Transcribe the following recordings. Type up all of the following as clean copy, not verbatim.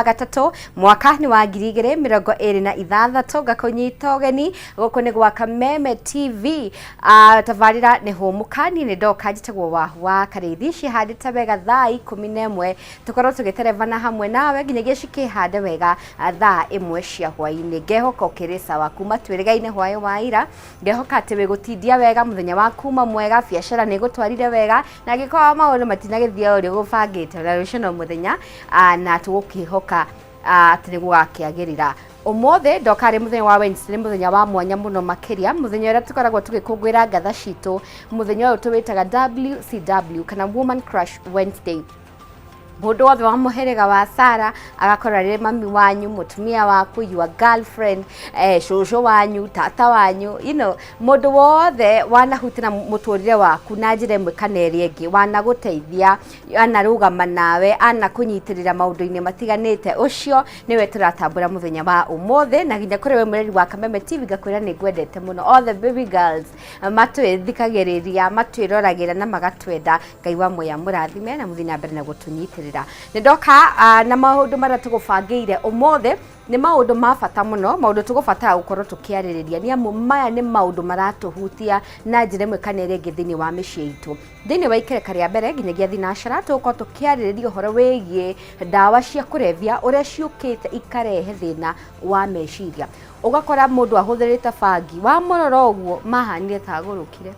Gatatũ mwaka nĩ wa 2026, ngakũnyita ũgeni gũkũ nĩ gwa Kameme TV. Tabarĩra nĩ Hũmũka. Niĩ nĩ ndoka, njĩtagwo Wahu wa Karĩithi. Cihandĩte wega thaa 11, tũkorwo tũgĩterebana hamwe nawe nginyagia cikĩhande wega thaa 1 cia hwaĩ-inĩ. Ngehoka ũkĩrĩ sawa kuma twĩrĩgaine hwaĩ wa ira. Ngehoka atĩ wĩgũtindia wega, mũthenya wa kuma mwega, biacara nĩ ĩgũtwarire wega, na angĩkorwo maũndũ matinagĩthiĩ ũrĩa ũgũbangĩte, ona rũciũ no mũthenya, na tũgũkĩhoka atĩ nĩ gũgakĩagĩrĩra. Ũmũthĩ ndoka arĩ mũthenya wa Wednesday, nĩ mũthenya wa mwanya mũno makĩria, mũthenya ũrĩa tũkoragwo tũgĩkũngũĩra ngatha citũ. Mũthenya ũyũ tũwĩtaga WCW kana Woman Crush Wednesday. Mũndũ wothe wa mũhĩrĩga wa Sara, agakorwo arĩ mami wanyu, mũtumia waku, your girlfriend, cũcũ wanyu, tata wanyu, mũndũ wothe wanahutĩra mũtũrĩre waku na njĩra ĩmwe kana ĩrĩa ĩngĩ, wanagũteithia, anarũgama nawe, anakũnyitĩrĩra maũndũ-inĩ matiganĩte, ũcio nĩwe tũratambũra mũthenya wa ũmũthĩ. Na nginya kũrĩ we mũreri wa Kameme TV, ngakwĩra nĩ ngwendete mũno. All the baby girls matwĩthikagĩrĩria, matwĩroragĩra na magatwenda, Ngai wa moya mũrathime na mũthiĩ na mbere na gũtũnyitĩrĩra. Nĩ ndoka na maũndũ marĩa tũgũbangĩire ũmũthĩ nĩ maũndũ ma bata mũno, maũndũ tũgũbatara gũkorwo tũkĩarĩrĩria, nĩ amu maya nĩ maũndũ maratũhutia na njĩra ĩmwe kana ĩrĩa ĩngĩ thĩinĩ wa mĩciĩ itũ. Thĩinĩ wa ikereka rĩa mbere nginyagia thinacara, tũgũkorwo tũkĩarĩrĩria ũhoro wĩgiĩ ndawa cia kũrebia, ũrĩa ciũkĩte ikarehe thĩna wa meciria. Ũgakora mũndũ ahũthĩrĩte bangi, wamũrora ũguo mahanire ta agũrũkire.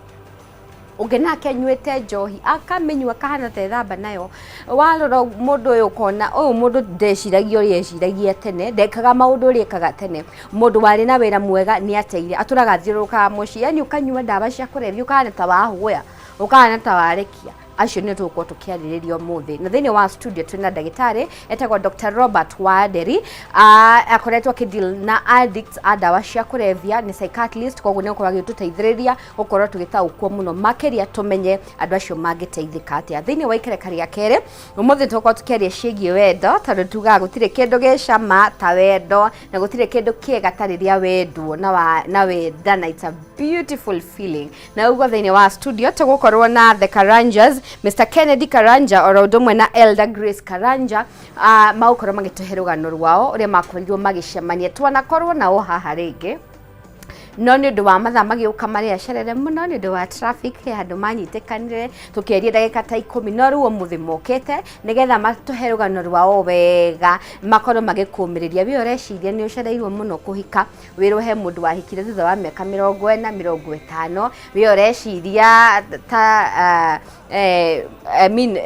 Ũngĩ nake anyuĩte njohi, akamĩnyua akahana ta ethamba nayo. Warora mũndũ ũyũ ũkona ũyũ mũndũ ndeciragia ũrĩa eciragia tene, ndekaga maũndũ ũrĩa ekaga tene. Mũndũ warĩ na wĩra mwega nĩ ateire, atũraga athiũrũrũkaga mũciĩ. Yani ũkanyua ndawa cia kũrebia ũkahana ta wahũya, ũkahana ta warekia. Acio nĩo tũgũkorwo tũkĩarĩrĩria ũmũthĩ. Na thĩinĩ wa studio twĩna ndagĩtarĩ etagwo Dr. Robert Wanderi. Akoretwo akĩdeal na addicts a ndawa cia kũrebia, nĩ psychiatrist, koguo nĩ gũkorwo agĩtũteithĩrĩria gũkorwo tũgĩtaũkwo mũno makĩria, tũmenye andũ acio mangĩteithĩka atĩa. Thĩinĩ wa ikereka rĩa kerĩ ũmũthĩ tũgũkorwo tũkĩaria ciĩgiĩ wendo, tondũ tugaga gũtirĩ kĩndũ gĩcama ta wendo na gũtirĩ kĩndũ kĩega ta rĩrĩa wendwo na wendana. It's a beautiful feeling. Na ũguo thĩinĩ wa studio tũgũkorwo na the Karanjas, Mr Kennedy Karanja oro ũndũ ũmwe na Elder Grace Karanja, magũkorwo magĩtũhe rũgano rwao ũrĩa makorirwo magĩcemania. Twanakorwo nao haha rĩngĩ, no nĩ ũndũ wa mathaa magĩũka marĩa cerere mũno nĩ ũndũ wa traffic, he handũ manyitĩkanire tũkĩaria ndagĩka ta 10. No rĩu ũmũthĩ mokĩte nĩgetha matũhe rũgano rwao wega, makorwo magĩkũmĩrĩria. We ũreciria nĩ ũcereirwo mũno kũhika, wĩrwo he mũndũ wahikire thutha wa mĩaka 40, 50. We ũreciria ta I mean,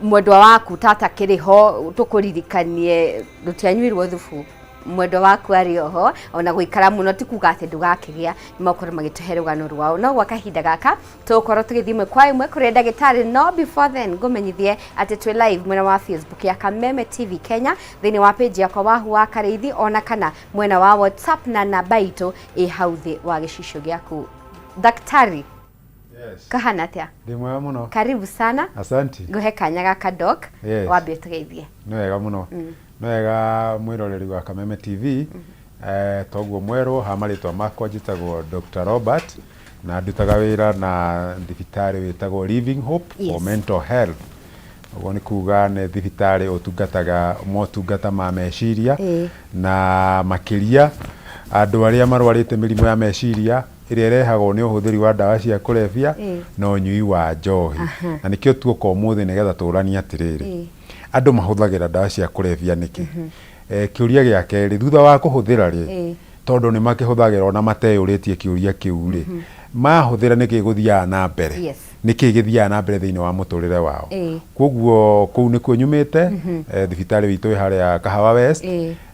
mwendwa waku tata kĩrĩ ho, tũkũririkanie rũtianyuirwo thubu, mwendwa waku arĩ oho. Ona gũikara mũno ti kuga atĩ ndũgakĩgĩa. Nĩ makorwo magĩtũhe rũgano rwao. No gwa kahinda gaka tũgũkorwo tũgĩthiĩ ĩmwe kwa ĩmwe kũrĩ ndagĩtarĩ. No before then, ngũmenyithie atĩ twĩ live mwena wa Facebook ya Kameme TV Kenya, thĩinĩ wa page yakwa Wahu wa Karĩithi, ona kana mwena wa WhatsApp na namba itũ ĩ hau thĩ wa gĩcicio gĩaku. Daktari. Yes. Kahana atĩa? Ndĩ mwega mũno. Karibu sana. Asanti. Ngũhe kanya gaka, doc. Yes. Wambie tũgeithie. Nĩ wega mũno. Nĩ wega mwĩroreri wa Kameme TV. Toguo mwerwo ha marĩtwa makwa, njĩtagwo Dr. Robert na ndutaga wĩra na thibitarĩ wĩtagwo Living Hope for Mental Health. Ũguo nĩ kuga nĩ thibitarĩ ũtungataga motungata ma meciria na makĩria andũ arĩa marwarĩte mĩrimũ ya meciria ĩrĩa ĩrehagwo nĩ ũhũthĩri wa ndawa cia kũrebia na ũnyui wa njohi. Na nĩkĩo tuoka ũmũthĩ nĩgetha tũranie atĩrĩrĩ, andũ mahũthagĩra ndawa cia kũrebia nĩkĩ? Kĩũria gĩa kerĩ, thutha wa kũhũthĩra rĩ, tondũ nĩ makĩhũthagĩra ona mateyũrĩtie kĩũria kĩu rĩ, mahũthĩra nĩkĩ gũthiaga na mbere? Nĩkĩ gĩthiaga na mbere thĩinĩ wa mũtũrĩre wao? Koguo kũu nĩkuo nyumĩte. Thibitarĩ witũ wĩ harĩa Kahawa West.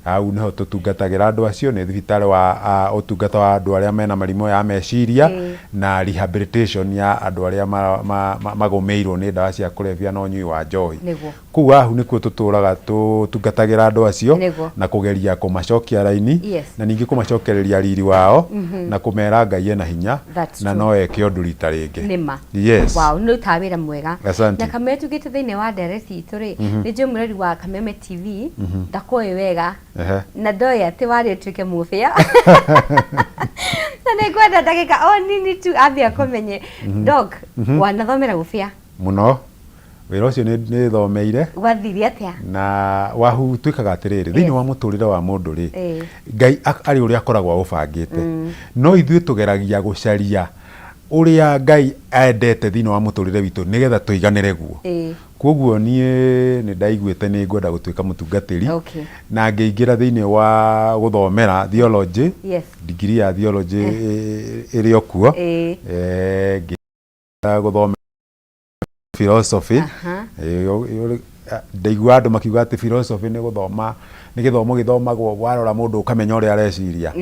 Hau nĩho tũtungatagĩra andũ acio. Nĩ thibitarĩ wa ũtungata wa andũ arĩa mena mĩrimũ ya meciria na rehabilitation ya andũ arĩa magũmĩirwo nĩ ndawa cia kũrebia na ũnyui wa njohi. Kũu hahu nĩkuo tũtũraga tũtungatagĩra andũ acio na kũgeria kũmacokia raini na ningĩ kũmacokereria riri wao na kũmera Ngai ena hinya That's na true. no eke ũndũ rita rĩngĩ. Nĩma. Yes. Wow, nĩ ũrutaga wĩra mwega. Asante. Na kameme tugĩte thĩinĩ wa ndereti itũ rĩ, nĩ njũĩ mũrori wa Kameme TV ndakũĩ wega na ndoĩ atĩ warĩ ũtuĩke mũbĩa, na nĩ ngwenda ndagĩka o nini tu ambia kũmenye. Doc, wanathomera gũbĩa? Mũno. Wĩra ũcio nĩ nĩ thomeire. Gwathire atĩa? Na wahu twĩkaga atĩrĩrĩ, thĩinĩ wa mũtũrĩre wa mũndũ rĩ, Ĩĩ. Ngai arĩ ũrĩa akoragwo aũbangĩte, no ithuĩ tũgeragia gũcaria ũrĩa Ngai endete thĩinĩ wa mũtũrĩre witũ nĩgetha tũiganĩre guo. Kwoguo niĩ nĩ ndaiguĩte nĩ ngwenda gũtuĩka mũtungatĩri, na ngĩingĩra thĩinĩ wa gũthomera theology, degree ya theology ĩrĩ o kuo. Ngĩingĩra gũthomera philosophy. Ndaigua andũ makiuga atĩ philosophy nĩ gũthoma, nĩ gĩthomo gĩthomagwo warora mũndũ ũkamenya ũrĩa areciria.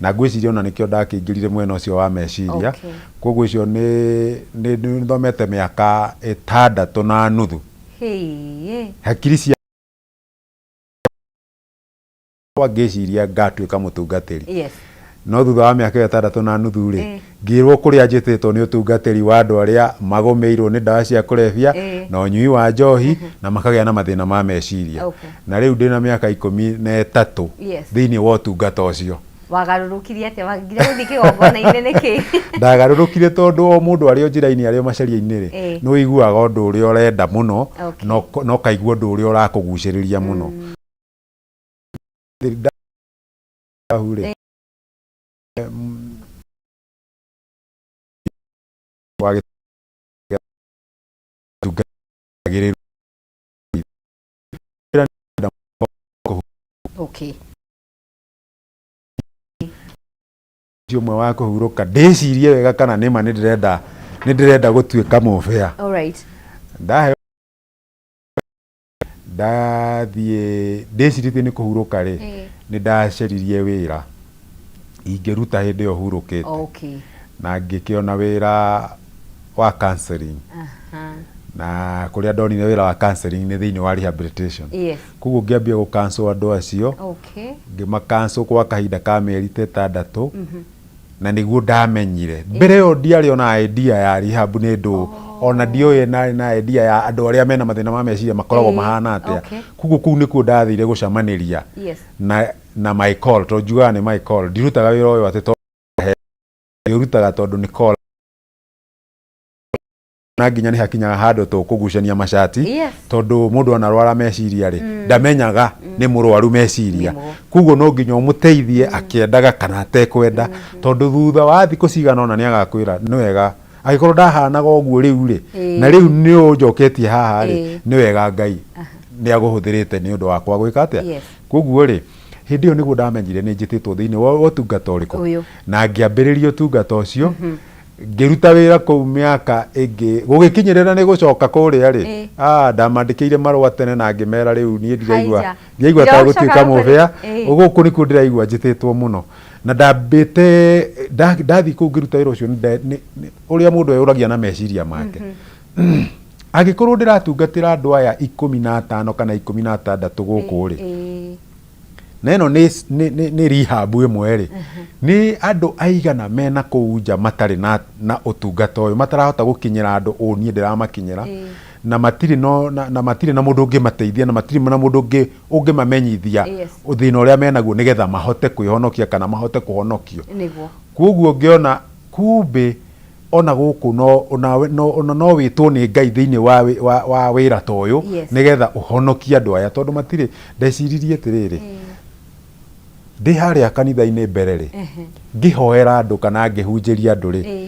Na ngwĩciria ona nĩkĩo ndakĩingĩrire mwena ũcio wa meciria. Koguo ũcio nĩ nĩ thomete mĩaka 6.5. Hakiri cia ngĩciria ngatuĩka mũtungatĩri. No thutha wa mĩaka ĩyo 6.5 rĩ, ngĩrwo kũrĩa njĩtĩtwo nĩ ũtungatĩri wa andũ arĩa magũmĩirwo nĩ ndawa cia kũrebia na ũnyui wa njohi na makagĩa na mathĩna ma meciria. Na rĩu ndĩna mĩaka 13 thĩinĩ wa ũtungata ũcio. Wagarũrũkire atĩa? Wagire gũthiĩ kĩgongona-inĩ nĩkĩ? Ndagarũrũkire tondũ o mũndũ arĩ o njĩra-inĩ, arĩ o macaria-inĩ rĩ, nĩ ũiguaga ũndũ ũrĩa ũrenda mũno na ũkaigua ũndũ ũrĩa ũrakũgucĩrĩria mũno. Rĩ Ũcio ũmwe wa kũhurũka ndĩcirie wega kana nĩma nĩ ndĩrenda gũtuĩka mũbĩa. Ndaheo ndathiĩ ndĩcirĩtie nĩ kũhurũka rĩ, nĩ ndacaririe wĩra ingĩruta hĩndĩ ĩyo hurũkĩte, na ngĩkĩona wĩra wa counseling. Na kũrĩa ndonire wĩra wa counseling nĩ thĩinĩ wa rehabilitation. Koguo ngĩambia gũ counsel andũ acio, ngĩma counsel kwa kahinda ka mĩeri ta 6, na nĩguo ndamenyire. Mbere ĩyo ndiarĩ ona idea ya rehab nĩ ndũ, ona ndioĩ na idea ya andũ arĩa mena mathĩna ma meciria makoragwo mahana atĩa. Koguo kũu nĩkuo ndathire gũcamanĩria na my call, tondũ njugaga nĩ my call. Ndirutaga wĩra ũyũ atĩ tondũ ndĩũrutaga tondũ nĩ call. Na nginya nĩ hakinyaga handũ tũkũgucania macati, tondũ mũndũ anarwara meciria rĩ, ndamenyaga nĩ mũrwaru meciria. Nĩguo. Koguo no nginya ũmũteithie akĩendaga kana atekwenda, tondũ thutha wa thikũ cigana ũna nĩ agakwĩra nĩ wega angĩkorwo ndahanaga ũguo rĩu rĩ, na rĩu nĩ ũnjoketie haha rĩ, nĩ wega Ngai nĩ agũhũthĩrĩte nĩ ũndũ wakwa gwĩka atĩa. Koguo rĩ, hĩndĩ ĩyo nĩguo ndamenyire nĩ njĩtĩtwo thĩinĩ wa ũtungata ũrĩkũ. Ũyũ. Na ngĩambĩrĩria ũtungata ũcio, ngĩruta wĩra kũu mĩaka ĩngĩ gũgĩkinyĩrĩra nĩ gũcoka kũrĩa rĩ, ah, ndamandĩkĩire marũa tene na ngĩmera rĩu niĩ ndiraigua Haija. ndiraigua ta Ndĩracoka gũtuĩka gũkũ mũbĩa. Gũkũ nĩkuo ndĩraigua njĩtĩtwo mũno, na ndambĩte ndathiĩ kũu ngĩruta wĩra ũcio ũrĩa mũndũ eyũragia na meciria make, angĩkorwo ndĩratungatĩra andũ aya 15 kana 16 gũkũ rĩ, na ĩno nĩ rehab ĩmwe rĩ, nĩ andũ aigana mena kũu nja matarĩ na ũtungata ũyũ, matarahota gũkinyĩra andũ ũũ niĩ ndĩramakinyĩra, na matirĩ no, na, na matirĩ na mũndũ ũngĩmateithia, na matirĩ na mũndũ ũngĩmamenyithia thĩna ũrĩa menaguo nĩgetha mahote kwĩhonokia kana mahote kũhonokio. Koguo ngĩona kumbĩ ona gũkũ no onawe no ona no wĩtwo nĩ Ngai thĩinĩ wa wĩra ta ũyũ, nĩgetha ũhonokie andũ aya tondũ matirĩ. Ndeciririe atĩrĩrĩ, ndĩ harĩa kanitha-inĩ mbere rĩ, ngĩhoera andũ kana ngĩhunjĩria andũ rĩ,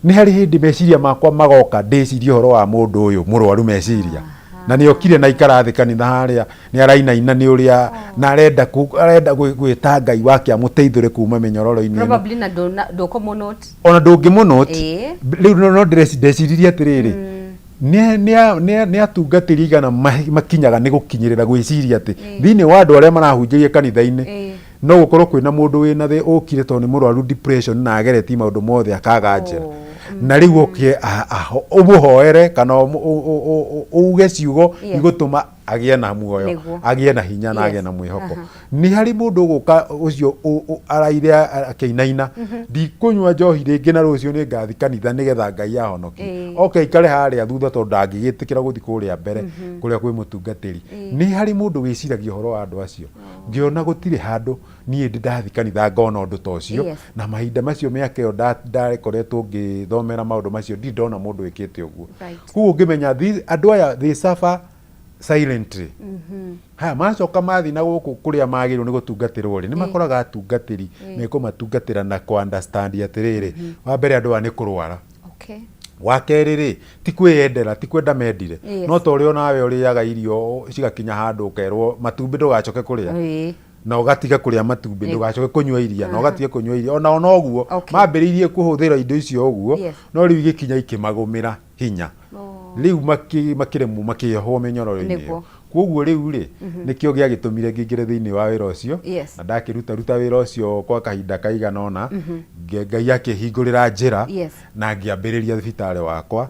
nĩ harĩ hĩndĩ meciria makwa magoka ndĩcirie ũhoro wa mũndũ ũyũ mũrwaru meciria, na nĩ okire na ikara thĩ kanitha harĩa, nĩ arainaina nĩ ũrĩa na arenda gwĩta Ngai wake amũteithũre kuma mĩnyororo-inĩ ĩno. Probably na ndũkũmũnote. Ona ndũngĩmũnote. Rĩu no ndeciririe atĩrĩrĩ, nĩ atungatĩri aigana makinyaga nĩ gũkinyĩrĩra gwĩciria atĩ thĩinĩ wa andũ arĩa marahunjĩria kanitha-inĩ no gũkorwo kwĩna mũndũ wĩna thĩ ũkire tondũ nĩ mũrwaru depression na ageretie maũndũ mothe akaga njĩra, na rĩu oke ũmũhoere kana uge ciugo igũtũma Agĩe na muoyo, agĩe na hinya na agĩe na mwĩhoko. Nĩ harĩ mũndũ ũgũka ũcio araire akĩinaina, "Ndikũnyua njohi rĩngĩ na rũciũ nĩ ngathi kanitha nĩgetha Ngai ahonokie." Oke aikare harĩa thutha tondũ ndangĩgĩtĩkĩra gũthiĩ kũrĩa mbere kũrĩa kwĩ mũtungatĩri. Nĩ harĩ mũndũ wĩciragia ũhoro wa andũ acio? Ngĩona gũtirĩ handũ niĩ ndĩ ndathi kanitha ngona ũndũ ta ũcio. Na mahinda macio, mĩaka ĩyo ndakoretwo ngĩthomera maũndũ macio, ndirĩ ndona mũndũ wĩkĩte ũguo. Koguo ngĩmenya andũ aya, they suffer silently. Haya macoka mathiĩ na gũkũ kũrĩa magĩrĩirwo nĩ gũtungatĩrwo rĩ, nĩ makoraga atungatĩri mekũmatungatĩra na kũ understand atĩrĩrĩ, wa mbere, andũ aya nĩ kũrwara. Wa kerĩ rĩ, ti kwĩyendera, ti kwenda mendire. No ta ũrĩa onawe ũrĩaga irio cigakinya handũ ũkerwo matumbĩ ndũgacoke kũrĩa, na ũgatiga kũrĩa matumbĩ, ndũgacoke kũnyua iria, na ũgatiga kũnyua iria, ona noguo mambĩrĩirie kũhũthĩra indo icio ũguo. No rĩu igĩkinya ikĩmagũmĩra hinya. Rĩu makĩremwo, makĩohwo mĩnyororo-inĩ ĩyo. Koguo rĩu rĩ, nĩkĩo gĩagĩtũmire ngĩingĩre thĩinĩ wa wĩra ũcio. Na ndakĩruta ruta wĩra ũcio kwa kahinda kaigana ũna, Ngai akĩhingũrĩra njĩra na ngĩambĩrĩria thibitarĩ wakwa.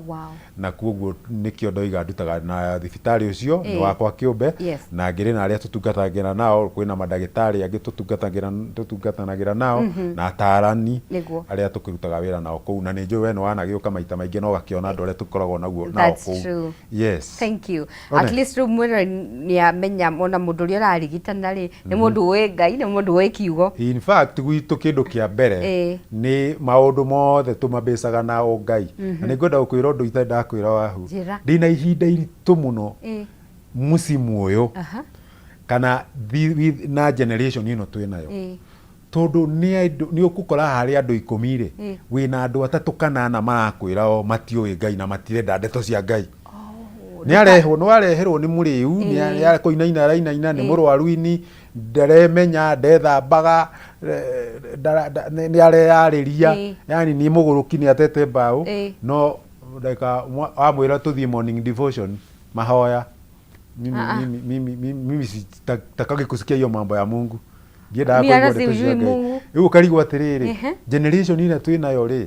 Na koguo nĩkĩo ndoiga ndutaga na thibitarĩ ũcio nĩ wakwa kĩũmbe. Na ngĩrĩ na arĩa tũtungatagĩra nao, kwĩna mandagĩtarĩ angĩ tũtungatanagĩra nao na atarani arĩa tũkĩrutaga wĩra nao kũu. Na nĩ njũĩ we nĩ wanagĩũka maita maingĩ na ũgakĩona andũ arĩa tũkoragwo naguo nao That's kũu. true. Yes. Thank you. One. At least rĩu mwĩrore nĩ amenya ona mũndũ ũrĩa ũrarigitana rĩ, nĩ mũndũ ũĩ Ngai, nĩ mũndũ ũĩ kiugo. In fact, gwitũ kĩndũ kĩa mbere nĩ maũndũ mothe tũmabĩcaga na ũngai. Na nĩ ngwenda gũkwĩra ũndũ itarĩ ndakwĩra, Wahu. Njĩra. Ndĩna ihinda iritũ mũno mũcimu ũyũ kana na generation ĩno twĩ nayo, tondũ nĩ ũgũkora harĩ andũ 10 rĩ, wĩna andũ atatũ kana ana marakwĩra o matiũĩ Ngai na matirenda ndeto cia Ngai. Nĩ arehwo, nĩ wareherwo nĩ mũrĩu, nĩ akũinaina, arainaina, nĩ mũrwaru ini, ndaremenya, ndethambaga, nĩ areyarĩria, yani nĩ mũgũrũki, nĩ atete mbaũ. No ndagĩka wamwĩra tũthiĩ morning devotion, mahoya, mimi, Ah, ah. Mimi, mimi sitakagi kusikia hiyo mambo ya Mungu, ndiendaga Mimi hata kũigua ndeto cia sijui Ngai. Mungu. Rĩu ũkarigwo atĩrĩrĩ, generation ĩrĩa twĩ nayo rĩ,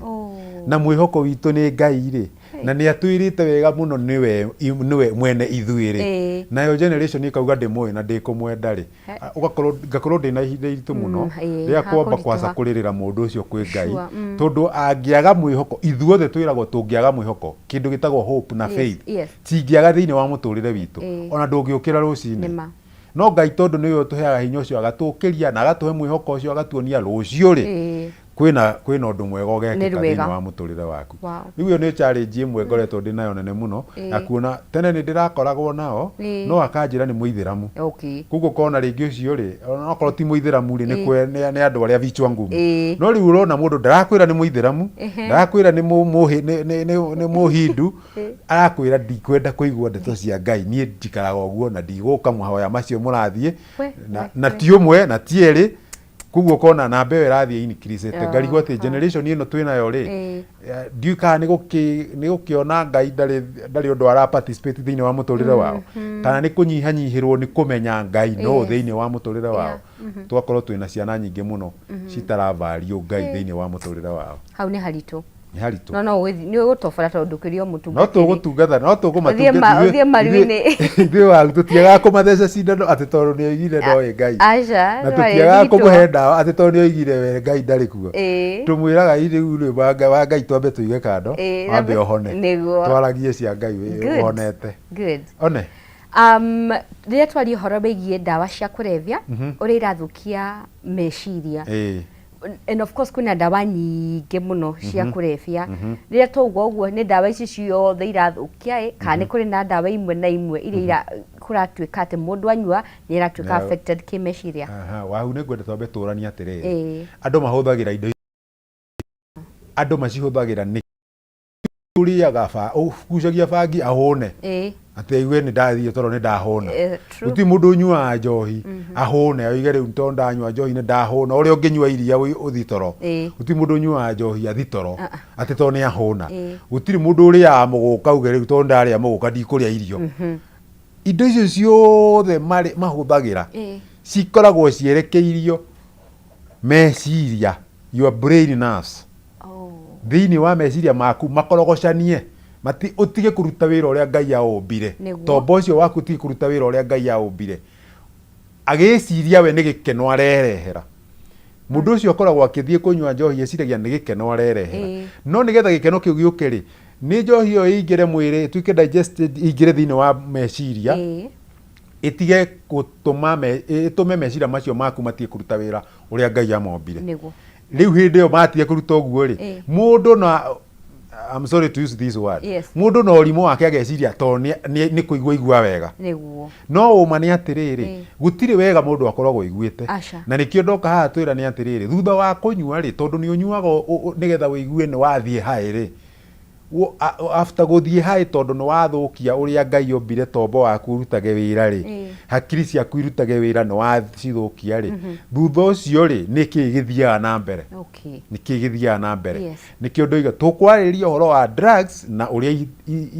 na mwĩhoko witũ nĩ Ngai rĩ, na nĩ atwĩrĩte wega mũno nĩwe mwene ithuĩ rĩ, nayo generation ĩkauga ndĩmũĩ na ndĩkũmwenda rĩ, ũgakorwo ngakorwo ndĩna ihinda iritũ mũno rĩa kwamba hakũritũha. Kwaca kũrĩrĩra mũndũ ũcio kwĩ Ngai, Sure. tondũ angĩaga mwĩhoko, ithuothe twĩragwo tũngĩaga mwĩhoko, kĩndũ gĩtagwo hope na faith cingĩaga thĩinĩ wa mũtũrĩre witũ, ona ndũngĩũkĩra rũcinĩ. Nĩma. No Ngai, tondũ nĩwe ũtũheaga hinya ũcio, agatũkĩria na agatũhe mwĩhoko ũcio, agatuonia rũciũ rĩ, kwĩna ũndũ mwega ũgekĩka Nĩ rwega. thĩinĩ wa mũtũrĩre waku. Rĩu ĩyo nĩ challenge ĩmwe ngoretwo ndĩ nayo nene mũno, na kuona tene nĩ ndĩrakoragwo nao, no akanjĩra nĩ mũithĩramu. Koguo kona rĩngĩ ũcio rĩ, onakorwo ti mũithĩramu rĩ, nĩ andũ arĩa vichwa ngumu. No rĩu ũrona mũndũ ndarakwĩra nĩ mũithĩramu, ndarakwĩra nĩ nĩ mũhindu, arakwĩra, "Ndikwenda kũigua ndeto cia Ngai, niĩ njikaraga ũguo na ndigũka mahoya macio mũrathiĩ." Na, na ti ũmwe na ti erĩ. Koguo ũkona namba ĩyo ĩrathiĩ increase. Ngarigwo atĩ generation ĩno twĩ nayo rĩ, ndiũĩ kana nĩ gũkĩona Ngai ndarĩ ũndũ ara participate thĩinĩ wa mũtũrĩre wao, kana nĩ kũnyihanyihĩrwo nĩ kũmenya Ngai no thĩinĩ wa mũtũrĩre wao. Tũgakorwo twĩna ciana nyingĩ mũno citaravalue Ngai thĩinĩ wa mũtũrĩre wao. Hau nĩ haritũ. Nĩ haritũ. No nĩ ũgũtobora tondũ ndũkĩrĩ o No mũtungatĩri. Tũgũtungata, no tũkũmatungata. Ũthiĩ maru-inĩ. Ithuĩ wagu tũtiagaga kũmatheca cindano atĩ tondũ nĩ oigire ndoĩ Ngai. Aca. Na tũtiagaga kũmũhe ndawa atĩ tondũ nĩ oigire we Ngai ndarĩ kuo. Tũmwĩraga rĩu rĩ, wa Ngai twambe tũige kando, wambe ũhone. Twaragie cia Ngai ũhonete. Good. One. Rĩrĩa twaria ũhoro wĩgiĩ ndawa cia kũrebia, ũrĩa irathũkia meciria, and of course kwĩna ndawa nyingĩ mũno cia kũrebia, rĩrĩa twauga ũguo, nĩ ndawa ici ciothe irathũkia ĩ, kana nĩ kũrĩ na ndawa imwe na imwe iria kũratuĩka atĩ mũndũ anyua nĩ aratuĩka affected kĩmeciria? Aha, wahu, nĩ ngwenda twambe tũranie atĩrĩrĩ, andũ mahũthagĩra indo, andũ macihũthagĩra nĩ ũrĩaga ba ũgucagia bangi ahũne, atĩ aigue nĩ ndathiĩ toro nĩ ndahũna. True. Gũtirĩ mũndũ ũnyuaga njohi ahũne oige, "Rĩu tondũ ndanyua njohi nĩ ndahũna," ũrĩa ũngĩnyua iria ũthi toro. Gũtirĩ mũndũ ũnyuaga njohi athi toro atĩ tondũ nĩ ahũna. Gũtirĩ mũndũ ũrĩaga mũgũka auge, "Rĩu tondũ ndarĩa mũgũka ndikũrĩa irio." Indo icio ciothe mahũthagĩra cikoragwo cierekeirio meciria, your brain nerves, thĩinĩ wa meciria maku makorogocanie. Mati ũtige kũruta wĩra ũrĩa Ngai aũmbire. Nĩguo. Tombo ũcio waku ũtige kũruta wĩra ũrĩa Ngai aũmbire. Agĩciria we nĩ gĩkeno arerehera. Mũndũ ũcio akoragwo akĩthiĩ kũnyua njohi eciragia nĩ gĩkeno arerehera. No nĩgetha gĩkeno kĩu gĩũke rĩ, nĩ njohi ĩyo ĩingĩre mwĩrĩ, ĩtuĩke digested, ĩingĩre thĩinĩ wa meciria, ĩtige gũtũma me, ĩtũme meciria macio maku matige kũruta wĩra ũrĩa Ngai amombire. Nĩguo. Rĩu hĩndĩ ĩyo matiga kũruta ũguo rĩ, mũndũ na I'm sorry to use this word. Mũndũ na ũrimũ wake ageciria to nĩ kũigua igua wega. Nĩguo. No ũma nĩ atĩrĩrĩ, gũtirĩ wega mũndũ akoragwo aiguĩte. Aca. Na nĩkĩo ndoka haha twĩra nĩ atĩrĩrĩ, thutha wa kũnyua rĩ, tondũ nĩ ũnyuaga nĩgetha ũigue nĩ wathiĩ high rĩ, after gũthiĩ high tondũ nĩ wathũkia ũrĩa Ngai ombire tombo waku ũrutage wĩra rĩ, hakiri ciaku irutage wĩra nĩ wacithũkia rĩ, thutha ũcio rĩ, nĩ kĩĩ gĩthiaga na mbere? Okay. Nĩ kĩĩ gĩthiaga na mbere? Yes. Nĩkĩo ndoiga tũkwarĩrĩria ũhoro wa drugs na ũrĩa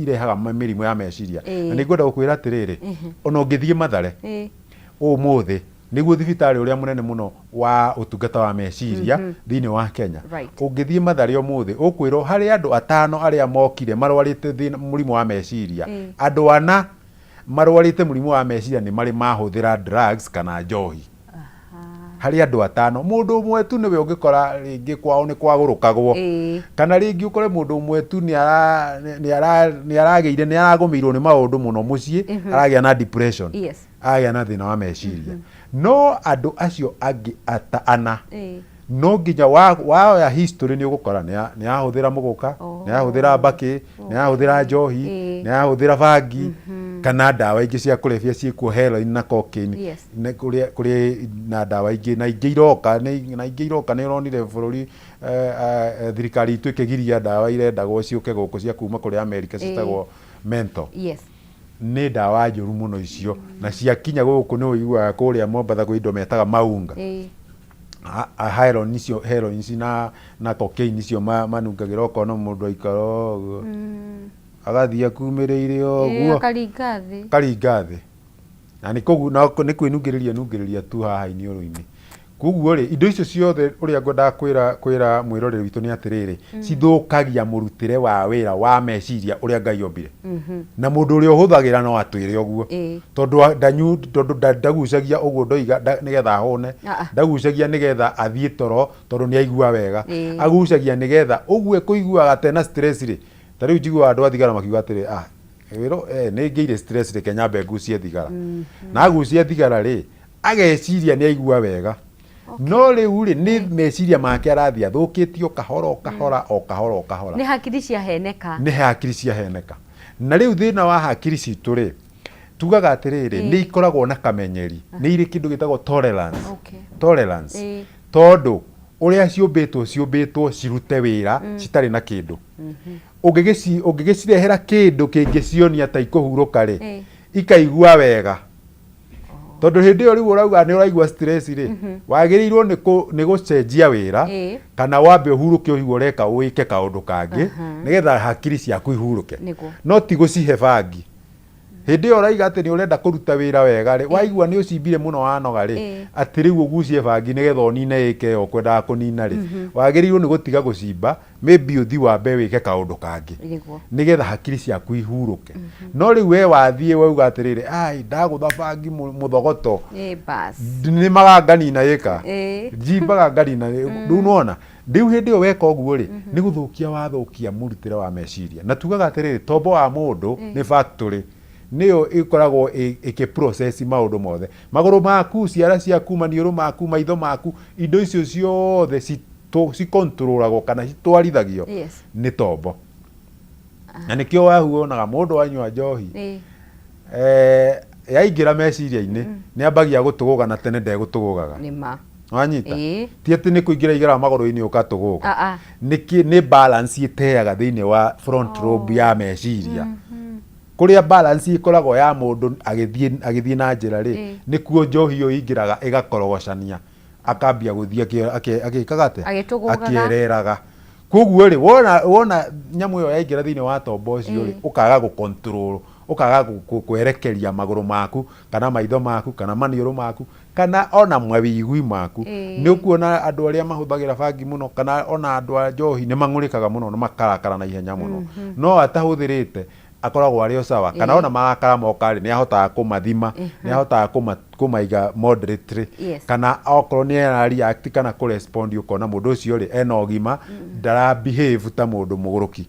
irehaga mĩrimũ ya meciria. Na nĩ ngwenda gũkwĩra atĩrĩrĩ, ona ũngĩthiĩ Mathare ũmũthĩ, nĩguo thibitarĩ ũrĩa mũnene mũno wa ũtungata wa meciria thĩinĩ wa Kenya. Ũngĩthiĩ Mathare ũmũthĩ, ũkwĩrwo harĩ andũ atano arĩa mokire marwarĩte thĩna mũrimũ wa meciria, andũ ana marwarĩte mũrimũ wa meciria nĩ marĩ mahũthĩra drugs kana njohi. Harĩ andũ atano, mũndũ ũmwe tu nĩwe ũngĩkora rĩngĩ kwao nĩ kwagũrũkagwo, kana rĩngĩ ũkore mũndũ ũmwe tu nĩ aragĩire, nĩ aragũmĩirwo nĩ maũndũ mũno mũciĩ, aragĩa na depression, agĩa na thĩna wa meciria. No andũ acio angĩ ana, no nginya waoya history nĩ ũgũkora nĩ ahũthĩra mũgũka, nĩ ahũthĩra mbakĩ, nĩ ahũthĩra njohi, nĩ ahũthĩra bangi, kana ndawa ingĩ cia kũrebia ciĩkuo heroin na cocaine. Nĩ kũrĩ kũrĩ na ndawa ingĩ na ingĩ iroka na ingĩ iroka. Nĩ ũronire bũrũri thirikari itũ ĩkĩgiria ndawa irendagwo ciũke gũkũ cia kuma kũrĩa Amerika ciĩtagwo menthol. Nĩ ndawa njũru mũno icio, na ciakinya gũkũ nĩ ũiguaga kũrĩa Mombatha kwĩ indo metaga maunga. Heroin icio, heroin ici na cocaine icio manungagĩra ũkona mũndũ aikara ũguo agathiĩ akumĩrĩire ũguo. Akaringa thĩ. Akaringa thĩ. Na nĩ kũgu na nĩ kwĩnungĩrĩria nungĩrĩria tu haha iniũrũ-inĩ. Koguo rĩ, indo icio ciothe ũrĩa ngwendaga kwĩra kwĩra mwĩroreri witũ nĩ atĩrĩrĩ, cithũkagia mũrutĩre wa wĩra wa meciria ũrĩa Ngai ombire. Na mũndũ ũrĩa ũhũthagĩra no atwĩre ũguo. Tondũ ndanyu tondũ ndagucagia ũguo ndoiga nĩgetha ahũne, ndagucagia nĩgetha athiĩ toro tondũ nĩ aigua wega. Agucagia nĩgetha ũguo ekũiguaga ta ena stress rĩ, ta rĩu njiguaga andũ a thigara makiuga atĩrĩ, ah, wĩra nĩ ngĩire stress reke nyambe ngucie thigara. Na agucia thigara rĩ, ageciria nĩ aigua wega. No rĩu rĩ, nĩ meciria make arathiĩ athũkĩtio kahora o kahora o kahora o kahora. Nĩ hakiri ciaheneka. Nĩ hakiri ciaheneka. Na rĩu thĩna wa hakiri citũ rĩ, tugaga atĩrĩrĩ, nĩ ikoragwo na kamenyeri, nĩ irĩ kĩndũ gĩtagwo tolerance. Tolerance. Tondũ ũrĩa ciũmbĩtwo, ciũmbĩtwo cirute wĩra citarĩ na kĩndũ. Ũngĩgĩcirehera kĩndũ kĩngĩcionia ta ikũhurũka rĩ, ikaigua wega. Tondũ hĩndĩ ĩyo rĩu ũrauga nĩ ũraigua stress rĩ, wagĩrĩirwo nĩ gũcenjia wĩra kana wambe ũhurũke ũguo ũreka wĩke kaũndũ kangĩ nĩgetha hakiri ciaku ihurũke. No ti gũcihe bangi. Hĩndĩ ĩyo ũraiga atĩ nĩ ũrenda kũruta wĩra wega rĩ, waigua nĩ ũcimbire mũno wanoga rĩ, atĩ rĩu ũgucie bangi nĩgetha ũnine ĩke ĩyo ũkwendaga kũnina rĩ, wagĩrĩirwo nĩ gũtiga gũcimba, maybe ũthiĩ wambe wĩke kaũndũ kangĩ nĩgetha hakiri ciaku ihurũke. No rĩu we wathiĩ wauga atĩrĩrĩ, ai ndagũtha bangi mũthogoto, Bas. Nĩmaga nganina ĩka, njimbaga nganina rĩu nĩwona. Rĩu hĩndĩ ĩyo weka ũguo rĩ, nĩ gũthũkia wathũkia mũrutĩre wa meciria. Na tugaga atĩrĩrĩ, tombo wa mũndũ nĩ factory, nĩyo ĩkoragwo ĩkĩ process maũndũ mothe. Magũrũ maku, ciara ciaku, maniũrũ maku, maitho maku, indo icio ciothe ci control agwo kana citwarithagio nĩ tombo. Na nĩkĩo wahu wonaga mũndũ anyua njohi, yaingĩra meciria-inĩ, nĩ ambagia gũtũgũga na tene ndegũtũgũgaga. Nĩ ma. Wanyita? Ti atĩ nĩ kũingĩra igera magũrũ-inĩ ũgatũgũga. Nĩ nĩ balance ĩteaga thĩinĩ wa front lobe ya meciria. Kũrĩa balance ĩkoragwo ya mũndũ agĩthiĩ agĩthiĩ na njĩra rĩ, nĩkuo njohi ĩyo ĩingĩraga ĩgakorogocania, akambia gũthiĩ agĩkaga atĩa? Agĩtũgũgaga. Akĩereraga. Koguo rĩ, wona wona nyamũ ĩyo yaingĩra thĩinĩ wa tombo ũcio rĩ, ũkaga gũ control Ũkaga kwerekeria magũrũ maku kana maitho maku kana maniũrũ maku kana ona mawĩigwi maku. Nĩ ũkuona andũ arĩa mahũthagĩra bangi mũno kana ona andũ a njohi nĩ mang'ũrĩkaga mũno na makarakara na ihenya mũno. No atahũthĩrĩte akoragwo arĩ o sawa, kana ona marakara moka rĩ, nĩ ahotaga kũmathima, nĩ ahotaga kũmaiga moderately. Kana okorwo nĩ ara react kana kũ respond, ũkona mũndũ ũcio rĩ, ena ũgima, ndara behave ta mũndũ mũgũrũki.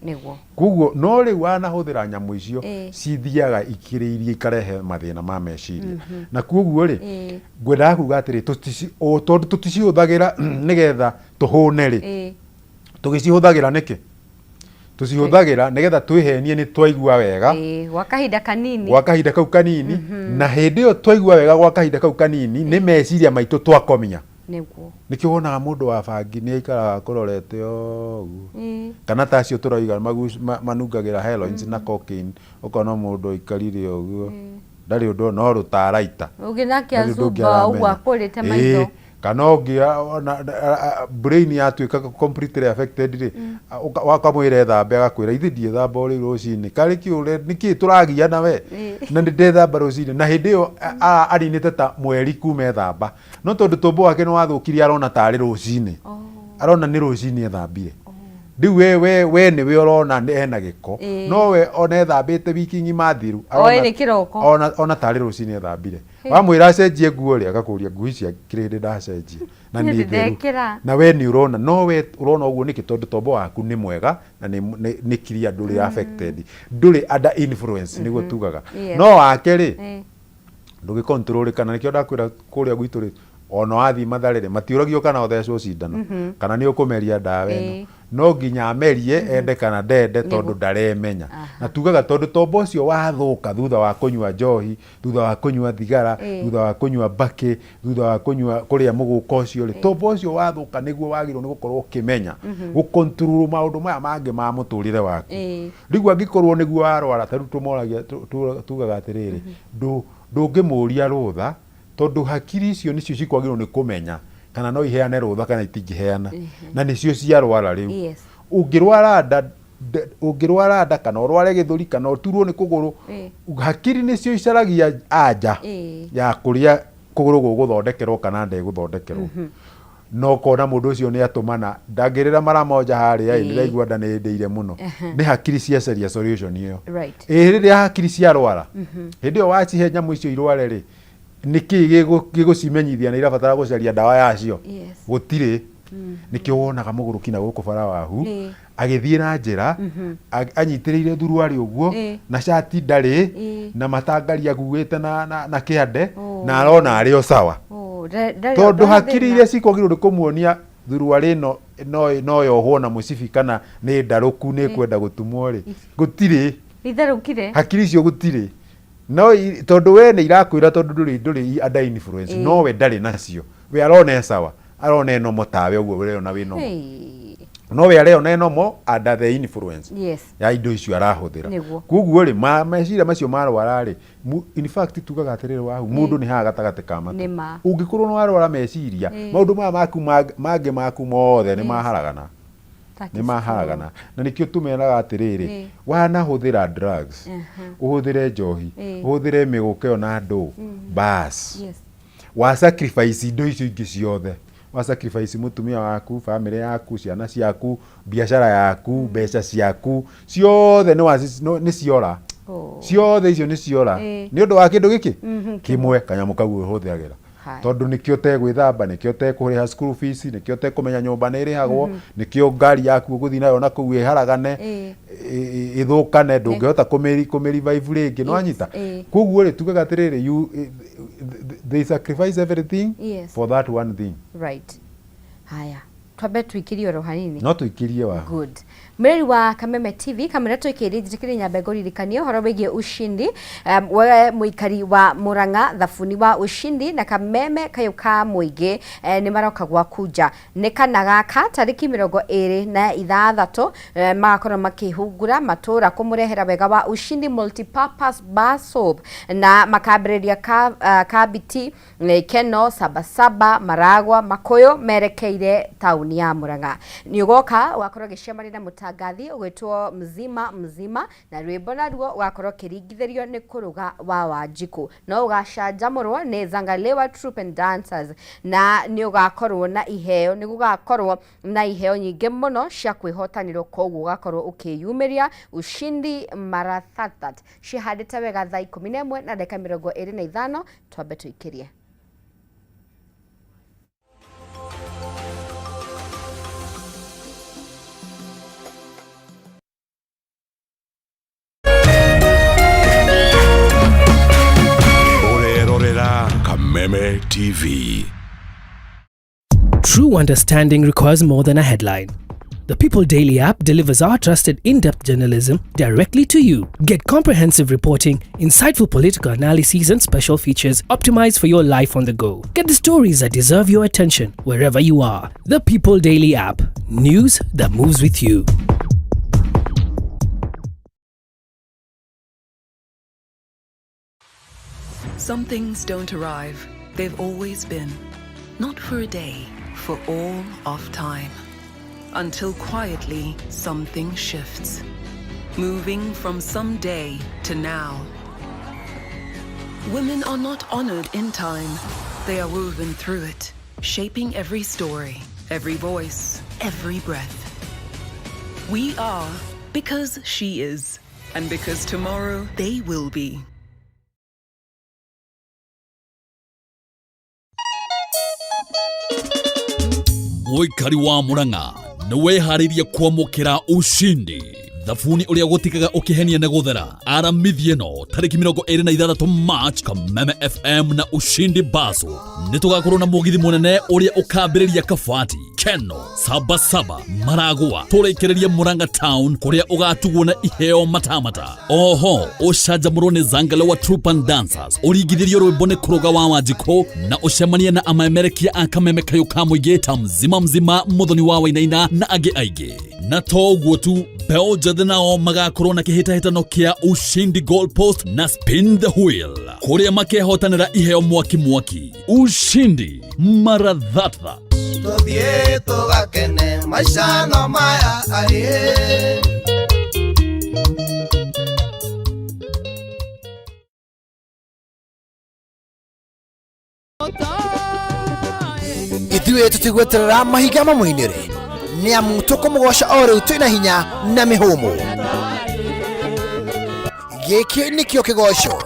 Koguo no rĩu wanahũthĩra nyamũ icio, cithiaga ikĩrĩirie ikarehe mathĩna ma meciria. Na koguo rĩ, ngwendaga kuga atĩrĩ, tondũ tũticihũthagĩra nĩgetha tũhũne rĩ, tũgĩcihũthagĩra nĩkĩ? Tũcihũthagĩra nĩgetha twĩhenie nĩ twaigua wega. Gwa kahinda kanini. Gwa kahinda kau kanini. Na hĩndĩ ĩyo twaigua wega gwa kahinda kau kanini, nĩ meciria maitũ twakomia. Nĩkĩo wonaga mũndũ wa bangi nĩ aikaraga akũrorete ũguo. Kana ta acio tũroiga manungagĩra heroins na cocaine, ũkona mũndũ aikarire ũguo, ndarĩ ũndũ, no rũtaraita. Ũngĩ nake Ndarĩ ũndũ ũngĩ azumba ũguo aramenya. akũrĩte maitho. Kana ũngĩ ona brain yatuĩka completely affected rĩ, wakamwĩra ethambe, agakwĩra ithe ndiethamba o rĩu rũcinĩ, karĩ kĩ ũre nĩkĩ tũragiana we, na nĩ ndethamba rũcinĩ. Na hĩndĩ ĩyo aninĩte ta mweri kuma ethamba, no tondũ tombo wake nĩ wathũkirie, arona tarĩ rũcinĩ, arona nĩ rũcinĩ ethambire. Rĩu we nĩwe ũrona ena gĩko, no we ona ethambĩte wiki ng'ima thiru, Oĩ nĩ kĩroko. ona tarĩ rũcinĩ ethambire. Wamwĩra acenjie nguo rĩ, agakũria nguo ici akĩrĩ hĩndĩ ndacenjia na nĩ Hĩndĩ theru. ndekĩra. Na we nĩ ũrona, no we ũrona ũguo nĩkĩ? Tondũ tombo waku nĩ mwega na nĩ clear, ndũrĩ affected, ndũrĩ under influence, nĩguo tugaga. No wake rĩ, ndũgĩkontrolĩka. Na nĩkĩo ndakwĩra kũrĩa gwitũ rĩ, ona wathiĩ Mathare rĩ, matiũragio kana ũthecwo cindano kana nĩ ũkũmeria ndawa ĩno. No nginya amerie, ende kana ndende, tondũ ndaremenya. Na tugaga tondũ tombo ũcio wathũka thutha wa kũnyua njohi, thutha wa kũnyua thigara, thutha wa kũnyua mbakĩ, thutha wa kũnyua kũrĩa mũgũka ũcio rĩ, tombo ũcio wathũka nĩguo wagĩrĩirwo nĩ gũkorwo ũkĩmenya gũkontrol maũndũ maya mangĩ ma mũtũrĩre waku. Rĩu angĩkorwo nĩguo warwara, ta rĩu tũmoragia, tugaga atĩrĩrĩ, ndũngĩmũria rũtha, tondũ hakiri icio nĩcio cikwagĩrĩirwo nĩ kũmenya kana no iheane rũtha kana itingĩheana, na nĩcio ciarwara rĩu. Ũngĩrwara nda, ũngĩrwara nda kana ũrware gĩthũri kana ũturwo nĩ kũgũrũ, hakiri nĩcio icaragia anja ya kũrĩa kũgũrũ gũgũthondekerwo kana nda ĩgũthondekerwo. No ũkona mũndũ ũcio nĩ atũmana, ndangĩrĩra mara moja harĩa ĩ, ndĩraigua nda nĩ ĩndĩire mũno. Nĩ hakiri ciacaria solution ĩyo. Ĩ rĩrĩa hakiri ciarwara, hĩndĩ ĩyo wacihe nyamũ icio irware rĩ, nĩkĩ gĩgũcimenyithia nĩ irabatara gũcaria ndawa yacio? Gũtirĩ. Nĩkĩo wonaga mũgũrũki na gũkũ bara wahu agĩthiĩ na njĩra anyitĩrĩire thuruarĩ ũguo, na cati ndarĩ, na matangari aguĩte na kĩande, na arona arĩ o sawa. Oh, ndarĩ tondũ ndona hakiri thĩna. Iria cikwagĩrĩirwo nĩ kũmuonia thuruarĩ ĩno no yohwo na mũcibi kana nĩ ndarũku nĩ kwenda gũtumwo rĩ, gũtirĩ. Itherũkire. Hakiri icio gũtirĩ, no tondũ we nĩ irakwĩra, tondũ ndũrĩ under influence. No we ndarĩ nacio, we arona e sawa, arona e normal tawe ũguo ũreyona wĩ normal. No we areyona e normal under the influence ya indo icio arahũthĩra. Koguo rĩ, meciria macio marwara rĩ, in fact tugaga atĩrĩrĩ, wahu mũndũ nĩ haha gatagatĩ ka matũ. Nĩ ma. Ũngĩkorwo nĩ warwara meciria, maũndũ maya maku mangĩ maku mothe nĩ maharagana. That nĩ is maharagana. Na nĩkĩo tũmeraga atĩrĩrĩ, wanahũthĩra drugs, ũhũthĩre njohi, ũhũthĩre mĩgũka ĩyo na ndũ bas, wa sacrifice indo icio ingĩ ciothe, wa sacrifice mũtumia waku, family yaku, ciana ciaku, biacara yaku, mbeca ciaku ciothe nĩ ciora. Ciothe icio nĩ ciora nĩ ũndũ wa kĩndũ gĩkĩ kĩmwe, kanyamũ kau ũhũthagĩra. Tondũ nĩkĩo ũtegwĩthamba, nĩkĩo ũtekũrĩha school fees, nĩkĩo ũtekũmenya nyũmba nĩ ĩrĩhagwo, nĩkĩo ngari yaku ũgũthiĩ nayo na kũu ĩharagane, ĩthũkane, ndũngĩhota kũmĩ revive rĩngĩ, nĩ wanyita? Koguo rĩ, tugaga atĩrĩrĩ, they sacrifice everything for that one thing. Right, haya, twambe tuikirie oro hanini. No tũikĩrie wa. Good. Mwĩrori wa Kameme TV, kamera tũikĩrie, njĩtĩkĩrie nyambe ngũririkanie ũhoro wĩgiĩ Ushindi. We mũikari wa Murang'a, thabuni wa Ushindi na Kameme kayũ ka mũingĩ nĩ maroka gwaku nja. Nĩ kana gaka tarĩki 26 magakorwo makĩhungura matũra kũmũrehera wega wa Ushindi Multipurpose Bar Soap, na makambĩrĩria Kabiti, Keno, Sabasaba, Maragwa, Makuyu merekeire taũni. Taũni ya Murang'a. Nĩ ũgoka ũgakorwo ũgĩcemania na mũtangathi ũgwĩtwo Mzima Mzima, na rwĩmbo naruo ũgakorwo ũkĩringithĩrio nĩ kũrũga wa Wanjikũ. No ũgacanjamũrwo nĩ Zangalewa Troupe and Dancers, na nĩ ũgakorwo na iheo, nĩ gũgakorwo na iheo nyingĩ mũno cia kwĩhotanĩrwo, koguo ũgakorwo ũkĩyumĩria ushindi mara thathat. Cihandĩte wega thaa 11 na ndagĩka 25, twambe tũikĩrie. Ũrerorera Kameme TV. True understanding requires more than a headline. The People Daily app delivers our trusted in-depth journalism directly to you. Get comprehensive reporting, insightful political analyses, and special features optimized for your life on the go. Get the stories that deserve your attention wherever you are. The People Daily app. News that moves with you. Some things don't arrive, they've always been. Not for a day, for all of time. Until quietly, something shifts. Moving from someday to now. Women are not honored in time, they are woven through it, shaping every story, every voice, every breath. We are because she is, and because tomorrow they will be. Mũikari wa Murang'a nĩ wĩharĩirie kwamũkĩra ushindi thabuni ũrĩa gũtikaga ũkĩhenia nĩ gũthera aramithi ĩno tarĩki 26 March. Kameme FM na Ushindi Baso nĩ tũgakorwo na mũgithi mũnene ũrĩa ũkambĩrĩria Kabati, Keno, Sabasaba, Maragua, tũrĩkĩrĩrie Murang'a Town kũrĩa ũgatugwo na iheo matamata. Oho ũcanjamũrwo nĩ Zangalewa Troupe and Dancers, ũringithĩrio rwĩmbo nĩ kũrũga wa Wanjikũ, na ũcemanie na amaemerekia a Kameme kayũ ka mũingĩ ta Mzima Mzima, Mũthoni wa Wainaina na angĩ aingĩ. Na to ũguo tu, mbeũ njĩthĩ nao magakorwo na kĩhĩtahĩtano kĩa Ushindi Goal Post na Spin the Wheel kũrĩa makehotanĩra iheo mwaki mwaki. Ushindi mara thatha. Tũthiĩ tũgakene maica no maya arĩ. Ithuĩ tũtigweterera mahinga mamũinĩre, nĩ amu tũkũmũgoca o rĩu twĩna hinya na mĩhũmũ. Gĩkĩ nĩkĩo kĩgoco.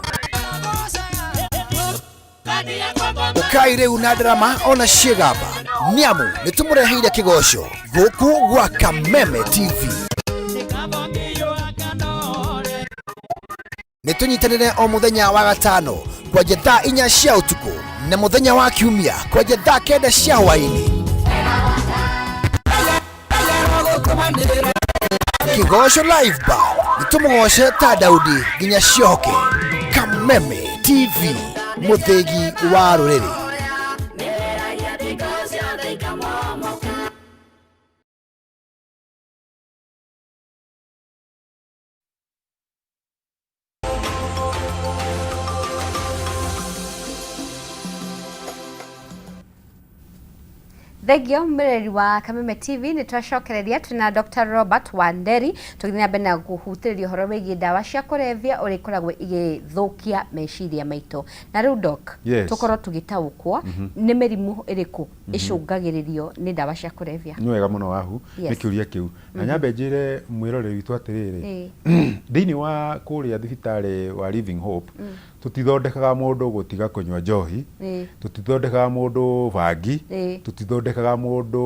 Ũkai rĩu na ndarama ona ciĩgamba, nĩ amu nĩ tũmũreheire kĩgoco gũkũ gwa Kameme TV. Nĩ tũnyitanĩre o mũthenya wa gatano kwanja thaa 4 cia ũtukũ na mũthenya wa kiumia kwanja thaa 9 cia hwaĩ-inĩ. Kĩgoco Live Band, nĩ tũmũgoce ta Daudi nginya ciohoke. Kameme TV, mũthĩgi wa rũrĩrĩ. Thengio mwĩreri wa Kameme TV, nĩ twacokereria twĩna Dr. Robert Wanderi tũgĩthiĩ na mbere na kũhutĩrĩria ũhoro wĩgiĩ ndawa cia kũrebia ũrĩa ikoragwo igĩthũkia meciria maitũ. Na rĩu doc, Yes. tũkorwo tũgĩtaũkwo nĩ mĩrimũ ĩrĩkũ ĩcũngagĩrĩrio nĩ ndawa cia kũrebia. Nĩ wega mũno wahu nĩ kĩũria kĩu, na nyambe njĩre mwĩroreri witũ atĩrĩrĩ, thĩinĩ wa kũrĩa thibitarĩ wa Living Hope tũtithondekaga mũndũ gũtiga kũnyua njohi, tũtithondekaga mũndũ bangi, tũtithondekaga mũndũ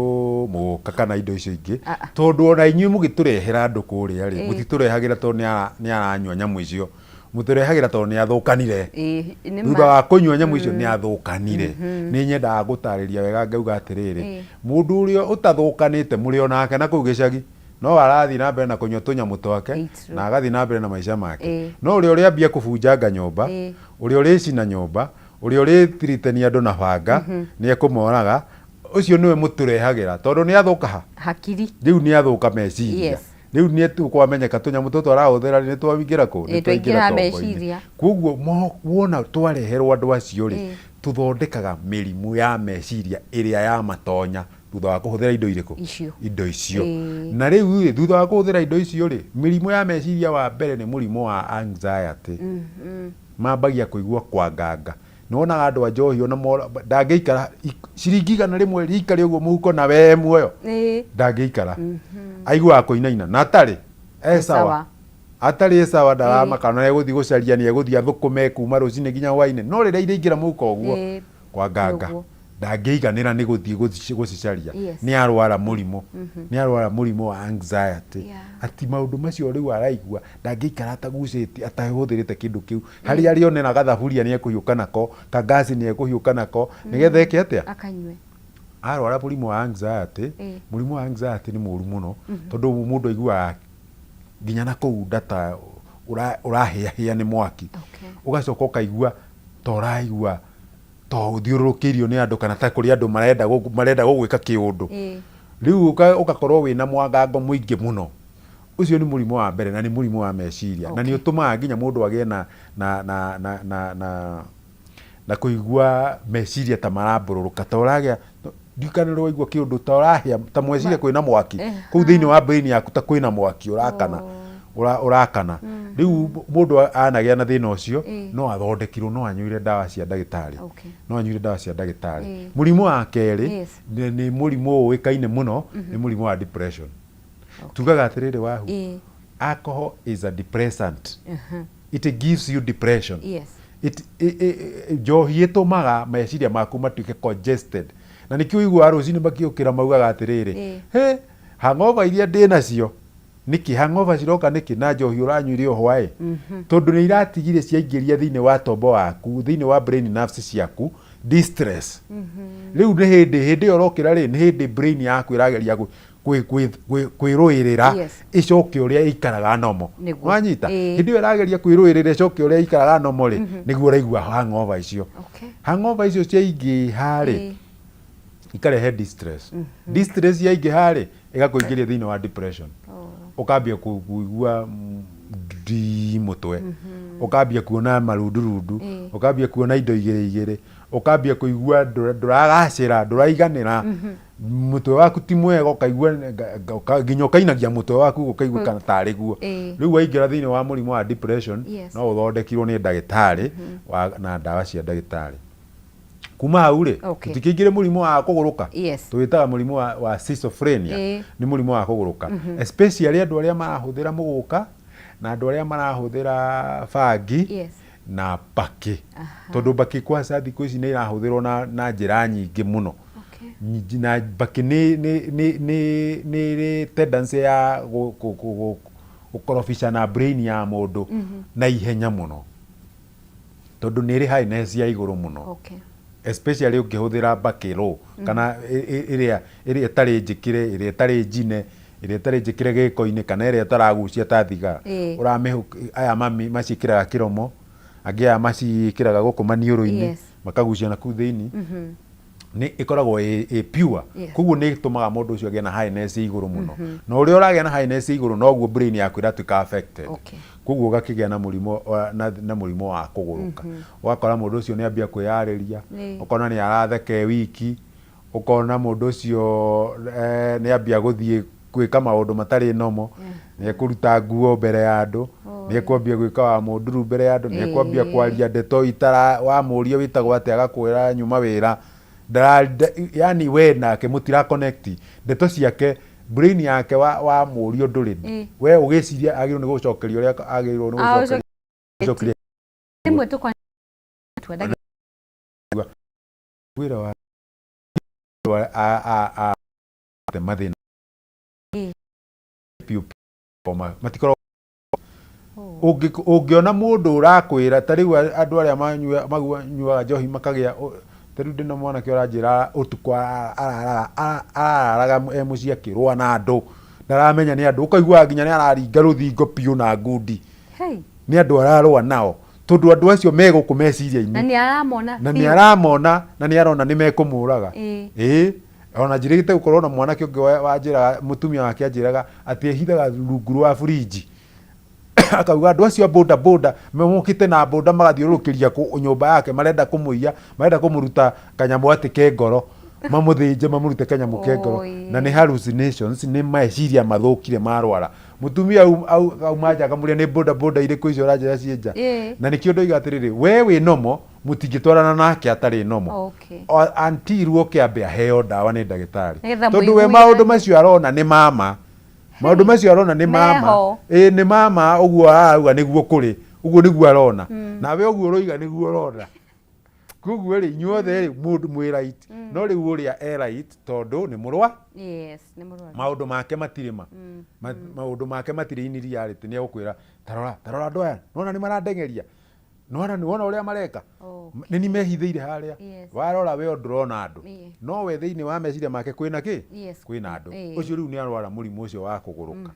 mũka kana indo icio ingĩ, tondũ ona inyuĩ mũgĩtũrehera andũ kũrĩa rĩ, mũtitũrehagĩra tondũ nĩ aranyua nyamũ icio, mũtũrehagĩra tondũ nĩ athũkanire. Nĩ thutha wa kũnyua nyamũ icio nĩ athũkanire. Nĩ nyendaga gũtarĩria wega ngauga atĩrĩrĩ, mũndũ ũrĩa ũtathũkanĩte mũrĩ onake na kũu gĩcagi no arathiĩ na mbere na kũnyua tũnyamũ twake It's true. na agathiĩ na mbere na maica make. No ũrĩa ũrĩambia kũbunjanga nyũmba, ũrĩa ũrĩcina nyũmba, ũrĩa ũrĩtiritania andũ na banga nĩ ekũmoraga, ũcio nĩwe mũtũrehagĩra tondũ nĩ athũka ha hakiri. Rĩu nĩ athũka meciria. Rĩu nĩ kwamenyeka tũnyamũ tũtũ arahũthĩra nĩ twaingĩra kũ? Ĩ, twaingĩra tombo-inĩ. Meciria. Koguo wona twareherwo andũ acio rĩ, tũthondekaga mĩrimũ ya meciria ĩrĩa ya matonya. Thutha wa kũhũthĩra indo irĩkũ? Icio. Indo icio. Ĩĩ. Na rĩu rĩ, thutha wa kũhũthĩra indo icio rĩ, mĩrimũ ya meciria wa mbere nĩ mũrimũ wa anxiety. Mambagia kũigua kwanganga. Nĩ wonaga andũ a njohi ona mora, ndangĩikara ciringi 100 rĩikare ũguo mũhuko na we muoyo. Ndangĩikara. Aiguaga kũinaina na atarĩ e sawa. Sawa. Atarĩ e sawa ndaramaka ona egũthiĩ gũcaria nĩ egũthiĩ athũkũme kuma rũcinĩ nginya hwainĩ. No rĩrĩa iraingĩra mũhuko ũguo kwanganga. Nĩguo. Ndangĩiganĩra nĩ gũthiĩ gũcicaria. Yes. Nĩ arwara mũrimũ. Nĩ arwara mũrimũ wa anxiety. Ati maũndũ macio rĩu araigua ndangĩikara atagucĩtie atahũthĩrĩte kĩndũ kĩu. Harĩa arĩonera gathaburia nĩ ekũhiũka nako, kangasi nĩ ekũhiũka nako, nĩgetha eke atĩa? Akanyue. Arwara mũrimũ wa anxiety, mũrimũ wa anxiety nĩ mũru mũno, tondũ mũndũ aiguaga nginya na kũu nda ta ũrahĩahĩa nĩ mwaki. Ũgacoka ũkaigua ta ũraigua ta ũthiũrũrũkĩirio nĩ andũ kana ta kũrĩ andũ marenda marenda gũgwĩka kĩũndũ. Rĩu ũgakorwo wĩna mwangango mũingĩ mũno. Ũcio nĩ mũrimũ wa mbere na nĩ mũrimũ wa meciria. Na nĩ ũtũmaga nginya mũndũ agĩe na na na na na na na kũigua meciria ta marambũrũrũka, ta ũragĩa, ndiũĩ kana nĩ ũrĩ waigua kĩũndũ ta ũrahĩa, ta meciria kwĩna mwaki, kũu thĩinĩ wa brain yaku ta kwĩna mwaki ũrakana, ũrakana. Rĩu mũndũ anagĩa na thĩna ũcio, no athondekirwo, no anyuire ndawa cia ndagĩtarĩ, no anyuire ndawa cia ndagĩtarĩ. Mũrimũ wa kerĩ, nĩ mũrimũ ũĩkaine mũno, nĩ mũrimũ wa depression. Tugaga atĩrĩrĩ Wahu, alcohol is a depressant. It gives you depression. It, njohi ĩtũmaga meciria maku matuĩke congested. Na nĩkĩo ũiguaga rũcinĩ makĩũkĩra maugaga atĩrĩrĩ, he, hangover iria ndĩ nacio, nĩkĩ hangover ciroka nĩkĩ na njohi ũranyuire o hwaĩ? Tondũ nĩ iratigire ciaingĩria thĩinĩ wa tombo waku, thĩinĩ wa brain nerves ciaku, distress. Rĩu nĩ hĩndĩ, hĩndĩ ĩyo ũrokĩra rĩ, nĩ hĩndĩ brain yaku ĩrageria kwĩrũĩrĩra ĩcoke ũrĩa ĩikaraga nomo. Wanyita? Hĩndĩ ĩyo ĩrageria kwĩrũĩrĩra ĩcoke ũrĩa ĩikaraga nomo rĩ, nĩguo ũraigua hangover icio. Hangover icio ciaingĩha rĩ, ikarehe distress. Distress yaingĩha rĩ, ĩgakũingĩria thĩinĩ wa depression. Ũkambia kũigua ndii mũtwe, ũkambia kuona marundurundu, ũkambia kuona indo igĩrĩ igĩrĩ, ũkambia kũigua ndũragacĩra, ndũraiganĩra, mũtwe waku ti mwega, ũkaigua nginya ũkainagia mũtwe waku ũkaigua kana tarĩ guo. Rĩu waingĩra thĩinĩ wa mũrimũ wa depression, no ũthondekirwo nĩ ndagĩtarĩ na ndawa cia ndagĩtarĩ. Kuma hau rĩ, tũtikĩingĩre mũrimũ wa kũgũrũka. Tũwĩtaga mũrimũ wa schizophrenia. Nĩ mũrimũ wa kũgũrũka. Especially andũ arĩa marahũthĩra mũgũka na andũ arĩa marahũthĩra bangi na mbakĩ. Tondũ mbakĩ kwanza thikũ ici nĩ ĩrahũthĩrwo na njĩra nyingĩ mũno. Na mbakĩ nĩ ĩrĩ tendency ya gũkorobicana brain ya mũndũ na ihenya mũno. Tondũ nĩ ĩrĩ highness ya igũrũ mũno. Especially ũngĩhũthĩra mbakĩ raw, kana ĩrĩa ĩtarĩ njĩkĩre, ĩrĩa ĩtarĩ njine, ĩrĩa ĩtarĩ njĩkĩre gĩko-inĩ, kana ĩrĩa ĩtaragucia ta thigara. Aya maciĩkĩraga kĩromo, angĩ aya maciĩkĩraga gũkũ maniũrũ-inĩ, makagucia na kũu thĩinĩ. Nĩ ĩkoragwo ĩ pure. Koguo nĩ ĩtũmaga mũndũ ũcio agĩe na highness ya igũrũ mũno. Na ũrĩa ũragĩa na highness ya igũrũ noguo brain yaku ĩratuĩka affected. Koguo ũgakĩgĩa na mũrimũ na mũrimũ wa kũgũrũka. Ũgakora mũndũ ũcio nĩ ambia kwĩyarĩria, ũkona nĩ aratheka e wiki, ũkona mũndũ ũcio nĩ ambia gũthiĩ gwĩka maũndũ matarĩ normal, nĩ ekũruta nguo mbere ya andũ, nĩ ekwambia gwĩka wa mũnduru mbere ya andũ, nĩ ekwambia kwaria ndeto itara, wamũria wĩtagwo atĩa agakwĩra nyuma wĩra, yani we nake mũtira connect, ndeto ciake, brain yake wamũria ũndũ rĩ, we ũgĩciria agĩrĩirwo nĩ gũcokeria ũrĩa agĩrĩirwo nĩ gũcokeria. Rĩmwe tũkwa twendaga Wĩra wa mathĩna piũ piũ matikoragwo ũngĩona mũndũ ũrakwĩra ta rĩu andũ arĩa manyuaga njohi makagĩa ta rĩu ndĩna mwanake ũranjĩra ũtukũ arararaga e mũciĩ akĩrũa na andũ ndaramenya nĩ andũ ũkaiguaga nginya nĩ araringa rũthingo piũ na ngundi nĩ andũ ararũa nao tondũ andũ acio me gũkũ meciria-inĩ na nĩ aramona na nĩ aramona na nĩ arona nĩ mekũmũraga ĩĩ ona njĩrĩgĩte gũkorwo na mwanake ũngĩ wanjĩraga mũtumia wake anjĩraga atĩ ehithaga rungu rwa burinji akauga andũ acio a boda boda mokĩte na boda magathiũrũrũkĩria nyũmba yake marenda kũmũiya marenda kũmũruta kanyamũ atĩ ke ngoro. Mamũthĩnje mamũrute kanyamũ ke ngoro. Oi. Na nĩ hallucinations, nĩ meciria mathũkire marwara. Mũtumia auma nja akamũria nĩ boda boda irĩkũ icio ũranjĩra ciĩ nja. Na nĩkĩo ndoiga atĩrĩrĩ, we wĩ nomo, mũtingĩtwarana nake atarĩ nomo. Until oke ambe aheo ndawa nĩ ndagĩtarĩ. Nĩgetha Tondũ we mũiguithanie. Maũndũ macio arona nĩ mama. Maũndũ macio arona nĩ mama. Meho. Ĩĩ nĩ mama ũguo arauga nĩguo kũrĩ. Ũguo nĩguo arona. Nawe ũguo ũroiga nĩguo ũrona. Koguo rĩ, inyuothe rĩ, mũndũ mwĩ right. No rĩu ũrĩa e right tondũ nĩ mũrwa. Yes, nĩ mũrwaru. Maũndũ make matirĩ ma. Maũndũ make matirĩ in reality. Nĩ egũkwĩra, tarora, tarora andũ aya, nĩwona nĩ marandengeria. Nĩwona nĩwona ũrĩa mareka. Nĩ ni mehithĩire harĩa. Warora we ndũrona andũ. No we thĩinĩ wa meciria make kwĩna kĩ? Kwĩna andũ. Ũcio rĩu nĩ arwara mũrimũ ũcio wa kũgũrũka.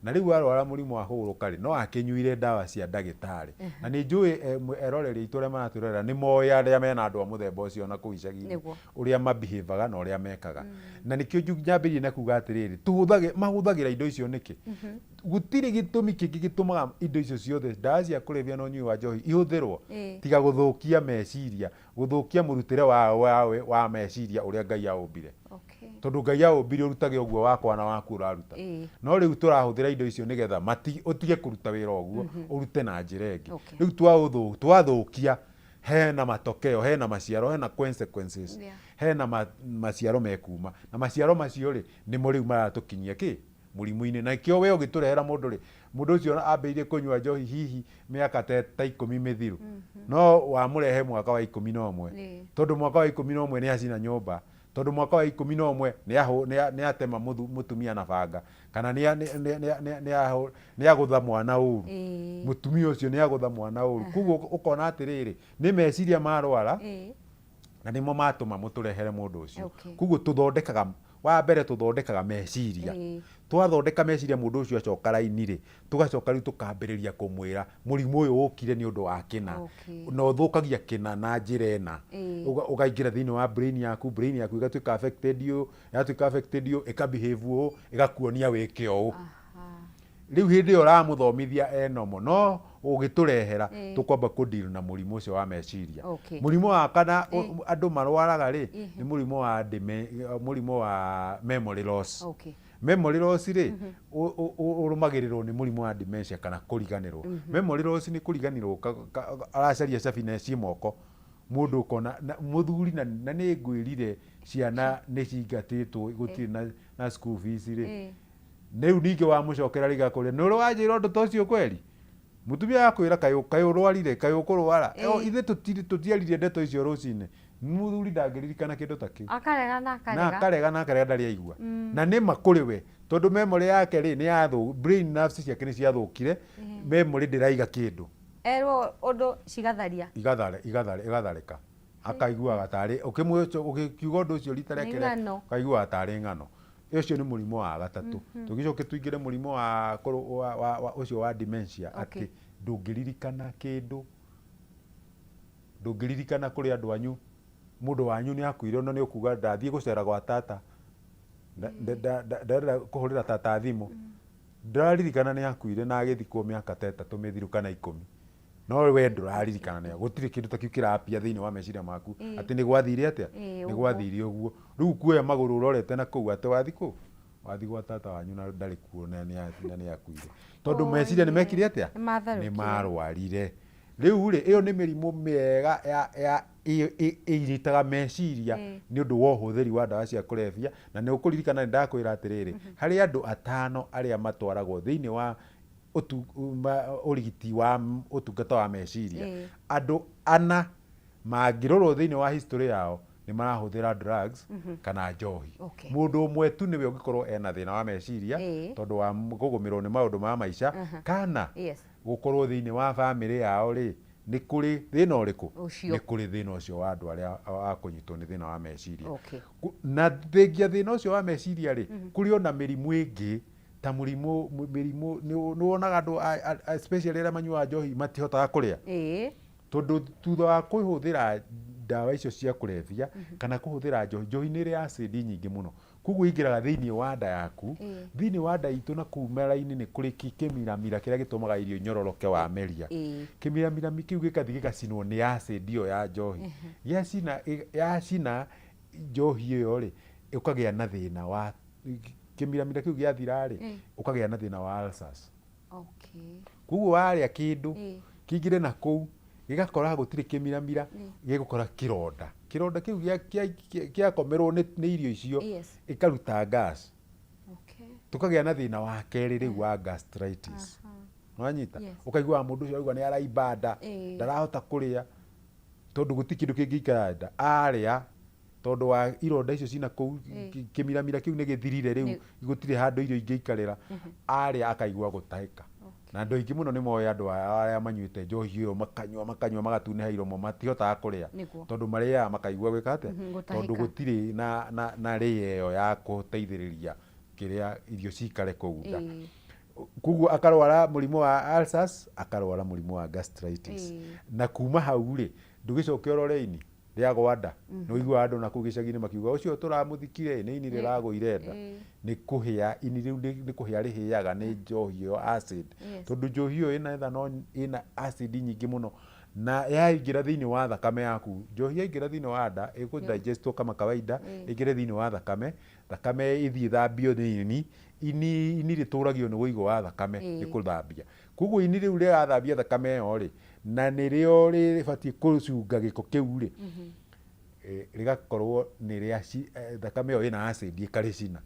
Na rĩu arwara mũrimũ wa kũgũrũka rĩ, no akĩnyuire ndawa cia ndagĩtarĩ. Na nĩ njũĩ eroreri aitũ arĩa maratwĩrorera nĩ moĩ arĩa mena andũ a mũthemba ũcio na kũu icagi-inĩ, ũrĩa mabihevaga na ũrĩa mekaga. Na nĩkĩo nyambĩrĩirie na kuga atĩrĩrĩ, tũhũthagĩra, mahũthagĩra indo icio nĩkĩ? Gũtirĩ gĩtũmi kĩngĩ gĩtũmaga indo icio ciothe, ndawa cia kũrebia na ũnyui wa njohi ihũthĩrwo, tiga gũthũkia meciria, gũthũkia mũrutĩre wa meciria ũrĩa Ngai aũmbire. Tondũ Ngai aũmbire ũrutage ũguo wakwa na waku ũraruta. No rĩu tũrahũthĩra indo icio nĩgetha ũtige kũruta wĩra ũguo, ũrute na njĩra ĩngĩ. Rĩu twathũkia, hena matokeo, hena maciaro, hena consequences, hena maciaro mekuma. Na maciaro macio rĩ, nĩmo rĩu maratũkinyia kĩ? Mũrimũ-inĩ. Na nĩkĩo we ũgĩtũrehera mũndũ rĩ, mũndũ ũcio ambĩrĩirie kũnyua njohi hihi mĩaka ta 10 mĩthiru. No wamũrehe mwaka wa 11. Tondũ mwaka wa 11 nĩ acina nyũmba. Tondũ mwaka wa 11 nĩ atema mũtumia na banga. Kana nĩ agũtha mwana ũru. Mũtumia ũcio nĩ agũtha mwana ũru. Koguo ũkona atĩrĩrĩ, nĩ meciria marwara, na nĩmo matũma mũtũrehere mũndũ ũcio. Koguo tũthondekaga, wa mbere tũthondekaga meciria. Twathondeka meciria mũndũ ũcio acoka raini rĩ, tũgacoka rĩu tũkambĩrĩria kũmwĩra mũrimũ ũyũ ũkire nĩ ũndũ wa kĩna. Na ũthũkagia kĩna na njĩra ĩna. Ũkaingĩra thĩinĩ wa brain yaku, brain yaku ĩgatuĩka affected ũũ, yatuĩka affected ũũ, ĩka behave ũũ, ĩgakuonia wĩke ũũ. Rĩu hĩndĩ ĩyo ũramũthomithia e normal, no ũgĩtũrehera tũkwamba kũ deal na mũrimũ ũcio wa meciria. Mũrimũ wa kana andũ marwaraga rĩ, nĩ mũrimũ wa mũrimũ wa memory loss. Memory loss rĩ, ũrũmagĩrĩrwo nĩ mũrimũ wa dementia kana kũriganĩrwo. Memory loss nĩ kũriganĩrwo, aracaria cabi na ciĩ moko, mũndũ ũkona mũthuri na nĩ ngwĩrire ciana nĩ cingatĩtwo gũtirĩ na school fees rĩ. Rĩu ningĩ wamũcokera rĩngĩ akũria, nĩ ũrĩ wanjĩra ũndũ ta ũcio kweri? Mũtumia akwĩra kaĩ kaĩ ũrwarire, kaĩ ũkũrwara. Ithuĩ tũtiaririe ndeto icio rũcinĩ. Mũthuri ndangĩririkana kĩndũ ta kĩu. Akarega na Na akarega. Akarega na akarega ndarĩ aigua. Na nĩ ma kũrĩ we, tondũ memory yake rĩ, nĩ yathũ, brain nerves ciake nĩ ciathũkire, memory ndĩraiga kĩndũ. Erwo ũndũ cigatharia. Igathare, igathare, igatharĩka. Akaiguaga tarĩ, ũkĩkiuga ũndũ ũcio rita rĩa Nĩ kerĩ, ng'ano. akaiguaga tarĩ ng'ano. Ũcio nĩ mũrimũ wa gatatũ. Tũgĩcoke tũingĩre mũrimũ wa, wa, wa, wa ũcio wa dementia, atĩ ndũngĩririkana kĩndũ, ndũngĩririkana kũrĩ andũ anyu, mũndũ wanyu nĩ akuire ona nĩ ũkuga ndathiĩ gũcera gwa tata, ndarenda kũhũrĩra tata thimũ, ndĩraririkana nĩ akuire na agĩthikwo mĩaka ta 3 mĩthiru kana 10. No we ndũraririkana nĩ gũtirĩ kĩndũ ta kĩu kĩrapia thĩinĩ wa meciria maku atĩ nĩ gwathire atĩa, nĩ gwathire ũguo. Rĩu kuoya magũrũ ũrorete na kũu atĩ wathi kũ? Wathi gwa tata wanyu na ndarĩ kuo na nĩ akuire. Tondũ meciria nĩ mekire atĩa? Nĩ Nĩ marwarire. Rĩu rĩ, ĩyo nĩ mĩrimũ mĩega ya ĩiritaga meciria nĩ ũndũ wa ũhũthĩri wa ndawa cia kũrebia. Na nĩ ũkũririkana nĩ ndakwĩra atĩrĩrĩ, harĩ andũ atano arĩa matwaragwo thĩinĩ wa ũrigiti wa ũtungata wa meciria, andũ ana mangĩrorwo thĩinĩ wa history yao nĩ marahũthĩra drugs kana njohi. Mũndũ ũmwe tu nĩwe ũngĩkorwo ena thĩna wa meciria tondũ wa kũgũmĩrwo nĩ maũndũ ma maica kana gũkorwo thĩinĩ wa bamĩrĩ yao rĩ, nĩ kũrĩ thĩna ũrĩkũ? Ũcio. Nĩ kũrĩ thĩna ũcio wa andũ arĩa a kũnyitwo nĩ thĩna wa meciria. Na thengia thĩna ũcio wa meciria rĩ, kũrĩ ona mĩrimũ ĩngĩ ta mũrimũ mĩrimũ nĩ wonaga andũ especially arĩa manyuaga njohi matihotaga kũrĩa. Tondũ thutha wa kũhũthĩra ndawa icio cia kũrebia kana kũhũthĩra njohi, njohi nĩ ĩrĩ acid nyingĩ mũno. Koguo ĩingĩraga thĩinĩ wa nda yaku, thĩinĩ wa nda itũ na kũu mara-inĩ nĩ kũrĩ kĩmiramira kĩrĩa gĩtũmaga irio inyororoke wameria. Kĩmiramira kĩu gĩgathiĩ gĩgacinwo nĩ acid ĩyo ya njohi. Gĩacina, yacina njohi ĩyo rĩ, ũkagĩa na thĩna wa kĩmiramira kĩu gĩathira rĩ, ũkagĩa na thĩna wa ulcers. Koguo warĩa kĩndũ kĩingĩre na kũu gĩgakora gũtirĩ kĩmiramira, gĩgũkora kĩronda. Kĩronda kĩu gĩakomerwo nĩ irio icio ĩkaruta gas. Tũkagĩa na thĩna wa kerĩ rĩu wa gastritis. Nĩwanyita? Yes. Ũkaiguaga mũndũ ũcio arauga nĩ araimba nda, ndarahota kũrĩa tondũ gũtirĩ kĩndũ kĩngĩikara nda. Arĩa tondũ wa ironda icio cina kũu, kĩmiramira kĩu nĩ gĩthirire rĩu, gũtirĩ handũ irio ingĩikarĩra, arĩa akaigua gũtahĩka. Na andũ aingĩ mũno nĩ moĩ andũ aya arĩa manyuĩte njohi ĩyo makanyua makanyua magatunĩha iromo matihotaga kũrĩa. Tondũ marĩaga makaigua gwĩka atĩa? Gũtahĩka. Tondũ gũtirĩ na rĩya ĩyo ya gũteithĩrĩria kĩrĩa irio cikare kũu nda. Koguo akarwara mũrimũ wa ulcers, akarwara mũrimũ wa gastritis. Na kuma hau rĩ, ndũgĩcoke ũrore ini rĩagwa nda. Nĩ ũiguaga andũ nakũu gĩcagi-inĩ makiuga ũcio tũramũthikire nĩ ini rĩragũire nda. Nĩ kũhĩa, ini rĩu nĩ kũhĩa rĩhĩaga nĩ njohi ĩyo acid. Tondũ njohi ĩyo ĩna ethanol, ĩna acid nyingĩ mũno na yaingĩra thĩinĩ wa thakame yaku, njohi yaingĩra thĩinĩ wa nda ĩkũ digest kama kawaida, ĩingĩre thĩinĩ wa thakame, thakame ĩthiĩ ĩthambio nĩ ini, ini ini rĩtũragio nĩ ũigũ wa thakame nĩ kũthambia. Koguo ini rĩu rĩrathambia thakame ĩyo rĩ, na nĩrĩo rĩbatiĩ kũcunga gĩko kĩu rĩ, rĩgakorwo nĩ rĩa thakame ĩyo ĩna acid ĩkarĩcina.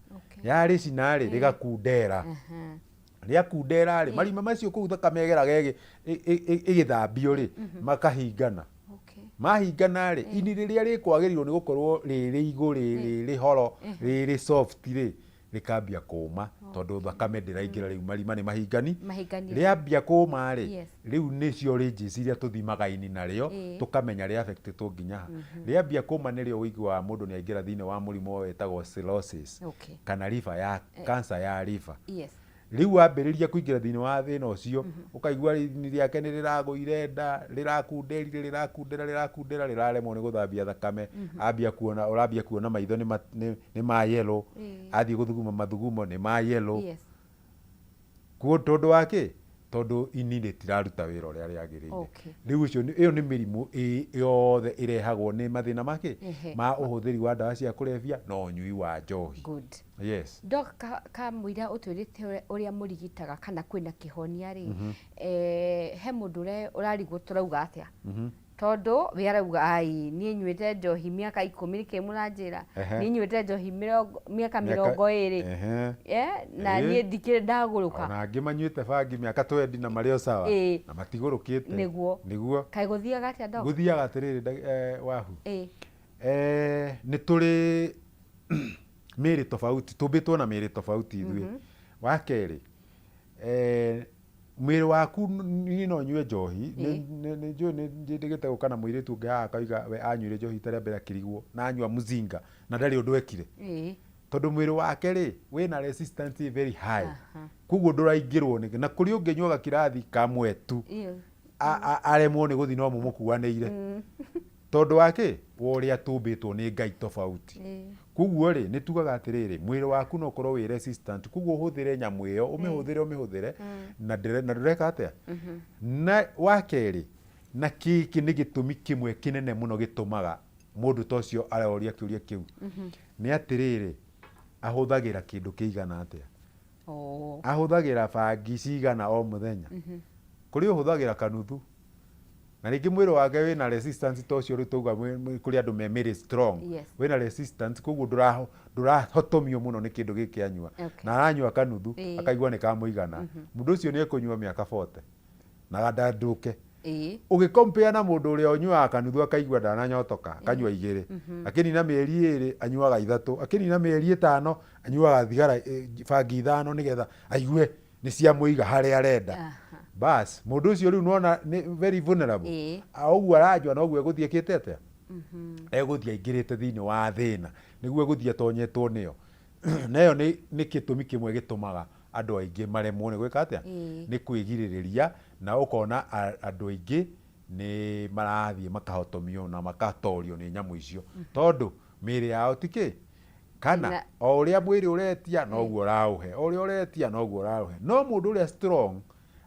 Yarĩcina rĩ, rĩgakundera. Rĩakundera rĩ, marima macio kũu thakame ĩgeraga ĩgĩthambio rĩ, makahingana. Mahingana rĩ, ini rĩrĩa rĩkwagĩrĩirwo nĩ gũkorwo rĩ rĩigũ, rĩ rĩhoro, rĩ soft rĩ, rĩkambia kũma tondũ thakame ndĩraingĩra rĩu marima nĩ mahingani. Rĩambia kũma rĩ, rĩu nĩcio ranges iria tũthimaga ini narĩo, tũkamenya rĩ affectĩtwo nginya ha. Rĩambia kũma nĩrĩo ũiguaga mũndũ nĩ aingĩra thĩinĩ wa mũrimũ wĩtagwo cirrhosis kana liver ya cancer ya liver. Rĩu wambĩrĩria kũingĩra thĩinĩ wa thĩna ũcio, ũkaigua ini rĩake nĩ rĩragũire nda, rĩrakunderire, rĩrakundera, rĩrakundera, rĩraremwo nĩ gũthambia thakame, ambia kuona, ũrambia kuona maitho nĩ ma yellow, athiĩ gũthuguma mathugumo nĩ ma yellow. Tondũ wa kĩ? Tondũ ini rĩtiraruta wĩra ũrĩa rĩagĩrĩire. Rĩu ũcio ĩyo nĩ mĩrimũ yothe ĩrehagwo nĩ mathĩna ma kĩ? Ma ũhũthĩri wa ndawa cia kũrebia na ũnyui wa njohi. Yes. Doc, kamũira ũtwĩrĩte ũrĩa mũrigitaga kana kwĩna kĩhonia rĩ, he mũndũ ũrarigwo tũrauga atĩa? Tondũ we arauga ai niĩ nyuĩte njohi mĩaka ikũmi nĩkĩ mũranjĩra? Niĩ nyuĩte njohi mĩaka mĩrongo ĩrĩ. Na niĩ ndikĩrĩ ndagũrũka. Ona angĩ manyuĩte bangi mĩaka twendi na marĩ o sawa na matigũrũkĩte. Nĩguo. Nĩguo. Kaĩ gũthiaga atĩa Doc? Gũthiaga atĩrĩrĩ Wahu. Nĩ tũrĩ mĩĩrĩ tofauti, tũmbĩtwo na mĩĩrĩ tofauti ithuĩ. Wa kerĩ, mwĩrĩ waku niĩ no nyue njohi, nĩ njũĩ nĩ njĩtĩkĩte gũka na mũirĩtu ũngĩ haha akauga we anyuire njohi rita rĩa mbere akĩrigwo na anyua mzinga na ndarĩ ũndũ ekire. Tondũ mwĩrĩ wake rĩ, wĩna resistance very high. Koguo ndũraingĩrwo nĩ, na kũrĩ ũngĩ ũnyuaga kirathi kamwe tu, aremwo nĩ gũthiĩ no mũmũkuanĩire. Tondũ wa kĩ? Wa ũrĩa tũmbĩtwo nĩ Ngai tofauti. Koguo rĩ, nĩ tugaga atĩrĩrĩ, mwĩrĩ waku no ũkorwo wĩ resistant, koguo ũhũthĩre nyamũ ĩyo, ũmĩhũthĩre ũmĩhũthĩre, na ndũreka atĩa? Na wa kerĩ, na gĩkĩ nĩ gĩtũmi kĩmwe kĩnene mũno gĩtũmaga mũndũ ta ũcio aroria kĩũria kĩu, nĩ atĩrĩrĩ, ahũthagĩra kĩndũ kĩigana atĩa? Ahũthagĩra bangi cigana o mũthenya? Kũrĩ ũhũthagĩra kanuthu, na rĩngĩ mwĩrĩ wake wĩna resistance ta ũcio rĩu twauga kũrĩ andũ me mĩrĩ strong, wĩna resistance koguo ndũrahotomio mũno nĩ kĩndũ gĩkĩ anyua. Na aranyua kanuthu akaigua nĩ kamũigana. Mũndũ ũcio nĩ ekũnyua mĩaka 40 na ndandũke. Ũgĩ compare na mũndũ ũrĩa ũnyuaga kanuthu akaigua ndananyotoka, akanyua igĩrĩ, akĩnina mĩeri ĩrĩ anyuaga ithatũ, akĩnina mĩeri ĩtano anyuaga thigara bangi ithano nĩgetha aigue nĩ ciamũiga harĩa arenda. Bas, mũndũ ũcio rĩu nĩwona nĩ very vulnerable. Ũguo aranyua noguo egũthiĩ ekĩte atĩa? Egũthiĩ aingĩrĩte thĩinĩ wa thĩna, nĩguo egũthiĩ atonyetwo nĩyo. Na ĩyo nĩ gĩtũmi kĩmwe gĩtũmaga andũ aingĩ maremwo nĩ gwĩka atĩa? Nĩ kwĩgirĩrĩria, na ũkona andũ aingĩ nĩ marathiĩ makahotomio na makatorio nĩ nyamũ icio, tondũ mĩĩrĩ yao ti kĩ? Kana o ũrĩa mwĩrĩ ũretia noguo ũraũhe, o ũrĩa ũretia noguo ũraũhe. No mũndũ ũrĩa strong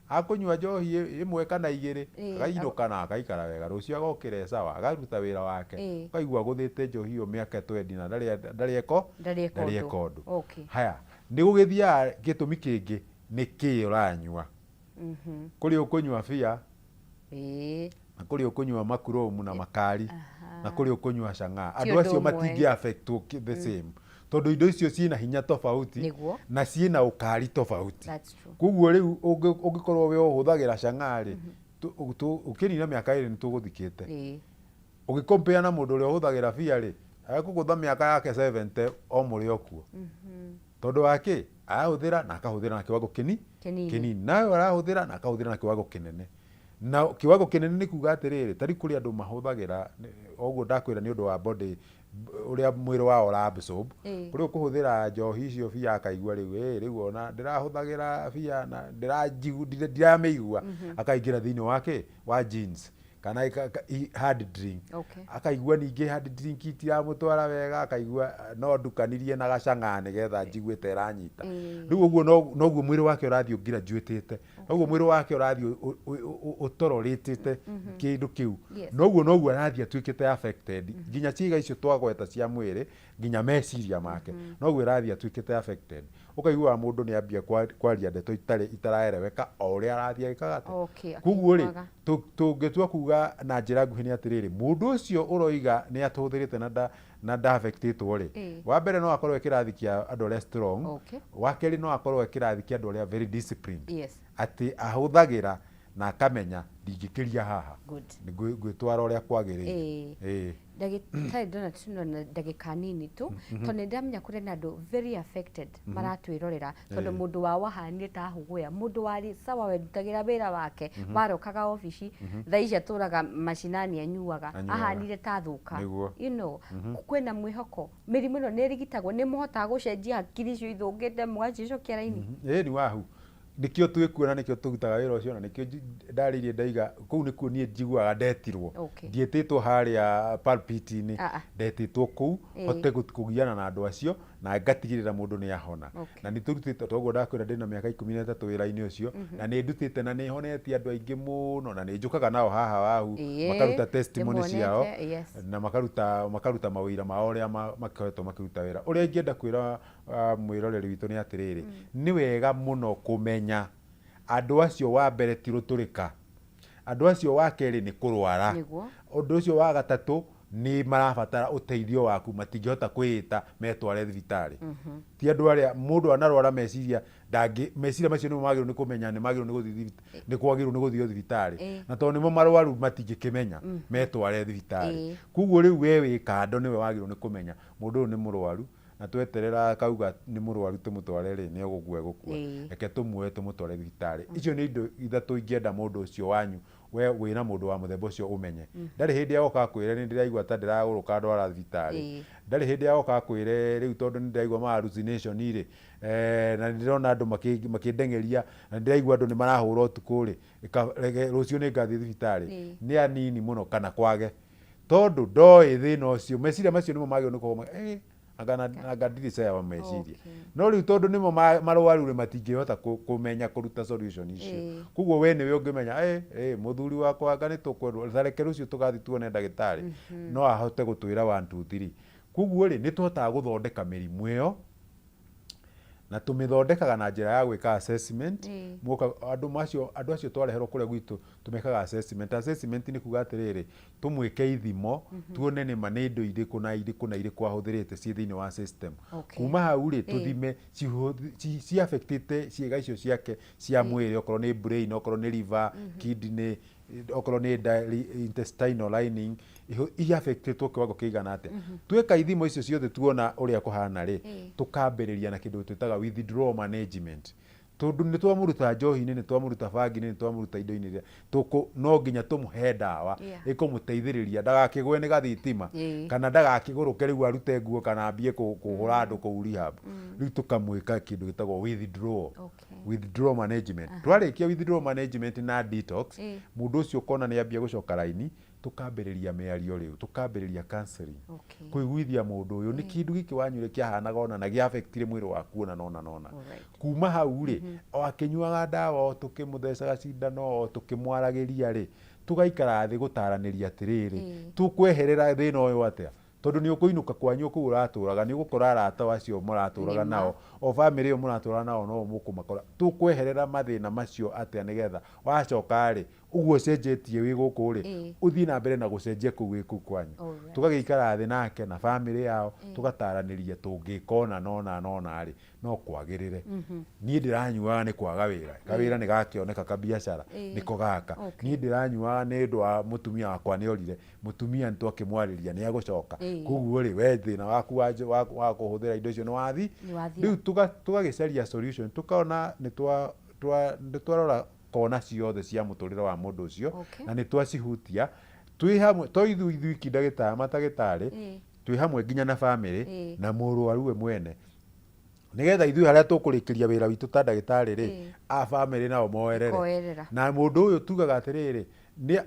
Akũnyua njohi ĩmwe kana igĩrĩ, akainũka na akaikara wega, rũciũ agokĩra e sawa, akaruta wĩra wake. Ũkaigua agũthĩte njohi ĩyo mĩaka twendi na ndarĩ ndarĩ eko Ndarĩ eka ndarĩ ũndũ. eka ũndũ. Haya, nĩ gũgĩthiaga gĩtũmi kĩngĩ nĩ kĩĩ ũranyua. Kũrĩ ũkũnyua bia, na kũrĩ ũkũnyua makuromu na makari, na kũrĩ ũkũnyua chang'aa. Ti Andũ ũndũ acio ũmwe. matingĩ affectwo the same, tondũ indo icio ciĩna hinya tofauti na ciĩna ũkari tofauti. That's true. Koguo rĩu ũngĩkorwo we ũhũthagĩra chang'aa rĩ, ũkĩnina mĩaka 2 nĩ tũgũthikĩte. Ũgĩcompare na mũndũ ũrĩa ũhũthagĩra bia rĩ, ekũgũtha mĩaka yake 70 o mũrĩ o kuo. Tondũ wa kĩ? Arahũthĩra na akahũthĩra na kiwango Kĩnini. Kĩnini. Nawe arahũthĩra na akahũthĩra na kiwango kĩnene. Na kiwango kĩnene nĩ kuga atĩrĩrĩ, ta rĩu kũrĩ andũ mahũthagĩra, ũguo ndakwĩra nĩ ũndũ wa body, ũrĩa mwĩrĩ wao ũra absorb. Kũrĩ ũkũhũthĩra njohi icio bia akaigua rĩu, ĩ rĩu ona ndĩrahũthagĩra bia na ndiramĩigua. Akaingĩra thĩinĩ wa kĩ? Wa jeans. Kana hard drink. Akaigua ningĩ hard drink itiramũtwara wega, akaigua no ndukanirie na gacang'aa nĩgetha njigue ta ĩranyita. Rĩu ũguo noguo mwĩrĩ wake ũrathiĩ ũgraduatĩte, noguo mwĩrĩ wake ũrathiĩ ũtororetĩte kĩndũ kĩu. Noguo noguo arathiĩ atuĩkĩte affected, nginya ciĩga icio twagweta cia mwĩrĩ, nginya meciria make, noguo ĩrathiĩ atuĩkĩte affected. Ũkaiguaga mũndũ nĩ ambia kwaria ndeto itarĩ itaraereweka o ũrĩa arathiĩ agĩkaga atĩa. Koguo rĩ, Akĩiguaga. Tũngĩtua kuga na njĩra nguhĩ nĩ atĩrĩrĩ, mũndũ ũcio ũroiga nĩ atũhũthĩrĩte na nda affectĩtwo rĩ, wa mbere no akorwo e kĩrathi kĩa andũ arĩa strong, wa kerĩ no akorwo e kĩrathi kĩa andũ arĩa very disciplined, atĩ ahũthagĩra na akamenya ndingĩkĩria haha, ngwĩtwara ũrĩa kwagĩrĩire. Ndagĩtarĩ Donald, na ndagĩka nini tu, tondũ nĩ ndĩramenya kũrĩ na andũ very affected maratwĩrorera, tondũ mũndũ wao ahanire ta hũgũya, mũndũ warĩ sawa, werutagĩra wĩra wake, warokaga obici, thaa ici atũraga macinani anyuaga. Anyuaga. Ahanire ta thũka. Kwĩna mwĩhoko? Mĩrimũ ĩno nĩ ĩrigitagwo? Nĩ mũhotaga gũcenjia hakiri icio ithũkĩte mũgacicokia raini? Ĩĩ, nĩ wahu nĩkĩo twĩkuo na nĩkĩo tũrutaga wĩra ũcio, na nĩkĩo ndarĩirie ndaiga kũu nĩkuo niĩ njiguaga ndetirwo. Ndiĩtĩtwo harĩa pulpit-inĩ, ndetĩtwo kũu hote kũgiana na andũ acio na ngatigĩrĩra mũndũ nĩ ahona. Na nĩ tũrutĩte, toguo ndakwĩra, ndĩna mĩaka 13 wĩra-inĩ ũcio, na nĩ ndutĩte na nĩ honetie andũ aingĩ mũno, na nĩ njũkaga nao haha wahu, makaruta testimony ciao na makaruta mawĩra mao ũrĩa makoretwo makĩruta wĩra. Ũrĩa ingĩenda kwĩra mwĩroreri witũ nĩ atĩrĩrĩ, nĩ wega mũno kũmenya andũ acio, wa mbere ti rũtũrĩka, andũ acio wa kerĩ nĩ kũrwara, ũndũ ũcio wa gatatũ nĩ marabatara ũteithio waku, matingĩhota kwĩĩta metware thibitarĩ. Ti andũ arĩa mũndũ anarwara meciria ndangĩ, meciria macio nĩmo magĩrĩirwo nĩ kũmenya nĩ magĩrĩirwo nĩ gũthiĩ nĩ kwagĩrĩirwo nĩ gũthio thibitarĩ, na tondũ nĩmo marwaru matingĩkĩmenya metware thibitarĩ. Koguo rĩu we wĩ kando nĩwe wagĩrĩirwo nĩ kũmenya mũndũ ũyũ nĩ mũrwaru, na tweterera akauga nĩ mũrwaru tũmũtware rĩ, nĩ egũkua egũkua. Reke tũmuoe tũmũtware thibitarĩ. Icio nĩ indo ithatũ ingĩenda mũndũ ũcio wanyu, we wĩna mũndũ wa mũthemba ũcio, ũmenye. Ndarĩ hĩndĩ agoka akwĩre nĩ ndĩraigua ta ndĩragũrũka, ndwara thibitarĩ. Ndarĩ hĩndĩ agoka akwĩre rĩu tondũ nĩ ndĩraigua ma hallucination rĩ, na nĩ ndĩrona andũ makĩndeng'eria, na nĩ ndĩraigua andũ nĩ marahũra ũtukũ rĩ, reke rũciũ nĩ ngathiĩ thibitarĩ. Nĩ anini mũno kana kwage, tondũ ndoĩ thĩna ũcio. Meciria macio nĩmo magĩrĩirwo nĩ gũkorwo anga anga ndirĩ sawa meciria. No rĩu tondũ nĩmo marwaru rĩ, matingĩhota kũmenya kũruta solution icio. Koguo we nĩwe ũngĩmenya, mũthuri wakwa, anga nĩ tũkwendwo, ta reke rũciũ tũgathiĩ tuone ndagĩtarĩ, no ahote gũtwĩra 1 2 3. Koguo rĩ, nĩ tũhotaga gũthondeka mĩrimũ ĩyo, na tũmĩthondekaga na njĩra ya gwĩka assessment. Muoka andũ macio, andũ acio twareherwo kũrĩa gwitũ, tũmekaga assessment. Assessment nĩ kuga atĩrĩrĩ, tũmwĩke ithimo, tuone nĩma nĩ indo irĩkũ na irĩkũ na irĩkũ ahũthĩrĩte ciĩ thĩinĩ wa system. Kuma hau rĩ, tũthime ci affectĩte ciĩga icio ciake cia mwĩrĩ, okorwo nĩ brain, okorwo nĩ liver, kidney, okorwo nĩ intestinal lining, i affectĩtwo kiwango kĩigana atĩa. Tweka ithimo icio ciothe, tuona ũrĩa kũhana rĩ, tũkambĩrĩria na kĩndũ twĩtaga withdrawal management, tondũ nĩ twamũruta njohi-inĩ, nĩ twamũruta bangi-inĩ, nĩ twamũruta indo-inĩ iria tũkũ, no nginya tũmũhe ndawa ĩkũmũteithĩrĩria ndagakĩgwe nĩ gathitima kana ndagakĩgũrũke rĩu arute nguo kana ambie kũhũra andũ kũu rehab. Rĩu tũkamwĩka kĩndũ gĩtagwo withdrawal withdrawal management. Twarĩkia withdrawal management na detox, mũndũ ũcio ũkona nĩ ambia gũcoka raini. Tũkambĩrĩria mĩario rĩu, tũkambĩrĩria counseling. Okay. Kũiguithia mũndũ ũyũ nĩ kĩndũ gĩkĩ wanyuire kĩahanaga ona na gĩa affectire mwĩrĩ waku ona nona nona. Kuma hau rĩ, o akĩnyuaga ndawa, o tũkĩmũthecaga cindano, o tũkĩmwaragĩria rĩ, tũgaikara thĩ gũtaranĩria atĩrĩrĩ, tũkweherera thĩna ũyũ atĩa, tondũ nĩ ũkũinũka kwanyu kũu ũratũraga, nĩ ũgũkora arata acio mũratũraga nao, o bamĩrĩ ĩyo mũratũraga nao no mũkũmakora. Tũkweherera mathĩna macio atĩa nĩgetha wacoka rĩ, ũguo ũcenjetie wĩ gũkũ rĩ, ũthiĩ na mbere na gũcenjia kũu wĩ kũu kwanyu. Tũgagĩikara thĩ nake na bamĩrĩ yao, tũgataranĩria tũngĩka ũna na ũna na ũna rĩ, no kwagĩrĩre. Niĩ ndĩranyuaga nĩ kwaga wĩra, kawĩra nĩ gakĩoneka kabiacara nĩko gaka. Niĩ ndĩranyuaga nĩ ũndũ wa mũtumia wakwa nĩ orire, mũtumia nĩ twakĩmwarĩria nĩ egũcoka, koguo rĩ, we thĩna waku wa wa kũhũthĩra indo icio nĩ wathi. Nĩ wathira. Rĩu tũgagĩcaria solution, tũkona nĩ twa twa nĩ twarora kona ciothe cia mũtũrĩre wa mũndũ ũcio. Na nĩ twacihutia twĩ hamwe, to ithuĩ ithuiki ndagĩtarĩ matagĩtarĩ, twĩ hamwe nginya na bamĩrĩ na mũrwaru we mwene, nĩgetha ithuĩ harĩa tũkũrĩkĩria wĩra witũ ta ndagĩtarĩ rĩ, a bamĩrĩ nao moerere. Koerera. Na mũndũ ũyũ tugaga atĩrĩrĩ, nĩ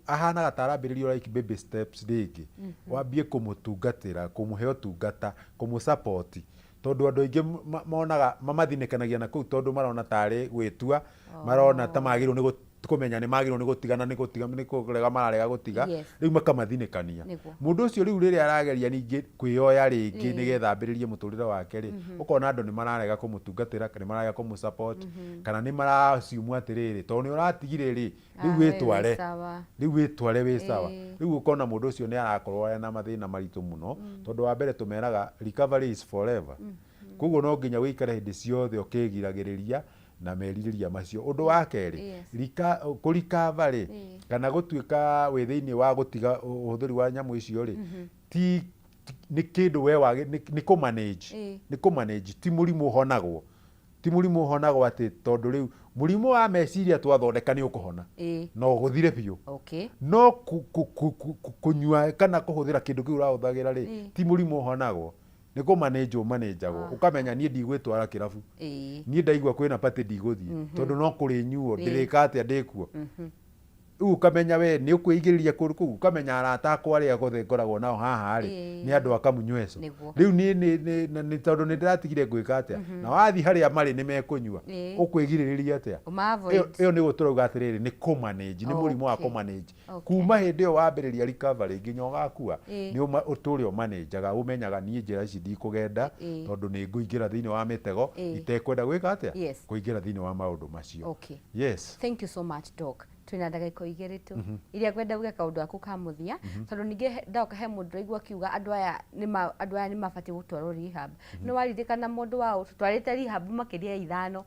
ahanaga ta arambĩrĩria like baby steps rĩngĩ, wambie kũmũtungatĩra, kũmũhe ũtungata, kũmũ support, tondũ andũ aingĩ monaga mamathinĩkanagia na kũu, tondũ marona tarĩ gwĩtua, marona ta magĩrĩirwo nĩ kũmenya nĩ magĩrĩirwo nĩ gũtigana, nĩ gũtiga, nĩ kũrega mararega gũtiga. Rĩu makamathinĩkania. Mũndũ ũcio rĩu rĩrĩa arageria ningĩ kwĩyoya rĩngĩ nĩgetha ambĩrĩrie mũtũrĩre wake rĩ, ũkona andũ nĩ mararega kũmũtungatĩra, nĩ mararega kũmũ support, kana nĩ mara assume atĩrĩrĩ, tondũ nĩ ũratigire rĩ, rĩu Ah, we wĩ wĩtware sawa. Rĩu wĩtware wĩ sawa. Rĩu ũkona mũndũ ũcio nĩ arakorwo ena mathĩna maritũ mũno, tondũ wa mbere tũmeraga recovery is forever, koguo no nginya wĩikare hĩndĩ ciothe ũkĩgiragĩrĩria na merirĩria macio. Ũndũ wa kerĩ, kũrikava rĩ, kana gũtuĩka wĩ thĩinĩ wa gũtiga ũhũthĩri wa nyamũ icio rĩ, ti nĩ kĩndũ we wagĩ nĩ kũ manage. Nĩ kũ manage, ti mũrimũ ũhonagwo, ti mũrimũ ũhonagwo atĩ tondũ rĩu mũrimũ wa meciria twathondeka nĩ ũkũhona na ũgũthire biũ. No kũnyua kana kũhũthĩra kĩndũ kĩu ũrahũthagĩra rĩ, ti mũrimũ ũhonagwo, nĩ kũ manage ũmanĩnjagwo, ũkamenya niĩ ndigwĩtwara kĩrabu, niĩ ndaigua kwĩna party ndigũthiĩ, tondũ no kũrĩnyuo, ndĩrĩka atĩa ndĩkuo. Rĩu ũkamenya we nĩ ũkwĩigĩrĩria kũndũ kũu, ũkamenya arata akwa arĩa othe ngoragwo nao haha rĩ, nĩ andũ a kamunyweco. Rĩu niĩ nĩ tondũ nĩ ndĩratigire ngwĩka atĩa, na wathiĩ harĩa marĩ nĩ mekũnyua, ũkwĩgirĩrĩria atĩa? Ũma-avoid. Ĩyo nĩguo tũrauga atĩrĩrĩ, nĩ kũ-manage, nĩ mũrimũ wa kũ-manage. Kuma hĩndĩ ĩyo wambĩrĩria recovery nginya ũgakua, nĩ ũtũre ũmanĩnjaga, ũmenyaga niĩ njĩra ici ndikũgenda, tondũ nĩ ngũingĩra thĩinĩ wa mĩtego itekwenda gwĩka atĩa, kũingĩra thĩinĩ wa maũndũ macio. Yes. Thank you so much, Doc. Twĩna ndagĩka 2 tu iria ngwenda uge kaũndũ gaku ka mũthia, tondũ ningĩ ndoka he mũndũ ũraigua akiuga andũ aya nĩ mabatiĩ gũtwarwo rehab. Nĩ waririkana mũndũ wa tũtwarĩte rehab makĩria ya 5,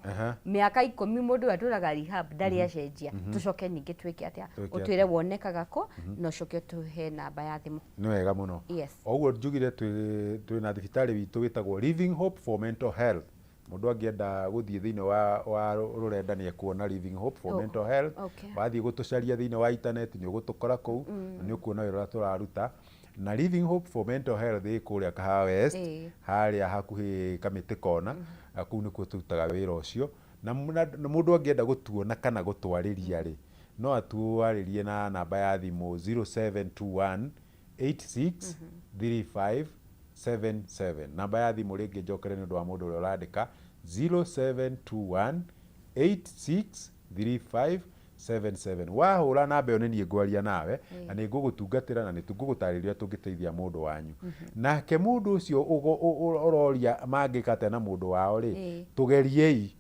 mĩaka 10, mũndũ ũyũ atũraga rehab ndarĩ acenjia. Tũcoke ningĩ twĩke atĩa? Twĩke Ũtwĩre atĩa? wonekaga kũ, na ũcoke ũtũhe namba ya thimũ. Nĩ wega mũno. O ũguo njugire, twĩ na thibitarĩ witũ wĩtagwo Living Hope for Mental Health. Mũndũ angĩenda gũthiĩ thĩinĩ wa rũrenda nĩ ekuona Living Hope for Mental Health. Wathiĩ gũtũcaria thĩinĩ wa internet nĩ ũgũtũkora kũu, na nĩ ũkuona wĩra ũrĩa tũraruta. Na Living Hope for Mental Health ĩ kũrĩa Kahawa West, harĩa hakuhĩ Kamĩtĩ Kona, na kũu nĩkuo tũrutaga wĩra ũcio. Na mũndũ angĩenda gũtuona kana gũtwarĩria rĩ, no atwarĩrie na namba ya thimũ 0721 86 35 77. Namba ya thimũ rĩngĩ njokere nĩ ũndũ wa mũndũ ũrĩa ũrandĩka, 0721 86 35 77. Wahũra namba ĩyo nĩ niĩ ngwaria nawe, na nĩ ngũgũtungatĩra na nĩ ngũgũtarĩria tũngĩteithia mũndũ wanyu. Nake mũndũ ũcio ũroria mangĩka atĩa na mũndũ wao rĩ, tũgeriei,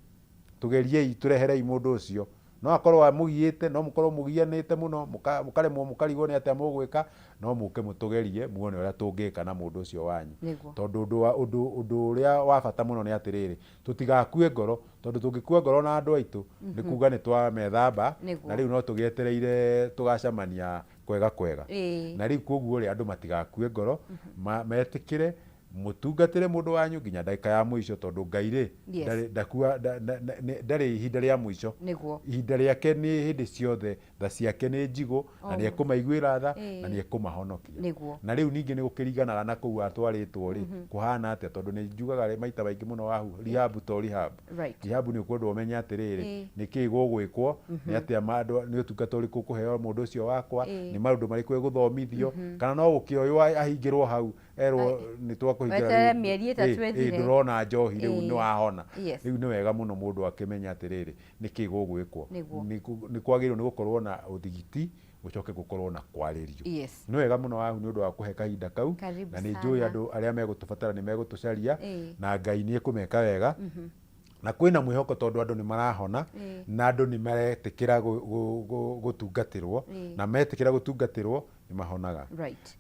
tũgeriei, tũreherei mũndũ ũcio. No akorwo amũgiĩte, no mũkorwo mũgianĩte mũno, mũkaremwo, mũkarigwo nĩ atĩa mũgwĩka, no mũke mũtũgerie muone ũrĩa tũngĩka na mũndũ ũcio wanyu. Tondũ ũndũ ũrĩa wa bata mũno nĩ atĩrĩrĩ, tũtigakue ngoro, tondũ tũngĩkua ngoro na andũ aitũ nĩ kuga nĩ twamethamba. Na rĩu no tũgĩetereire tũgacemania kwega kwega. Na rĩu koguo rĩ, andũ matigakue ngoro, metĩkĩre. Mũtungatĩre mũndũ wanyu nginya ndagĩka ya mũico, tondũ Ngai rĩ, ndarĩ ndakua ndarĩ ihinda rĩa mũico. Ihinda rĩake nĩ hĩndĩ ciothe, tha ciake nĩ njigũ, na nĩ ekũmaiguĩra tha, na nĩ ekũmahonokia. Na rĩu ningĩ nĩ gũkĩringanaga na kũu atwarĩtwo rĩ, kũhana atĩa, tondũ nĩ njugaga maita maingĩ mũno wahu, rehab to rehab. Rehab nĩ ũkwendwo ũmenye atĩrĩrĩ, nĩkĩĩ gũgwĩkwo, nĩ atĩa nĩ ũtungata ũrĩkũ ũkũheo mũndũ ũcio wakwa, nĩ maũndũ marĩkũ egũthomithio, kana no gũkĩoywo ahingĩrwo hau erwo nĩ twakũhingĩra. Weterere rĩu, mĩeri 3 ĩthire. Ndũrona njohi rĩu, nĩ wahona. Rĩu nĩ wega mũno mũndũ akĩmenya atĩrĩrĩ, nĩkĩ gũgwĩkwo. Nĩ kwagĩrĩirwo nĩ gũkorwo na ũthigiti, gũcoke gũkorwo na kwarĩrio. Nĩ wega mũno wahu nĩ ũndũ wa kũhe kahinda kau. Karibu Na nĩ njũĩ sana. andũ arĩa megũtũbatara nĩ megũtũcaria, na Ngai nĩ ekũmeka wega, na kwĩna mwĩhoko tondũ andũ nĩ marahona, na andũ nĩ maretĩkĩra gũtungatĩrwo, na metĩkĩra gũtungatĩrwo nĩ mahonaga.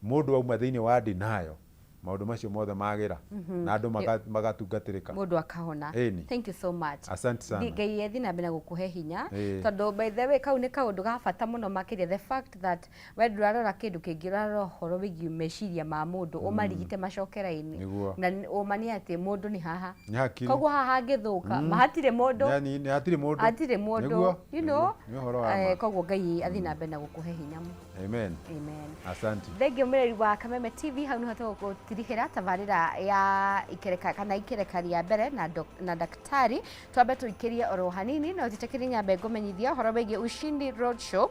Mũndũ auma thĩinĩ wa denial, maũndũ macio mothe magĩra, na andũ magatungatĩrĩka. Mũndũ akahona. Ĩni. Thank you so much. Asante sana. Ngai ethi na mbere na gũkũhe hinya, tondũ by the way kau nĩ kaũndũ ga bata mũno makĩria, the fact that we ndũrarora kĩndũ kĩngĩ, ũrarora ũhoro wĩgiĩ meciria ma mũndũ, ũmarigite macoke raini. Na ũma nĩ atĩ mũndũ nĩ haha. Nĩ hakiri. Koguo haha hangĩthũka, hatirĩ mũndũ. Yani, nĩ hatirĩ mũndũ. Hatirĩ mũndũ. You know? Nĩ ũhoro wa ma. Koguo Ngai athiĩ na mbere na gũkũhe hinya. Amen. Amen. Asante. Thengio mũreri wa Kameme TV, hau niho tũgũtirihĩra tabarĩra ya ikereka kana ikereka rĩa mbere na, na daktari. Twambe tũikĩrie oro hanini, no njĩtĩkĩrie nyambe ngũmenyithia ũhoro wĩgiĩ Ushindi Road Show.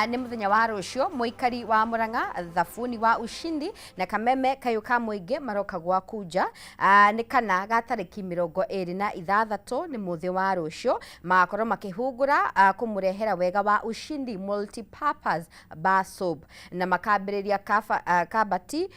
Nĩ mũthenya wa rũciũ, mũikari wa Murang'a, thabuni wa Ushindi na Kameme kayũ ka mũingĩ maroka gwaku nja. Nĩ kana ga tarĩki 26, nĩ mũthĩ wa rũciũ, magakorwo makĩhungũra, kũmũrehera wega wa Ushindi multipurpose bar soap, na makambĩrĩria Kabati,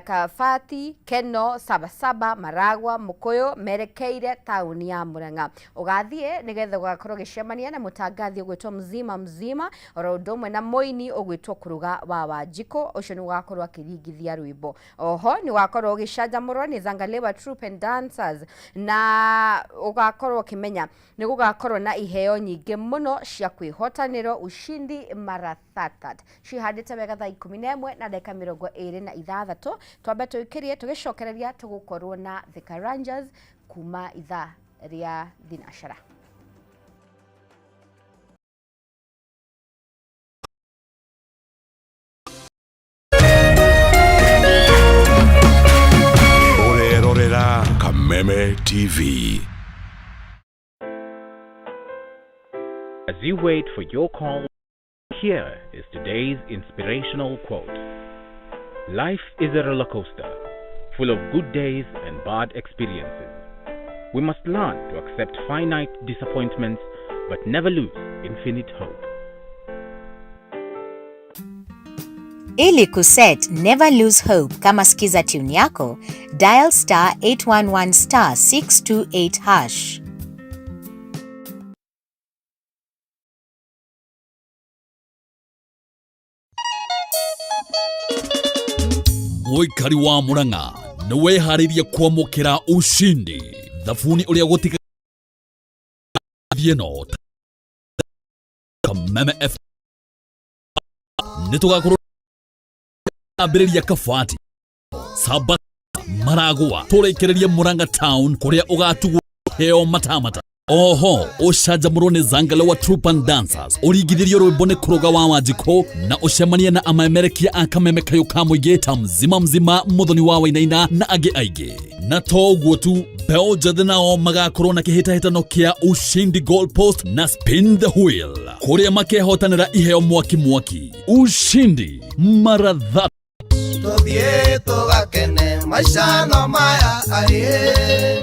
Kabati, Keno, Sabasaba, Maragwa, Mũkũyũ, merekeire taũni ya Murang'a. Ũgathiĩ nĩgetha ũgakorwo ũgĩcemania na mũtangathi ũgwĩtwo Mzima Mzima, oro ũndũ ũmwe na mũini ũgwĩtwo Kũrũga wa Wanjikũ, ũcio nĩ ũgakorwo akĩringithia rwĩmbo. Oho nĩ ũgakorwo ũgĩcanjamũrwo nĩ Zangalewa Troupe and Dancers, na ũgakorwo ũkĩmenya nĩ gũgakorwo na iheo nyingĩ mũno cia kwĩhotanĩro. Ushindi Marathathat cihandĩte wega thaa 11 na ndagĩka 26. Twambe tũikĩrie, tũgĩcokereria tũgũkorwo na Thika Rangers kuma ithaa rĩa thinacara. Ũrerorera Kameme TV. As you wait for your call, here is today's inspirational quote. Life is a roller coaster, full of good days and bad experiences. We must learn to accept finite disappointments, but never lose infinite hope. Ili kuset Never Lose Hope kama skiza tune yako, dial *811*628#. Mũikari wa Murang'a nĩ wĩharĩirie kwamũkĩra ushindi thabuni ũrĩa gũtiga thiĩ Kameme F nĩ tũgakorwo ambĩrĩria Kabati, Saba, Maragwa, tũrĩkĩrĩrie Murang'a town kũrĩa ũgatugwo heo matamata. Oho ũcanjamũrwo nĩ Zangalewa Troupe and Dancers, ũringithĩrio rwĩmbo nĩ Kũrũga wa Wanjikũ, na ũcemanie na amemerekia a Kameme kayũ ka mũingĩ ta Mzima Mzima, Mũthoni wa Wainaina na angĩ aingĩ. Na to ũguo tu, mbeũ njĩthĩ nao magakorwo na kĩhĩtahĩtano kĩa Ushindi Goal Post na Spin the Wheel, kũrĩa makehotanĩra iheo mwaki mwaki. Ushindi Maratha. Tũthiĩ tũgakene maica no maya aĩ.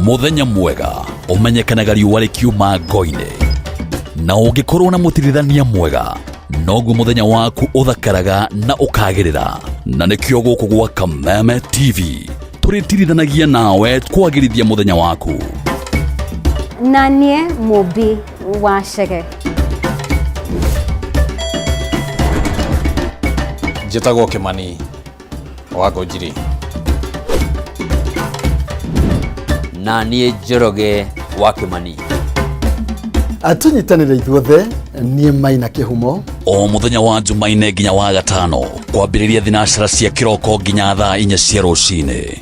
Mũthenya mwega ũmenyekanaga riũa rĩkiuma ngo-inĩ, na ũngĩkorwo na mũtirithania mwega noguo mũthenya waku ũthakaraga na ũkagĩrĩra. Na nĩkĩo gũkũ gwa Kameme TV tũrĩtirithanagia nawe kwagĩrithia mũthenya waku. Na niĩ Mũmbi wa Chege. Njĩtagwo Kĩmani wa Ngũnjiri. Na niĩ Njoroge wa Kĩmani. Tũnyitanĩre ithuothe, niĩ Maina Kĩhumo. O mũthenya wa Jumaine nginya wa gatano kwambĩrĩria thinacara cia kĩroko nginya thaa 4 cia rũcinĩ.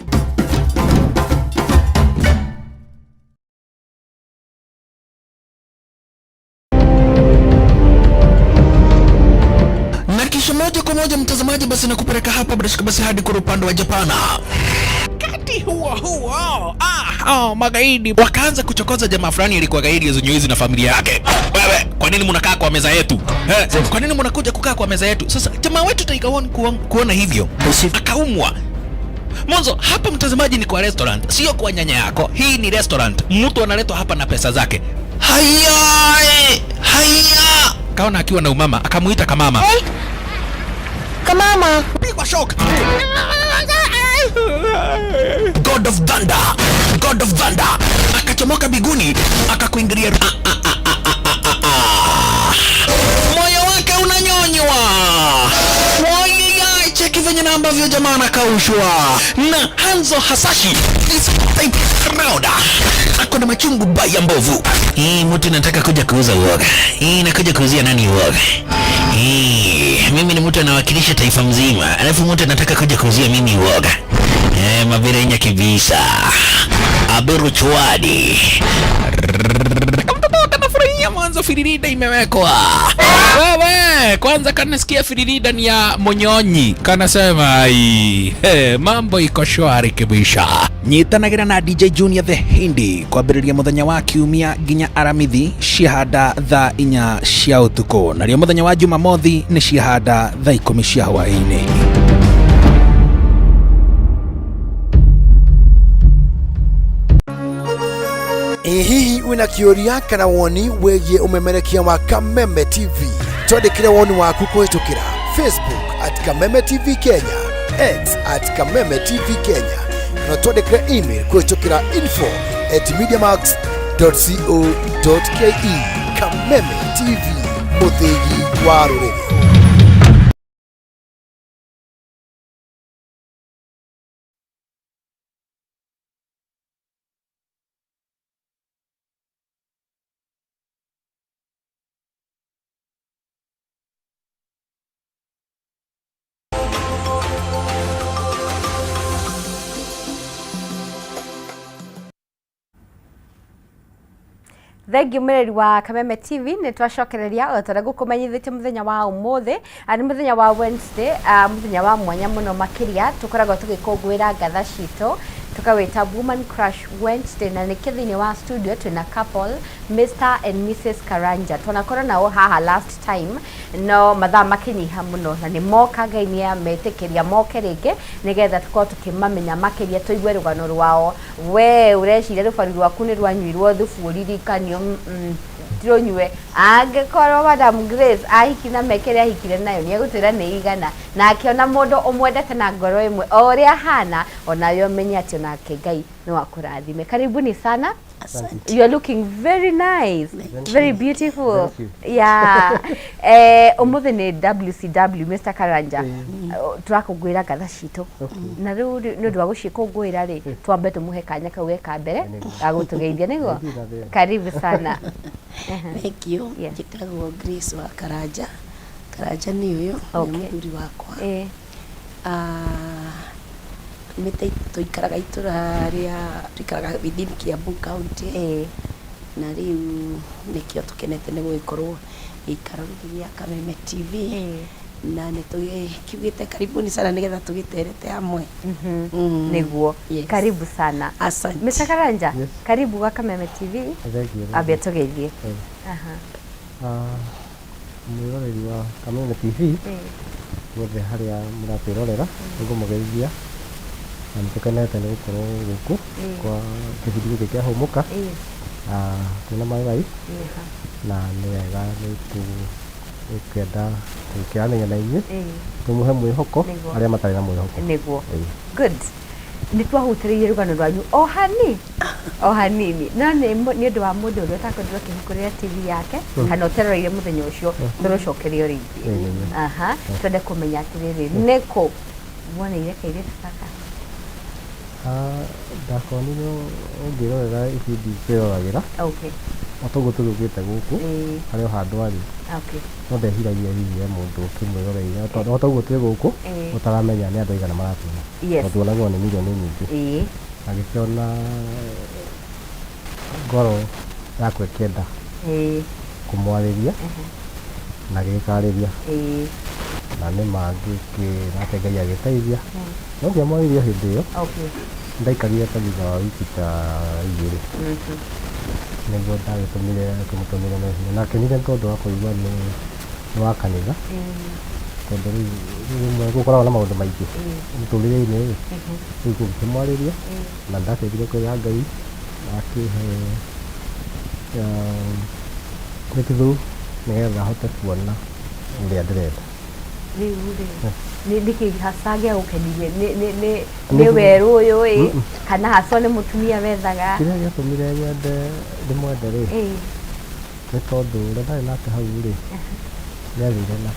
Na kisha moja kwa moja mtazamaji, basi nakupeleka hapa bila shaka basi hadi kule upande wa Japana. Wakati huo huo, magaidi wakaanza kuchokoza jamaa fulani alikuwa gaidi ya na familia yake. Wewe, kwa nini mnakaa kwa meza yetu? Kwa nini mnakuja kukaa kwa meza yetu? Sasa jamaa wetu Tiger One kuona hivyo akaumwa. Mwanzo hapa mtazamaji, ni kwa restaurant, sio kwa nyanya yako. Hii ni restaurant, mtu analetwa hapa na pesa zake. Haya, haya, kaona akiwa na umama, akamuita kamama. Hey. Kamama. Pigwa shock. God of Thunder, God of Thunder akachomoka biguni akakuingilia. Moyo wake unanyonywa. Wai, cheki venye na ambavyo jamaa anakaushwa na Hanzo Hasashi this type round ako na machungu baya mbovu. Hii mtu nataka kuja kuuza uoga. Hii nakuja kuuzia nani uoga? Hii mimi ni mtu anawakilisha taifa mzima, alafu mtu anataka kuja kuuzia mimi uoga. Mabirenya kibisa. Aberu chwadi. Kamtoto kanafurahia mwanzo firirida imewekwa. Wewe, kwanza kanasikia firirida ni ya Monyonyi. Kanasema ai, mambo iko shwari kibisha. Nyitanagira na DJ Junior the Hindi kwambĩrĩria mũthenya wa kiumia nginya aramithi ciahanda thaa 4 cia ũtukũ, narĩo mũthenya wa Jumamothi nĩ ciahanda thaa 10 cia hwaĩ-inĩ. Ĩ hihi wĩna kĩũria kana woni wĩgiĩ ũmemerekia wa Kameme TV? Twandĩkĩre woni waku kũhĩtũkĩra Facebook at Kameme TV Kenya, X at Kameme TV Kenya, kana twandĩkĩre email kũhĩtũkĩra info@mediamax.co.ke. Kameme TV, mũthĩgi wa rũrĩrĩ. Thengiũ mwĩrori wa Kameme TV, nĩ twacokereria o ta ũrĩa ngũkũmenyithĩtie mũthenya wa ũmũthĩ, nĩ mũthenya wa Wednesday, mũthenya wa mwanya mũno makĩria tũkoragwo tũgĩkũngũĩra ngatha citũ tũkawĩta Woman Crush Wednesday, na nĩkĩo thĩinĩ wa studio twĩna couple Mr and Mrs Karanja. Twanakorwo nao haha last time no mathaa makĩnyiha mũno, na nĩ moka, Ngai nĩ ametĩkĩria moke rĩngĩ nĩgetha tũkorwo tũkĩmamenya makĩria, tũigue rũgano rwao. We ũreciria rũbaru rwaku nĩ rwanyuirwo thubu ũririkanio tirũnyue, angĩkorwo Madam Grace ahiki na mekĩre ahikire nayo nĩ egũtwĩra nĩ igana, na akĩona mũndũ ũmwendete na ngoro ĩmwe o ũrĩa ahana, onawe ũmenye atĩ onake Ngai no akũrathime. Karibuni sana. Asante. You are looking very nice, very beautiful. Thank you. Yeah. Ũmũthĩ nĩ WCW Mr. Karanja. Tũrakũngũĩra ngatha citũ. Na rĩu nĩ ũndũ wa gũcikũngũĩra rĩ, twambe tũmũhe kanya kau ge ka mbere ga gũtũgeithia nĩguo. Karibu sana. Thank you. Njĩtagwo Grace wa Karanja. Karanja nĩ ũyũ, nĩ mũthuri wakwa. Tumĩte tũikaraga itũra rĩa tũikaraga within Kiambu County, na rĩu nĩkĩo tũkenete nĩ gũgĩkorwo gĩikaro gĩkĩ gĩa Kameme TV, na nĩ tũkiugĩte karibuni sana nĩgetha tũgĩterete hamwe. Nĩguo. Yes. Karibu sana. Asante. Mr. Karanja, Yes. karibu gwa Kameme TV. Thank you. Ambia tũgeithie. Aha. Mwĩroreri wa Kameme TV guothe harĩa mũratwĩrorera, nĩngũmũgeithia na nĩtũkenete nĩ gũkorwo gũkũ kwa kĩbindi gĩkĩ kĩa Hũmũka. Twĩna maĩ mai na nĩ wega nĩ tũkĩenda gũkĩaranĩria na inyuĩ tũmũhe mwĩhoko arĩa matarĩ na mwĩhoko. Nĩguo. Good. Nĩ twahutĩrĩirie rũgano rwanyu o hani o hanini, no nĩ ũndũ wa mũndũ ũrĩa ũtakorirwo akĩhingũrĩra TV yake kana ũteroreire mũthenya ũcio, tũrũcokerio rĩngĩ. Aha, twende kũmenya atĩrĩrĩ, nĩkũ muoneire kairĩtu gaka? Ndakonire ũngĩrorera ibindi kwĩroragĩra. O toguo tũgĩũkĩte gũkũ, harĩ o handũ arĩ. No ndeciragia hihi he mũndũ ũkĩmwĩroreire. O toguo twĩ gũkũ, ũtaramenya nĩ andũ aigana maratuona. Tondũ tuonagwo nĩ mirioni nyingĩ. Agĩkĩona ngoro yakwa ĩkĩenda kũmwarĩria na agĩgĩkarĩria. Na nĩ ma nake Ngai agĩteithia. No ndiamwarĩirie o hĩndĩ ĩyo. Ndaikarire ta thutha wa wiki ta 2 nĩguo ndagĩtũmire ngĩmũtũmĩra message. Na akenire nĩ tondũ wa kũigua nĩ wa kanitha. Tondũ rĩu rĩmwe gũkoragwo na maũndũ maingĩ mũtũrĩre-inĩ rĩ, rĩu ngĩkĩmwarĩria na ndakĩendire kwĩra Ngai akĩhe breakthrough nĩgetha hote kuona ũrĩa ndĩrenda. Rĩu rĩ, nĩ nĩkĩ hasa gĩagũkenirie? Nĩ nĩ nĩ nĩ werũ ũyũ ĩ, kana haswa nĩ mũtumia wethaga? Kĩrĩa gĩatũmire nyende ndĩmwende rĩ, nĩ tondũ ũrĩa ndarĩ nake hau rĩ, nĩ athire na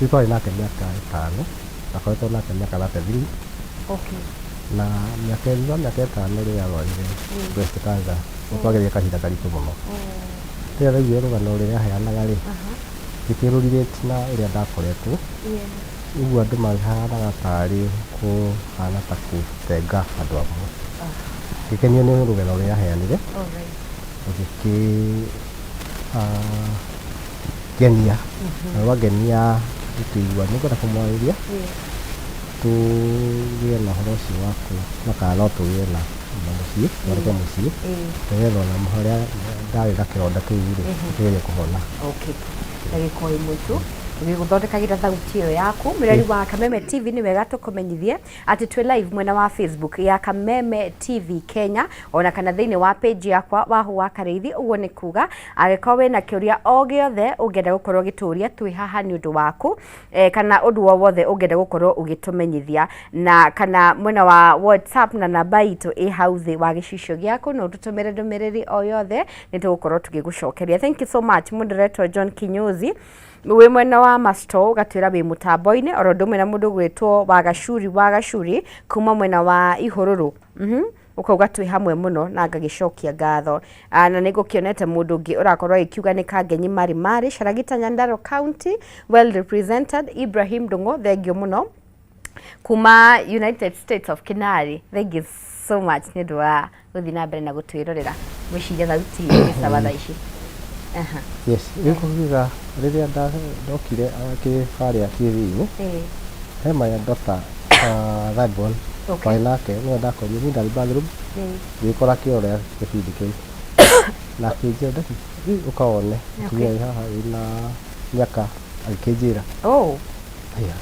rĩu twarĩ nake mĩaka 5, ndakoretwo nake mĩaka 33. Na mĩaka thutha wa mĩaka 5 rĩ, arwarire breast cancer, nĩ twagereire kahinda karitũ mũno. Rĩrĩa ndaiguire rũgano rũrĩa aheanaga rĩ, ngĩkĩrũrelate na ũrĩa ndakoretwo. Ũguo andũ mahanaga tarĩ kũhana ta gũtenga andũ amwe. Ngĩkenio nĩ rũgano rũrĩa aheanire, rũgĩkĩ ngenia, na rwangenia ngĩkĩigua nĩ ngwenda kũmwarĩria, tũgĩe na ũhoro ũcio wa kuona kana no tũgĩe na mũciĩ, tũthondeke mũciĩ, nĩgetha ona harĩa ndarĩ na kĩronda kĩu rĩ, kĩgerie kũhona. Okay. Ndagĩka o ĩmwe tu tũgĩgũthondekagĩra thauti ĩyo yaku. Mwĩrori wa Kameme TV, nĩ wega tũkũmenyithie atĩ twĩ live mwena wa Facebook ya Kameme TV Kenya, ona kana thĩinĩ wa page yakwa Wahu wa Karĩithi. Ũguo nĩ kuga angĩkorwo wĩna kĩũria o gĩothe ũngĩenda gũkorwo ũgĩtũria, twĩ haha nĩ ũndũ waku, kana ũndũ o wothe ũngĩenda gũkorwo ũgĩtũmenyithia, na kana mwena wa WhatsApp na namba itũ ĩ hau thĩ wa gĩcicio gĩaku, no ũtũtũmĩre ndũmĩrĩri o yothe, nĩ tũgũkorwo tũgĩgũcokeria. Thank you so much. Mũndũ ũretwo John Kinyozi wĩ mwena wa Masto ũgatwĩra wĩ mũtambo-inĩ, oro ũndũ ũmwe na mũndũ ũgwĩtwo Wagacuri Wagacuri kuma mwena wa Ihũrũrũ. Ũkauga twĩ hamwe mũno na ngagĩcokia ngatho. Na nĩ ngũkĩonete mũndũ ũngĩ ũrakorwo agĩkiuga nĩ Kangenyi Marĩ Marĩ, Caragita Nyandarua County, well represented. Ibrahim Ndung'u, thengio mũno kuma United States of Kinari, thank you so much nĩ ũndũ wa gũthiĩ na mbere na gũtwĩrorera. Ngwĩciria thauti ĩ sawa thaa ici. Aha. Yes, rĩu kũgiga rĩrĩa ndokire harĩa TV-inĩ, he my daughter third born twarĩ nake, nĩwe ndakorire niĩ ndarĩ bathroom, ngĩgĩkora akĩrorera gĩbindi kĩu na akĩnjĩra, "Daddy, rĩu ũka wone mũtumia wĩ haha wĩna mĩaka," agĩkĩnjĩra. Aya,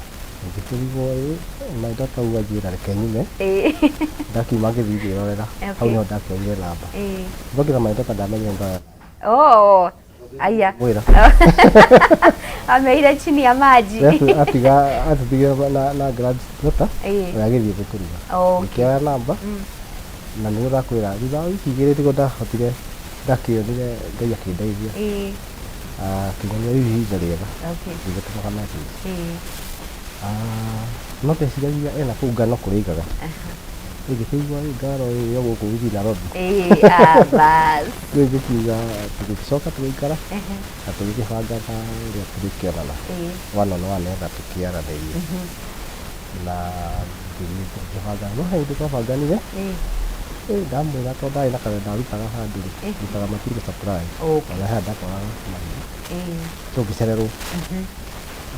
ngĩkĩrigwo ĩ my daughter ũguo anjĩra reke nyume. Ndakiuma ngĩthiĩ ngĩrorera, hau nĩho ndakĩonire namba. Ndokĩra my daughter ndamenyire ndoya. Oh, aya. Mwĩra. Ameire chini ya maji. Atiga atũtigire na grand daughter, we agĩthiĩ kũruga. Ngĩkĩoya namba na nĩguo ndakwĩra thutha wa wiki 2 nĩguo ndahotire, ndakĩonire Ngai akĩndeithia. Akĩnyonia rĩu ihinda rĩega, ngĩgĩtũma ka message. No ndeciragia ena kũu ngano kũrĩa aigaga. Ngĩkĩigua ngano ĩyo gũkũ within Nairobi. Bas. Rĩu ngĩkiuga tũgĩcoka tũgĩikara na tũgĩkĩbanga na ũrĩa tũrĩkĩonana one on one nĩgetha tũkĩaranĩrie. Na ngĩthiĩ tũkĩbanga, no he hĩndĩ twabanganire, ndamwĩra tondũ ndarĩ na kawĩra ndarutaga handũ rĩ, ndutaga material supply. Ona he handũ ndakoraga mahiũ. So ngĩcererwo.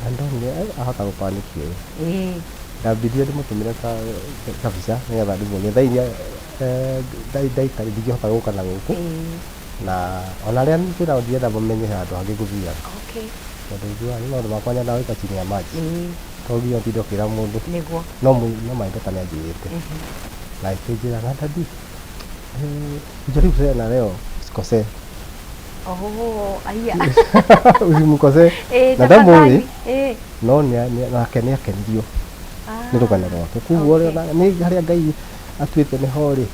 Na ndonire ahota gũpanic ũyũ. Ndambirie ndĩmũtũmĩre kabica nĩgetha ndĩmuonie thaa iria ndaikarire ndingĩhota gũka na gũkũ. Na ona arĩa twĩnao ndirenda mamenye handũ hangĩ ngũthiaga. Tondũ njũaga nĩ maũndũ makwa nyendaga gũikara chini ya maji. To nginya ũtinde ũkĩra mũndũ. No my daughter nĩ anjĩrĩte. Na akĩnjĩra na daddy, ujaribu tena leo usikosee. Oh, aya. Usimkosee. Na ndamũĩ, no nake nĩ akenirio nĩ rũgano rwake. Koguo nĩ harĩa Ngai atuĩte nĩho rĩ,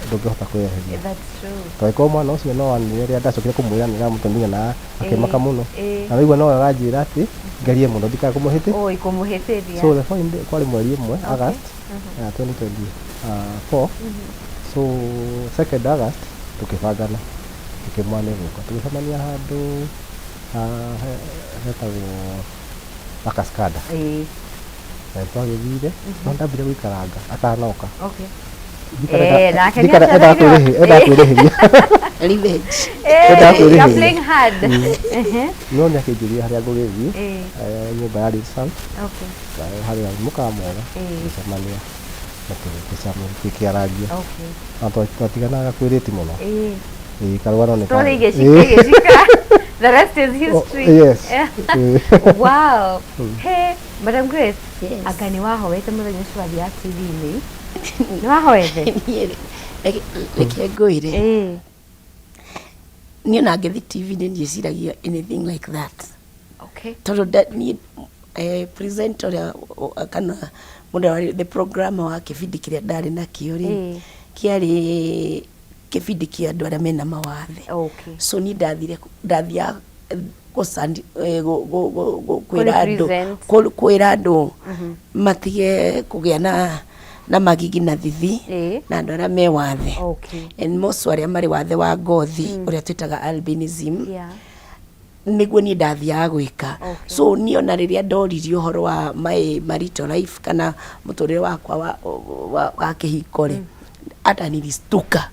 ndũngĩhota kwĩyeheria. That's true. Tondũ angĩkorwo mwana ũcio no anire rĩrĩa ndacokire kũmwĩra nĩ ndamũtũmire na akĩmaka mũno. Na waigua nowe ũranjĩra atĩ ngerie mũno ndikae kũmũhĩtĩ. Oi, kũmũhĩtĩria. So the following day kwarĩ mweri ũmwe August 2024. So 2nd August tũkĩbangana. Tũkĩmwa nĩ gũka tũgĩcemania handũ hetagwo Lakaskada. Na twagĩthire no ndambire gũikaranga atanoka. Eh, nake nĩ Endaga acereirwo. endaga kwĩrĩhĩria. Revenge. Endaga Eh, you're kwĩrĩhĩria. playing hard. No nĩ akĩnjĩrire harĩa ngũgĩthiĩ, nyũmba ya Ritz harĩa mũkawa mwega, tũgĩcemania na tũkĩarangia. Na twatiganaga kwĩrĩti mũno. Ĩĩ, karũgano nĩ Story karĩ. igĩcika igĩcika. The rest is history. Oh, yes. Wow. Mm. Hey, Madam Grace, Yes. anga nĩ wahoete mũthenya ũcio wathiaga TV-inĩ? Nĩ wahoete? Niĩ reke ngwĩre, niĩ ona ngĩthiĩ TV-inĩ ndiĩciragia anything like that. Tondũ niĩ presenter ũrĩa kana mũndũ warĩ the programmer wa kĩbindi kĩrĩa ndarĩ nakĩo rĩ, kĩarĩ kĩbindi kĩa andũ arĩa mena mawathe. So niĩ ndathire ndathiaga kwĩra andũ Kũ-represent. kwĩra andũ matige kũgĩa na magigi na thithi na andũ arĩa me wathe. And most arĩa marĩ wathe wa ngothi, ũrĩa twĩtaga albinism, nĩguo niĩ ndathiaga gwĩka. So niĩ ona rĩrĩa ndoririe ũhoro wa my marital life kana mũtũrĩre wakwa wa kĩhiko rĩ, hata nilistuka.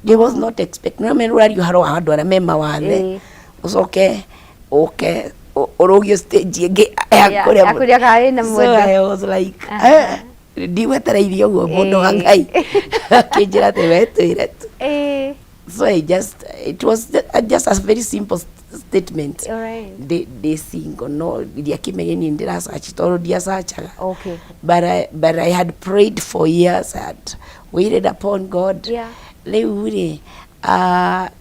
I was not expect no me ũraria ũhoro wa andũ arĩa me mawathe, ũcoke ũke ũrũgio stage ĩngĩ ya kũrĩa Ya kũrĩa kana wĩna So mũndũ. I was like, ndigwetereirie ũguo mũndũ wa Ngai akĩnjĩra atĩ we twĩre tu. So I just it was just a very simple statement. Ndĩ single, no ndiakĩmenye niĩ ndĩrasearch tondũ ndiasearchaga. But I had prayed for years. I had waited upon God. Rĩu rĩ,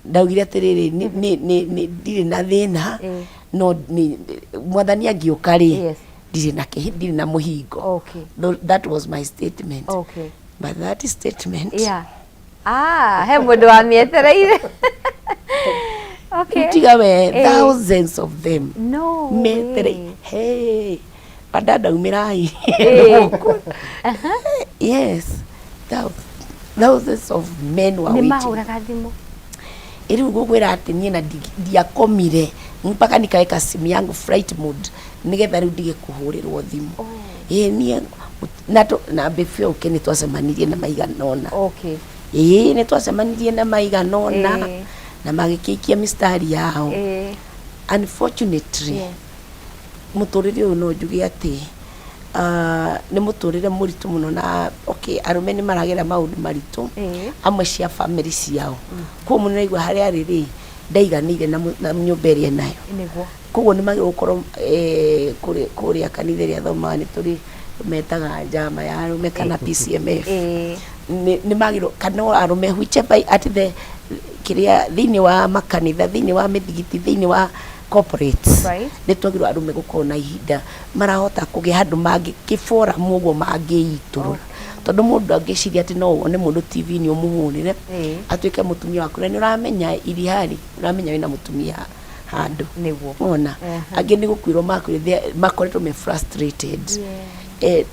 ndaugire atĩrĩrĩ, ndirĩ na thĩna, no mwathani angĩũka rĩ, ndirĩ na ndirĩ na mũhingo. That was my statement. But that statement, Yeah. Ah, he mũndũ wamĩetereire. Tiga we, thousands of them No metere. way. Hey, padada umirai. Yes, thousands of men were Nĩ waiting. mahũraga thimũ? Rĩu ngũkwĩra atĩ niĩ na ndiakomire mpaka nikaweka simu yangu flight mode nĩgetha rĩu ndige kũhũrĩrwo thimũ. Ĩĩ, niĩ na before ũke nĩ twacemanirie na maigana ũna. Ĩĩ, nĩ twacemanirie na maigana ũna na magĩkĩikia mistari yao. Unfortunately, mũtũrĩre ũyũ no njuge atĩ nĩ mũtũrĩre mũritũ mũno na okay, arũme nĩ maragera maũndũ maritũ amwe cia family ciao. Koguo mũno naigua harĩa arĩ rĩ, ndaiganĩire na nyũmba ĩrĩa enayo. Koguo nĩ magĩrĩirwo gũkorwo kũrĩa kanitha ĩrĩa thomaga nĩ tũrĩ metaga njama ya arũme kana PCMF. Nĩ magĩrĩirwo kana o arũme whichever at the kĩrĩa thĩinĩ wa makanitha, thĩinĩ wa mĩthigiti, thĩinĩ wa corporates, nĩ twagĩrĩirwo arũme gũkorwo na ihinda marahota kũgĩa handũ mangĩ kĩboramu ũguo mangĩitũrũra, tondũ mũndũ angĩciria atĩ no wone mũndũ TV-inĩ ũmũhũrĩre atuĩke mũtumia waku, na nĩ ũramenya irihari ũramenya wĩna mũtumia handũ. Ona angĩ nĩ gũkuĩrwo makuire, makoretwo me frustrated.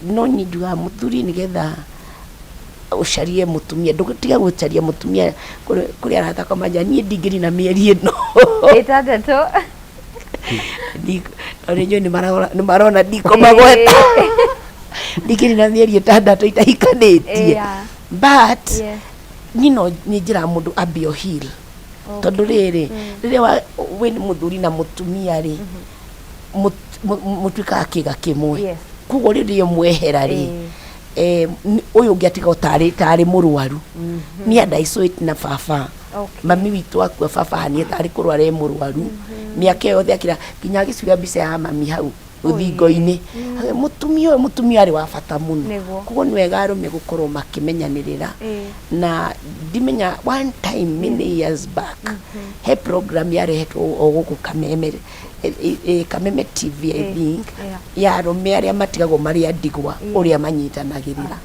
No niĩ njugaga mũthuri nĩgetha ũcarie mũtumia, ndũgatiga gũcaria mũtumia kũrĩ arata akwa manja niĩ ndingĩrina mĩeri ĩno 6. No nĩ njũĩ nĩ marona ndikũmagweta, ndingĩrina mĩeri 6 itahikanĩtie. But niĩ no nĩ njĩraga mũndũ ambe o heal, tondũ rĩrĩ, rĩrĩa wĩ nĩ mũthuri na mũtumia rĩ, mũtuĩkaga kĩga kĩmwe. Koguo rĩrĩa mwehera rĩ, ũyũ ũngĩ atiga tarĩ mũrwaru. Niĩ and I saw it na baba. Mami witũ akua, baba hanie tarĩ kũrwara e mũrwaru mĩaka ĩyo yothe, akĩra nginya agĩcuria mbica ya mami hau rũthingo-inĩ. Mũtumia ũyũ, mũtumia arĩ wa bata mũno. Koguo nĩ wega arũme gũkorwo makĩmenyanĩrĩra. Na ndimenya, one time many years back he program yarehetwo o gũkũ Kameme, Kameme TV, I think, ya arũme arĩa matigagwo marĩ a ndigwa, ũrĩa manyitanagĩrĩra,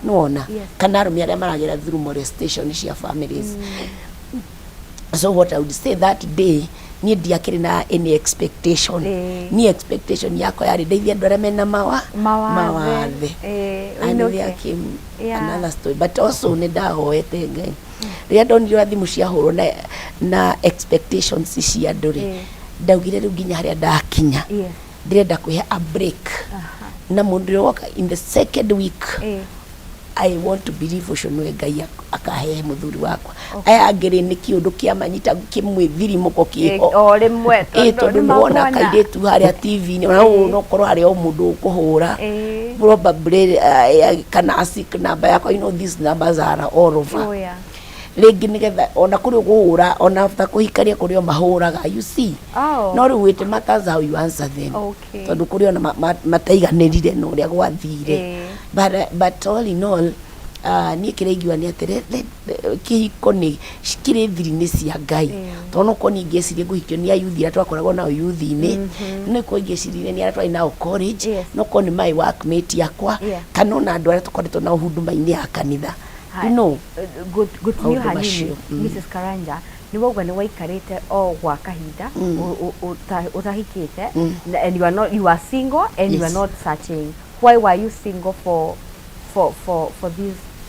nĩwona, kana arũme arĩa maragera through molestation cia families. So what I would say that day, Niĩ ndiakĩrĩ na any expectation. Niĩ expectation yakwa yarĩ ndeithie andũ arĩa mena mawa Mawathe. mawathe. Eh, And ũinũke. there came another story, but also nĩ ndahoete Ngai rĩrĩa ndonire ũrĩa thimũ ciahũrwo na expectations cia andũ rĩ, ndaugire rĩu nginya harĩa ndakinya, ndĩrenda kwĩhe a break na mũndũ ũrĩa woka in the second week. I want to believe ũcio nĩwe Ngai akahe mũthuri wakwa. Aya angĩ rĩ, nĩ kĩũndũ kĩamanyita kĩmwĩthirimũko kĩho. O rĩmwe. Ĩ, tondũ nĩwona kairĩtu harĩa TV-inĩ, ona ũũ no korwo harĩ o mũndũ ũkũhũra probably kana asic number yakwa, you know these numbers are all over. Oh, yeah. Rĩngĩ nĩgetha ona kũrĩ ũkũhũra, ona after kũhikania kũrĩ o mahũraga, you see. No rĩu it matters how you answer them, tondũ kũrĩ ona mataiganĩrire na ũrĩa gwathire. But all in all, niĩ kĩrĩa ingiuga nĩ atĩ kĩhiko nĩ kĩrĩ thiri-inĩ cia Ngai, tondũ no korwo niĩ ingĩecirie ngũhikio nĩ ayuthi arĩa twakoragwo nao yuthi-inĩ, no korwo ingĩeciririe nĩ arĩa twarĩ nao college, no korwo nĩ my workmate yakwa, kana ona andũ arĩa tũkoretwo nao huduma-inĩ ya kanitha, you know. Gũtinio Maũndũ hanini. macio. Mrs Karanja, nĩ wauga nĩ waikarĩte o gwa kahinda ũtahikĩte, and you are not, you are single and you are not searching. Why were you single for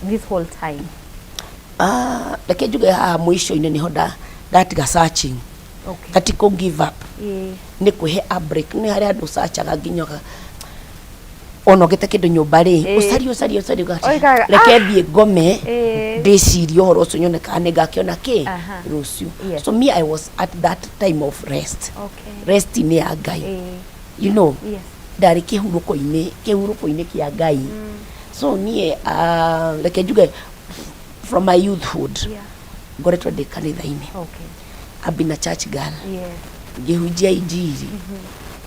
this whole time? Ah, reke njuge haha mũico-inĩ nĩho ndatiga searching. Kati kũ give up, nĩ kwĩhe a break. Nĩ harĩ andũ searchaga nginya ona ũgĩte kĩndũ nyũmba rĩ, ũcarie, ũcarie, ũcarie, ũgati, Ũikaraga, reke "Ah!" thiĩ ngome, ndĩcirie ũhoro ũcio, nyone kana nĩ ngakĩona kĩ rũciũ. So me, I was at that time of rest, rest nĩ ya Ngai, you know. Ndarĩ kĩhurũko-inĩ kĩa Ngai. So niĩ, reke njuge from my youthhood ngoretwo ndĩ kanitha-inĩ. I've been a church girl, ngĩhunjia injiri.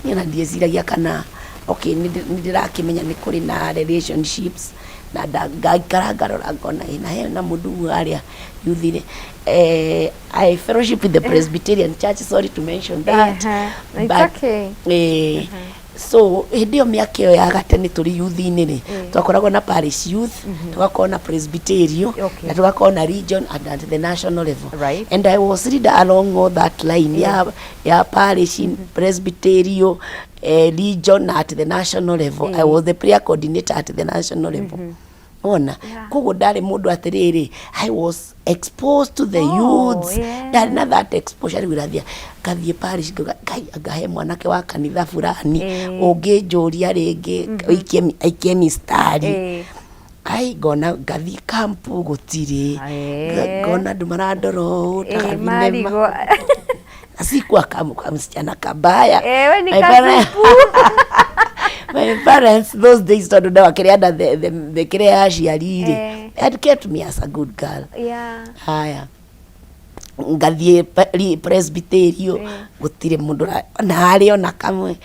Niĩ ona ndieciragia kana okay, nĩ ndĩrakĩmenya nĩ kũrĩ na relationships na ngaikara ngarora ngona ĩ na he na mũndũ ũmwe harĩa youth-inĩ. I fellowship with the Presbyterian Church, sorry to mention that. It's But, okay. So hĩndĩ ĩyo mĩaka ĩyo ya gatene tũrĩ youth-inĩ rĩ, twakoragwo na parish youth, tũgakorwo na presbyterial, na tũgakorwo na region and at the national level. And I was leader along all that line ya parish, presbyterial, region, at the national level. I was the prayer coordinator at the national level. Ona koguo ndarĩ mũndũ atĩrĩrĩ, I was exposed to the youths. Ndarĩ na that exposure. Rĩu irathia ngathiĩ parish ngauga, Ngai angahe mwanake wa kanitha fulani ũngĩnjũria rĩngĩ aikie mistari. Ai, ngona ngathiĩ kampu gũtirĩ. Ngona andũ marandora ũũ ta gathinema. Marigwo. Na sikuwa kama kamsichana kabaya. Eh, we ni kasupu. My parents those days, tondũ ndawakĩrĩ under the kĩrĩa ya aciari rĩ, had kept me as a good girl. Haya, ngathiĩ presbyterio, gũtirĩ mũndũ na harĩ ona kamwe.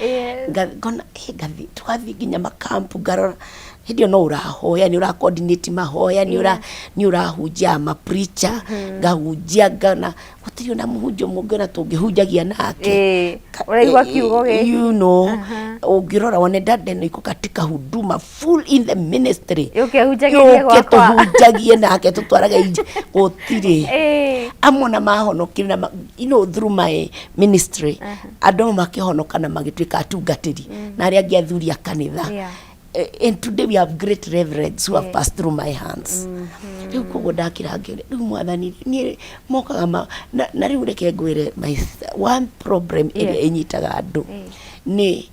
Ngona ngathiĩ, tũgathiĩ nginya makampu, ngarora hĩndĩ ĩyo no ũrahoya, nĩ ũra coordinate mahoya, nĩ ũrahunjia ma preacher, ngahunjia, ngana gũtirĩ ona mũhunjia ũmwe ũngĩona tũngĩhunjagia nake. Ũraigua kiugo gĩkĩ. Ũngĩrora wone dada ĩno iko katika huduma, full in the ministry. Yũke hunjagĩrie Yũke gwakwa. Tũhunjagie nake, tũtwarage inji gũtirĩ. Amwe ona mahonokire na through my ministry, andũ amwe makĩhonoka na magĩtuĩka atungatĩri na arĩa angĩ athuri a kanitha. And today we have great reverends who have passed through my hands. Rĩu koguo ndakĩra ngĩũria rĩu Mwathani niĩ mokaga na rĩu reke ngwĩre, my sister, one problem ĩrĩa ĩnyitaga andũ nĩ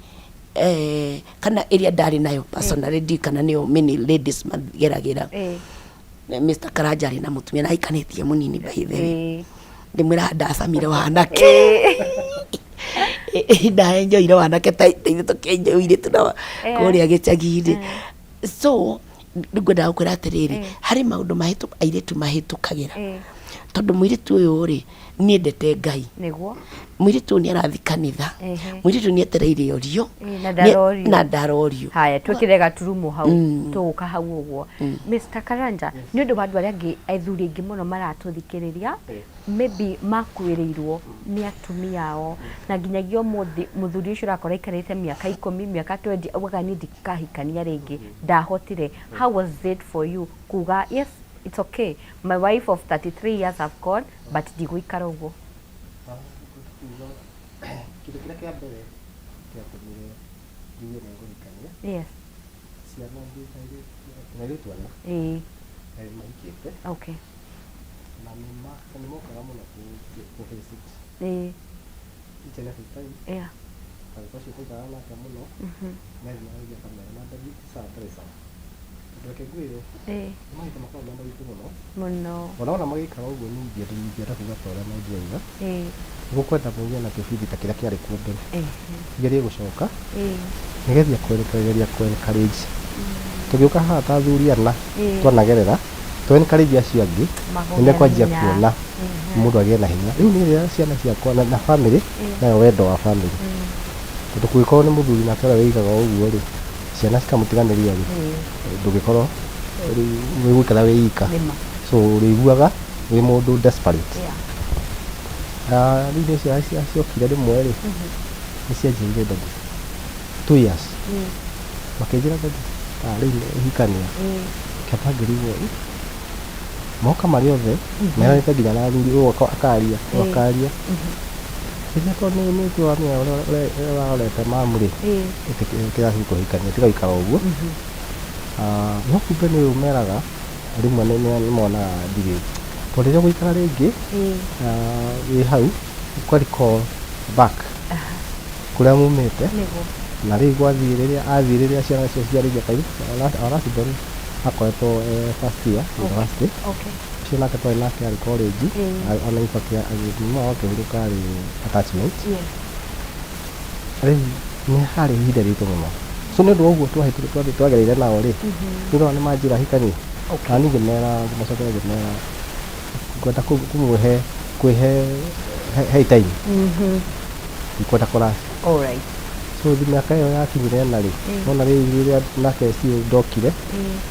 kana ĩrĩa ndarĩ nayo personally, ndi kana nĩyo many ladies mageragĩra. Mr. Karanja arĩ na mũtumia na aikanĩtie mũnini, by the way. Ndĩmwĩraga ndacamire wanake, ndaenjoire wanake ta ithuĩ tũkĩenjoire tuna kũrĩa gĩcagi-inĩ. So rĩu ngwendaga gũkwĩra atĩrĩrĩ, harĩ maũndũ airĩtu mahĩtũkagĩra, tondũ mũirĩtu ũyũ rĩ, niendete Ngai, mũirĩtu ũyũ nĩ arathi kanitha, mũirĩtu nĩ etereire orio. Na ndarorio. Na ndarorio. Haya, twĩkĩre gaturumo hau. Tũgũka hau ũguo. Mr Karanja, nĩ ũndũ wa andũ arĩa angĩ, athuri aingĩ mũno maratũthikĩrĩria, maybe makuĩrĩirwo nĩ atumia ao, na nginyagia ũmũthĩ mũthuri ũcio ũrakora aikarĩte mĩaka 10, mĩaka 20, augaga niĩ ndikahikania rĩngĩ, ndahotire. How was it for you kuga, "Yes, it's okay, my wife of 33 years have gone, but ndigũikara ũguo"? Kĩndũ kĩrĩa kĩa mbere kĩatũmire njigue nĩ ngũhikania, ciana ndĩ na airĩtu ana erĩ mahikĩte na nĩ mokaga mũno kũ visit each and every time. Na ũcio twaikaraga nake mũno nĩ athiaga ningĩ akamera na daddy ti sawa ndarĩ sawa. Tondũ reke ngwĩre, nĩ mahinda makoragwo me maritũ mũno. Mũno. Ona wona magĩikara ũguo niĩ ingĩenda kuga ta ũrĩa mangĩauga, nĩgũkwenda mũgĩe na kĩbindi ta kĩrĩa kĩarĩ kuo mbere. Kĩgerie gũcoka, nĩgeria kwerekereria kũ encourage. Tũgĩũka haha ta athuri ana twanagerera, tũ encourage acio angĩ, Magũgĩa nĩ mekwanjia hinya. kuona mũndũ agĩe na hinya. Rĩu niĩ rĩrĩa ciana ciakwa na family, nayo wendo wa family. Tondũ kũngĩkorwo nĩ mũthuri nake ũrĩa wĩigaga ũguo rĩ, ciana cikamũtiganĩria rĩ, ndũngĩkorwo rĩu wĩgũikara wĩ ika. Nĩma. So ũrĩiguaga wĩ mũndũ desperate. Na rĩu nĩ ciana ciokire rĩmwe rĩ, nĩ cianjĩrire daddy 2 years, makĩnjĩra, "Daddy, ah, rĩu nĩ hikania." Kĩamba ngĩrigwo, "Ĩ, moka marĩ othe meranĩte nginya na athuri, ũyũ akaria, ũyũ akaria rĩrĩa tondũ nĩ tũramenya ũrĩa ũrarorete mamu rĩ, kĩrathiĩ kũhikania, tiga gũikara ũguo." Ah, no kumbe nĩ ũmeraga rĩmwe nĩ monaga ndirĩ, tondũ rĩrĩa ũgũikara rĩngĩ, ah, wĩ hau ũka recall back kũrĩa mumĩte. Na rĩu gwathiĩ rĩrĩa athiĩ, rĩrĩa ciana icio ciarĩkia kairũ, our last born akoretwo first year university. Ũcio nake twarĩ nake arĩ college. Ona in fact agĩthima akĩhurũka arĩ attachment. Rĩu nĩ harĩ ihinda rĩritũ mũno, so nĩ ũndũ wa ũguo twahĩtũkire twagereire nao rĩ, nĩ ũrona nĩ manjĩra hikanie. Na niĩ ngĩmera, ngĩmacokera ngĩmera ngwenda kũmũhe kwĩhe he time, ndikwenda kũraci. So mĩaka ĩyo yakinyire ĩna rĩ, nona rĩu rĩrĩa nake still ndokire,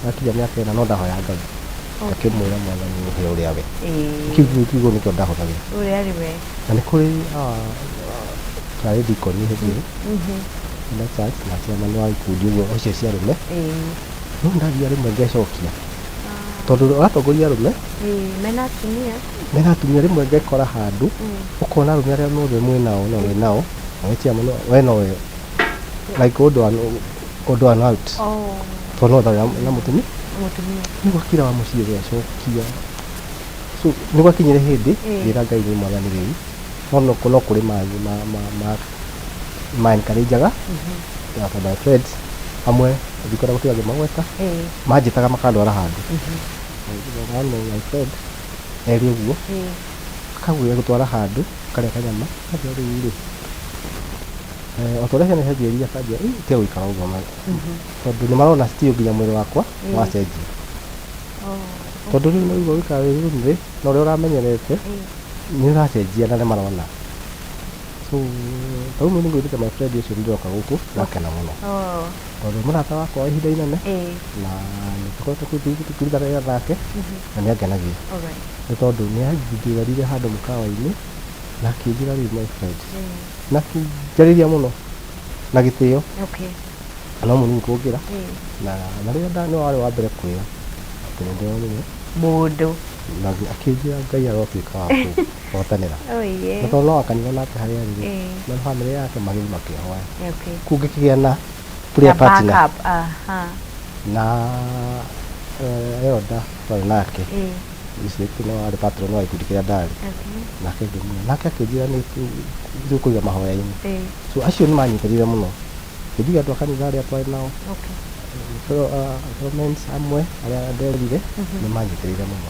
yakinya mĩaka 4 no ndahoya Ngai, ngakĩmwĩra, "Mwathani, ũhe ũrĩa we." Kĩu kiugo nĩkĩo ndahũthagĩra. Ũrĩa arĩ we. Na nĩ kũrĩ twarĩ dikoni hĩndĩ ĩyo na church na chairman wa ikundi ũguo ũcio cia arũme, no ndathiaga rĩmwe ngecokia tondũ ũratongoria arũme. Mena atumia. Mena atumia. Rĩmwe ngekora handũ ũkona arũme arĩa mothe mwĩ nao no wĩ nao na wĩ chairman, we nowe like odd one, odd one out, tondũ no ũtarĩ na mũtumia. Mũtumia. Nĩ gwakira wa mũciĩ gecokia, so nĩ gwakinyire hĩndĩ ngĩra Ngai, nĩ Mwathani rĩu no kũrĩ ma encourageaga tondũ my friends amwe ndikwenda gũtiga ngĩmagweta, manjĩtaga makandwara handũ. One of my friend erĩ ũguo akagwĩra gũtwara handũ karĩa kanyama kanjĩra, "Rĩu rĩ, o ta ũrĩa ciana cianjĩrire," akanjĩra, "Ĩ, tiga gũikara ũguo tondũ nĩ marona still nginya mwĩrĩ wakwa wacenjia, tondũ rĩu nĩ ũigua gũikara wĩ lonely na ũrĩa ũramenyerete nĩ ũracenjia na nĩ marona." So ta rĩu nĩ ngwĩrĩte my friend ũcio nĩ ndĩroka gũkũ wakena mũno tondũ mũrata wakwa wa ihinda inene na nĩ tũkoretwo tũkĩruta wĩra nake na nĩ angenagia nĩ tondũ nĩ anjĩrire handũ mũkawa-inĩ na akĩnjĩra, "Rĩu my friend," na akĩnjarĩria mũno na gĩtĩo no mũnini kũngĩra na rĩrĩa nĩ warĩ wa mbere kwĩra atĩ nĩ ndĩronire mũndũ. Na akĩnjĩra Ngai arotuĩka wa kũhotanĩra. Oh, yeah. Na tondũ no wa kanitha nake harĩa arĩ rĩ, na bamĩrĩ yake magĩthiĩ makĩhoya kũu ngĩkĩgĩa na prayer Na partner. backup, aha. Na elder twarĩ nake district no warĩ patron wa gĩkundi kĩrĩa ndarĩ nake, ngĩmwĩra nake akĩnjĩra nĩ tũkũiga mahoya-inĩ. So acio nĩ manyitĩrĩire mũno, ngĩnjiga andũ a kanitha arĩa twarĩ nao, fellow men amwe arĩa nderire nĩ manyitĩrĩire mũno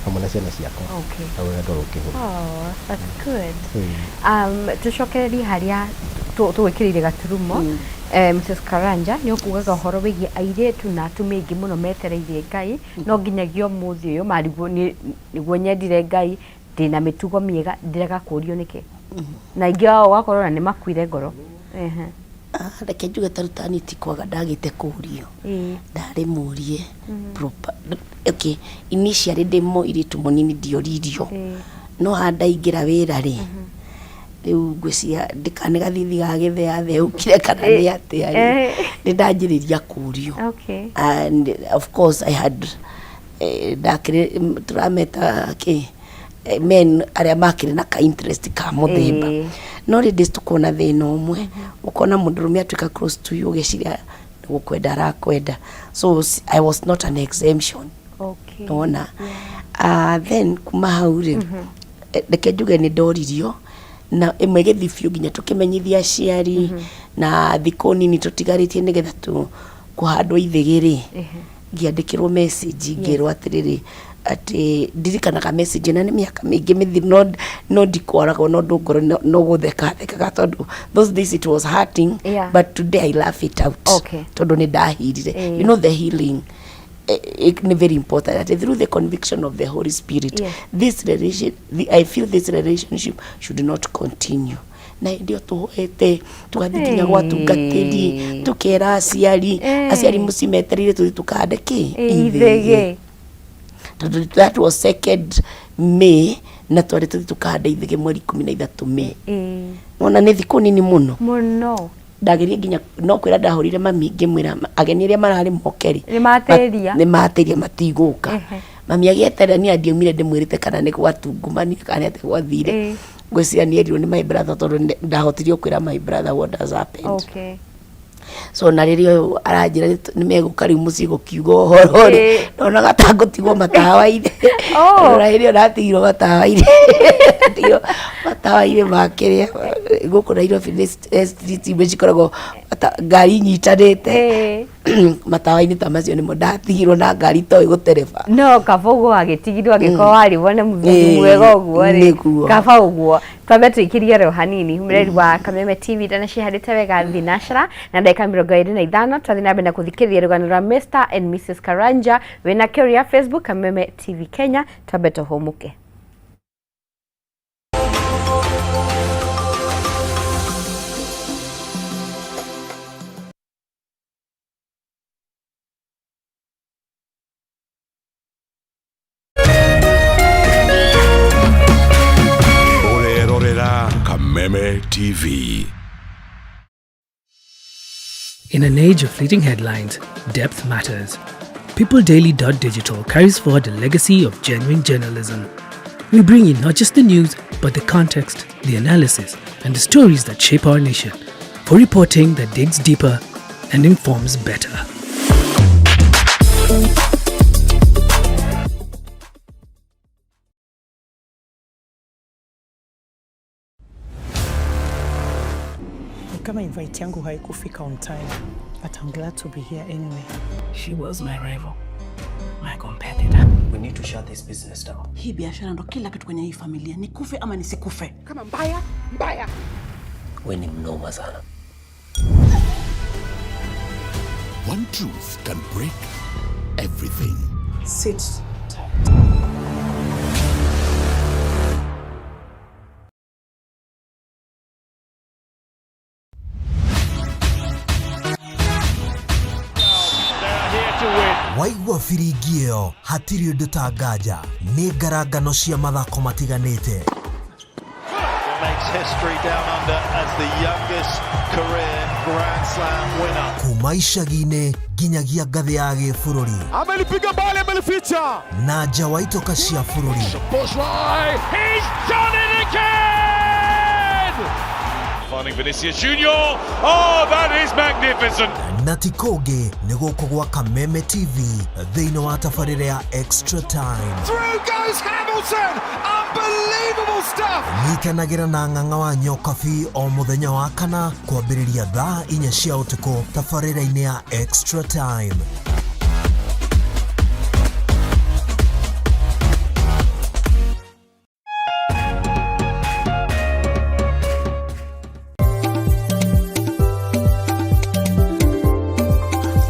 hamwe na ciana ciakwa na rũgendo rũkĩhũra. Oh, that's good. Tucokererie harĩa tũgwĩkĩrĩire gaturumo. Mrs. Karanja, nĩ ũkugaga ũhoro wĩgiĩ airĩtu na atumia aingĩ mũno metereire Ngai no nginyagia ũmũthĩ ũyũ marigwo nĩguo nyendire Ngai, ndĩna mĩtugo mĩega, ndĩrega kũrio nĩkĩ, na aingĩ ao ũgakorwo ona nĩ makuire ngoro. Ehe. Ah, reke njuge ta rĩu tani ti kwaga ndagĩte kũrio, ndarĩ mũrie proper. Okay, initially ndĩ mũirĩtu mũnini ndioririo, no haha ndaingĩra wĩra rĩ, rĩu ngwĩciria ndĩkane gathithi ga gĩthea theũkire kana nĩ atĩa rĩ, nĩ ndanjĩrĩria kũrio. And of course I had ndakĩrĩ tũrameta kĩ Men arĩa makĩrĩ na ka interest ka mũthemba. No ladies, tũkona thĩna ũmwe, ũkona mũndũrũme atuĩka close to you, ũgeciria nĩ gũkwenda arakwenda. So I was not an exemption. Nona then kuma hau rĩ, reke njuge nĩ ndoririo na ĩmwe ĩgĩthiĩ biũ nginya tũkĩmenyithia aciari, na thikũ nini tũtigarĩtie nĩgetha tu kũhandwo ithĩgĩ rĩ, ngĩandĩkĩrwo message, ngĩrwo atĩrĩrĩ, atĩ ndirikanaga message na nĩ mĩaka mĩingĩ mĩthiru, no ndikwaragwo no ndũ ngoro, no gũtheka thekaga, tondũ those days it was hurting, but today I laugh it out, tondũ nĩ ndahirire. You know, the healing nĩ very important, that through the conviction of the Holy Spirit, this relation, I feel this relationship should not continue. Na hĩndĩ ĩyo tũhoete, tũgathiĩ nginya gwa tungatĩri, tũkera aciari, aciari mũciĩ metereire tũthiĩ tũkahande kĩ? Ithĩgĩ. Tondũ that was second May, na twarĩ tũthiĩ tũkahanda ithĩgĩ mweri 13 May. Wona nĩ thikũ nini mũno. Mũno. Ndagerie nginya no kwĩra, ndahũrire mami ngĩmwĩra ageni arĩa mararĩ moke rĩ, Nĩ matĩria. Nĩ matĩria, matigũka. Mami agĩeterera, niĩ ndiaumire ndĩmwĩrĩte kana nĩ gwatungumania kana nĩ atĩa gwathire. Ngwĩciria nĩ erirwo nĩ my brother, tondũ ndahotirio kwĩra my brother what has happened. So na rĩrĩa ũyũ aranjĩra nĩ megũka rĩu mũciĩ gũkiuga ũhoro rĩ, ndonaga ta ngũtigwo matawa-inĩ. Na hĩndĩ ĩyo ndatigirwo matawa-inĩ, ndatigirwo matawa-inĩ ma kĩrĩa gũkũ Nairobi nĩ street imwe cikoragwo ngari inyitanĩte. Matawa-inĩ ta macio nĩmo ndatigirwo na ngari itoĩ gũtereba. No kaba ũguo wagĩtigirwo, angĩkorwo warĩwo nĩ mũthuri mwega ũguo rĩ. Nĩguo. Kaba ũguo. Twambe tũikĩrie ro hanini mũreri wa Kameme TV ndanacihandĩte wega thinacra na ndagĩka 25. Twathiĩ na mbere na kũthikĩrĩria rũgano rwa Mr and Mrs Karanja. Wĩna kĩũria, Facebook Kameme TV Kenya. Twambe tũhũmũke. Ũrerorera Kameme TV. In an age of fleeting headlines, depth matters. PeopleDaily.digital carries forward a legacy of genuine journalism. We bring you not just the news, but the context, the analysis, and the stories that shape our nation, for reporting that digs deeper and informs better. Ni kama invite yangu haikufika on time, but I'm glad to be here anyway. She was my rival, my competitor. We need to shut this business down. Hii biashara ndo kila kitu kwenye hii familia, nikufe ama nisikufe. Kama mbaya mbaya. We ni mnoma sana. One truth can break everything. Sit tight. Waigua biringi ĩyo, hatirĩ ũndũ ta nganja, nĩ ngarangano cia mathako matiganĩte. Makes history down under as the youngest career Grand Slam winner. Kuma icagi-inĩ nginyagia ngathĩ ya gĩbũrũri. Amelipiga bali, amelificha. Na nja wa itoka cia bũrũri. Bushrai, he's done it again! Finding Vinicius Junior. Oh, that is magnificent. Na ti kũngĩ, nĩ gũkũ gwa Kameme TV thĩinĩ wa tabarĩra ya Extra Time. Through goes Hamilton. Unbelievable stuff. Nyitanagĩra na Ng'ang'a wa Nyokabi o mũthenya wa kana kwambĩrĩria thaa 4 cia ũtukũ tabarĩra-inĩ ya Extra Time.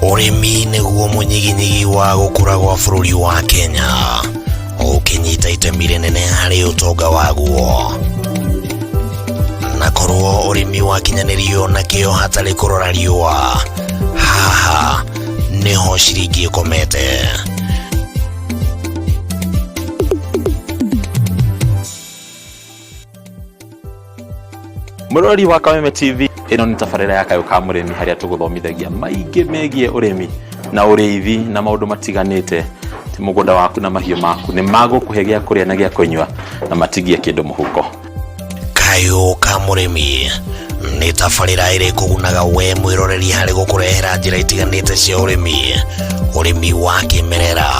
Ũrĩmi nĩguo mũnyiginyigi wa gũkũra gwa bũrũri wa Kenya, ũkĩnyita itemi rĩnene harĩ ũtonga waguo. Na korwo ũrĩmi wakinyanĩrio na kĩo hatarĩ kũrora riũa, haha nĩho ciringi ĩkomete. Mũrori wa Kameme TV, ĩno nĩ tabarĩra ya Kayũ ka Mũrĩmi, harĩa tũgũthomithagia maingĩ megiĩ ũrĩmi. Na ũrĩithi na maũndũ matiganĩte ti mũgũnda waku na mahiũ maku nĩ magũkũhe gĩa kũrĩa na gĩa kũnyua na matigie kĩndũ mũhuko. Kayũ ka mũrĩmi nĩ tabarĩra ĩrĩ kũgunaga we mwĩroreri harĩ gũkũrehera njĩra itiganĩte cia ũrĩmi, ũrĩmi wa kĩmerera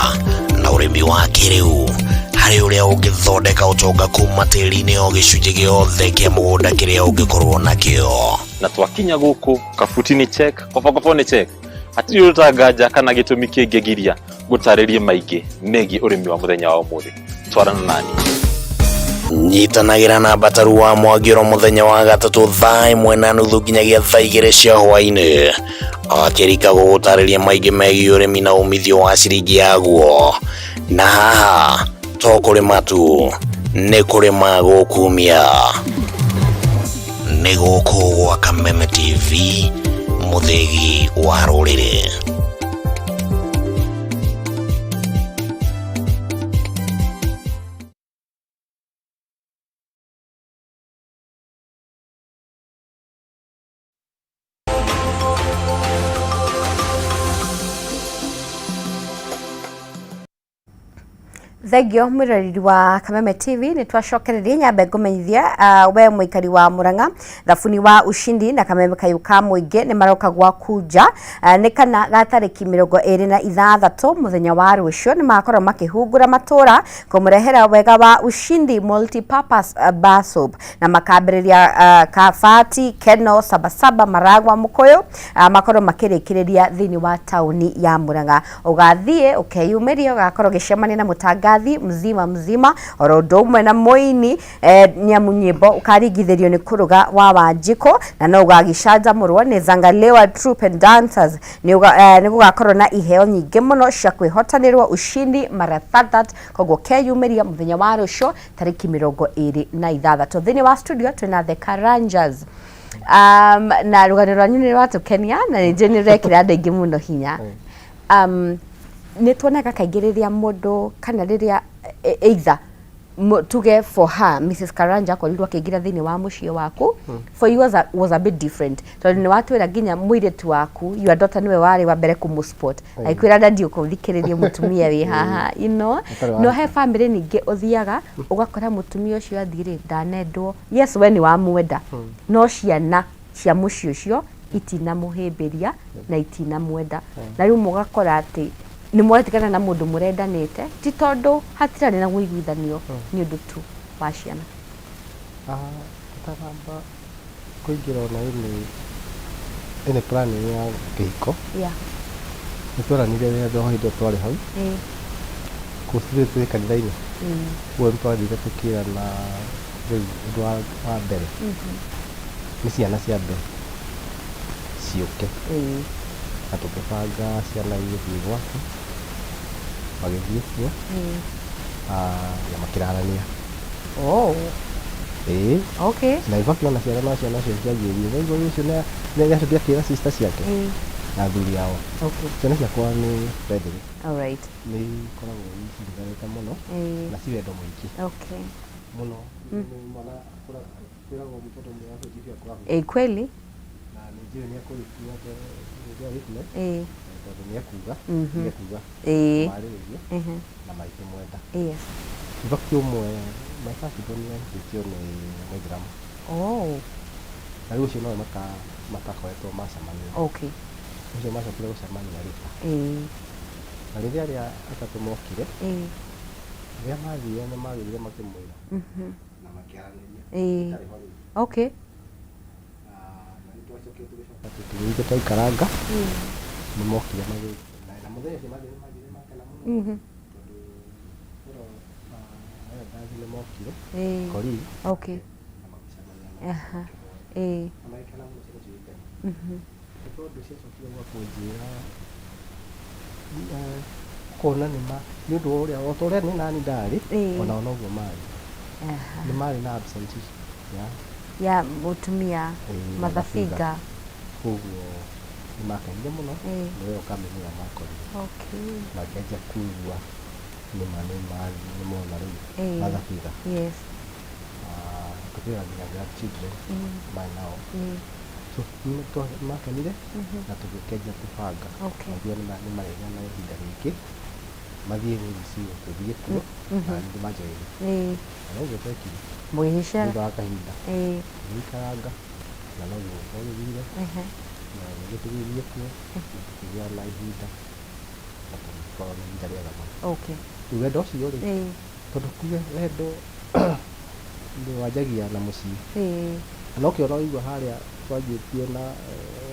na ũrĩmi wa kĩrĩu, harĩ ũrĩa ũngĩthondeka ũtonga kuma tĩri-inĩ o gĩcunjĩ gĩothe kĩa mũgũnda kĩrĩa ũngĩkorwo nakĩo. Na twakinya gũkũ kabuti nĩ check, kobokobo nĩ check, hatirĩ ũndũ nganja kana gĩtũmi kĩngĩgiria gũtarĩrie maingĩ megiĩ ũrĩmi wa mũthenya wa ũmũthĩ. Twarana nani. Nyitanagĩra na Mbataru wa Mwangĩro mũthenya wa gatatũ thaa 1:30 nginyagia thaa 2 cia hwaĩ-inĩ, akĩrika gũgũtarĩria maingĩ megiĩ ũrĩmi na umithio wa ciringi yaguo. Na haha to kũrĩma tu, nĩ kũrĩma gũkumia. Nĩ gũkũ gwa Kameme TV, mũthĩgi wa rũrĩrĩ. Thengio mwiroreri wa Kameme TV, nĩ twacokereria. Nyambe ngũmenyithia we mũikari wa Murang'a, thabuni wa Ushindi na Kameme kayũ ka mũingĩ nĩ maroka gwaku nja nĩ kana ga tarĩki 26 mũthenya wa rũciũ nĩ magakorwo makĩhungura matũra kũmũrehera wega wa Ushindi multi-purpose bar soap, na makambĩrĩria Kabati, Keno, Sabasaba, Maragwa, Mũkũyũ, makorwo makĩrĩkĩrĩria thĩinĩ wa taũni ya Murang'a. Ũgathiĩ ũkeyumĩria, ũgakorwo ũgĩcemania na mũtangathi mzima mzima oro ũndũ ũmwe na mũini nĩamu nyĩmbo ũkaringithĩrio nĩ kũrũga wa Wanjikũ, na no ũgagĩcanjamũrwo nĩ Zangalewa Troupe and Dancers. Nĩ gũgakorwo na iheo nyingĩ mũno cia kwĩhotanĩrwo. Ushindi marathathat. Koguo keyumĩria mũthenya wa rũciũ tarĩki 26. Thĩinĩ wa studio twĩna the Karanjas, na rũgano rwanyu nĩ rwatũkenia na nĩ njũĩ nĩ rũrekĩra andũ aingĩ mũno hinya. Nĩ tuonaga kaingĩ rĩrĩa mũndũ kana rĩrĩa either tuge for her, Mrs Karanja akorirwo akĩingĩra thĩinĩ wa mũciĩ waku, for you was a bit different, tondũ nĩ watwĩra nginya mũirĩtu waku, your daughter, nĩwe warĩ wa mbere kũmũ-spot, agĩkwĩra, "Daddy, ũkũthikĩrĩria mũtumia wĩ haha." Ũtarĩ No he family ningĩ ũthiaga ũgakora mũtumia ũcio athiĩ rĩ, ndanendwo. Yes, we nĩ wamwenda, no ciana cia mũciĩ ũcio itinamũhĩmbĩria na itinamwenda, na rĩu mũgakora atĩ nĩ mwatigana na mũndũ mũrendanĩte, ti tondũ hatirarĩ na ũiguithanio, nĩ ũndũ tu wa ciana. Tũtanamba kũingĩra ona ĩnĩ plan ya kĩhiko, nĩ tweranire rĩrĩa hĩndĩ ĩyo twarĩ hau kũu twĩ kanitha-inĩ, ũguo nĩ twathire tũkĩrana rĩu ũndũ wa mbere nĩ ciana ciambe ciũke, na tũkĩbanga ciana igĩthiĩ gwake, magĩthiĩ kuo na makĩrarania. Ĩĩ. Na in fact ona ciana no ciana cio cianjĩrire waigua ũcio nĩ acokire akĩra sister ciake na athuri ao. Ciana ciakwa nĩ friendly. Nĩ ikoragwo icindanĩte mũno na ci wendo mũingĩ mũno. Nĩ mwana akũraga, kwĩragwo mtoto mwenye ndivyo akuragwo. Ĩĩ, kweli. Na nĩ njũĩ nĩ ekũrĩkia witness tondũ nĩ ekuga nĩ ekuga kũmarĩrĩria na maikĩmwenda. In fact ũmwe, my first born, nĩ ahikĩtio nĩ Mũithĩramu. Na rĩu ũcio nowe matakoretwo macemania. Ũcio macokire gũcemania rĩta. Na rĩrĩa arĩa atatũ mokire, rĩrĩa mathire nĩ magĩthire makĩmwĩra na makĩaranĩria. Itarĩ ho rĩu. Na nĩ twacokire tũgĩcoka tũkĩgĩte twaikaranga, nĩ mokire magĩ na mũthenya ũcio mathire nĩ mathire makena mũno tondũ fellow elders nĩ mokire Korir na magĩcemania na makĩhoya. Na magĩkena mũno, ciana icio igĩkena. Nĩ tondũ ciacokire gwa kũnjĩra ũkona nĩ ma nĩ ũndũ wa ũrĩa o ta ũrĩa nĩ nani ndarĩ, onao noguo marĩ. Nĩ marĩ na absentee ya ya mũtumia. Mother mother figure. Figure. Koguo nĩ makenire mũno nĩ ũrĩa kameme makorire. Makĩanjia kũigua nĩma nĩ mona rĩu mother figure. Tũkĩrora nginya grandchildren marĩ nao. So nĩ makenire na tũgĩkĩanjia kũbanga. Maugire nĩ marĩgĩa na ihinda rĩngĩ mathiĩ gũgĩcigo tũthiĩ kuo na ningĩ manjereire. Na noguo twekire. Mũgĩgĩcera. Thutha wa kahinda tũgĩikaranga na noguo gwagĩthire na rĩngĩ tũgĩthiĩ kuo na tũkĩgĩa na ihinda na tũgĩkorwo na ihinda rĩega mũno. Rĩu wendo ũcio rĩ, tondũ kuge wendo nĩ wanjagia na mũciĩ. Na nokĩo ũraigua harĩa twanjĩtie na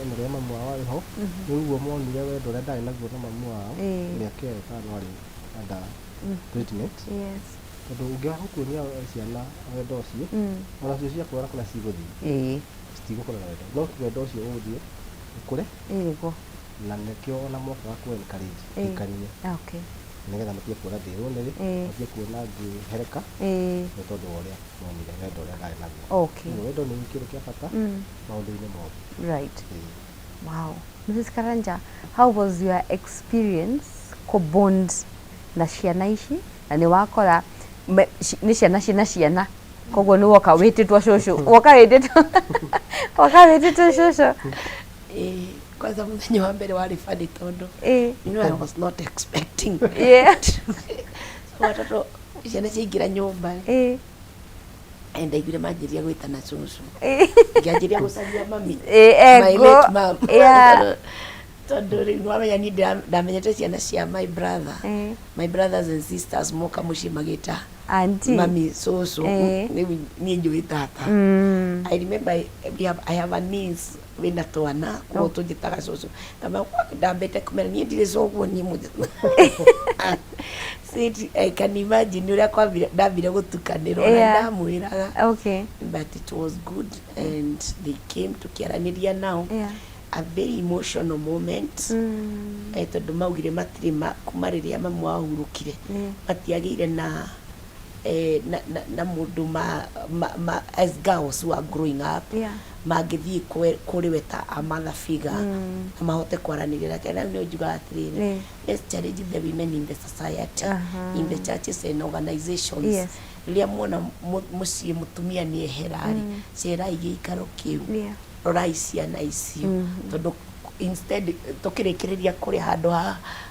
ĩno rĩa mamu wao arĩ ho, nĩ ũguo monire wendo ũrĩa ndarĩ naguo na mamu wao mĩaka ĩyo 5 arĩ under treatment. Tondũ ũngĩaga gũkuonia ciana wendo ũcio, onacio ciakũra kũrĩa cigũthiĩ, citigũkũra na wendo. No wendo ũcio ũgũthiĩ ũkũre na nĩkĩo ona mokaga kũ encourage hikanie nĩgetha matige kuona ndĩ lonely, matige kuona ngĩhereka nĩ tondũ wa ũrĩa monire wendo ũrĩa ndarĩ naguo. Ũguo wendo nĩ kĩndũ kĩa bata maũndũ-inĩ mothe. Wow. Mrs. Karanja, how was your experience kũ-bond na ciana ici na nĩ wakora nĩ ciana ciĩna ciana, koguo nĩ woka wĩtĩtwo cũcũ, woka wĩtĩtwo cũcũ? Eh, kwanza mũthenya wa mbere warĩ funny tondũ I was not expecting. So watoto, ciana ciaingĩra nyũmba, ndaiguire manjĩria gwĩtana cũcũ, ngĩanjĩria gũcaria mami, my ego. Late mom. Tondũ rĩu nĩwamenya niĩ ndamenyete ciana cia my brother, my brothers and sisters moka mũciĩ magĩta Auntie. Mami cũcũ. Rĩu niĩ njũĩ tata. I remember I have a niece wĩna twana, koguo tũnjĩtaga cũcũ. Ngamba ndambĩte kũmera niĩ ndirĩ cũguo niĩ See, I can imagine ũrĩa kwambire, ndambire gũtukanĩrwo na ndamwĩraga. But it was good and they came tukiaranĩria nao, a very emotional moment, tondũ maugire matirĩ kuma rĩrĩa mamu wao ahurũkire, matiagĩire na mũndũ ma as girls who are growing up mangĩthiĩ kũrĩ we ta a mother figure na mahote kwaranĩria nake. Na rĩu nĩ njugaga atĩrĩrĩ, let's challenge the women in the society, in the churches and organizations. Rĩrĩa muona mũciĩ mũtumia nĩ ehera rĩ, cerai gĩikaro kĩu, rorai ciana icio, tondũ instead tũkĩrĩkĩrĩria kũrĩ handũ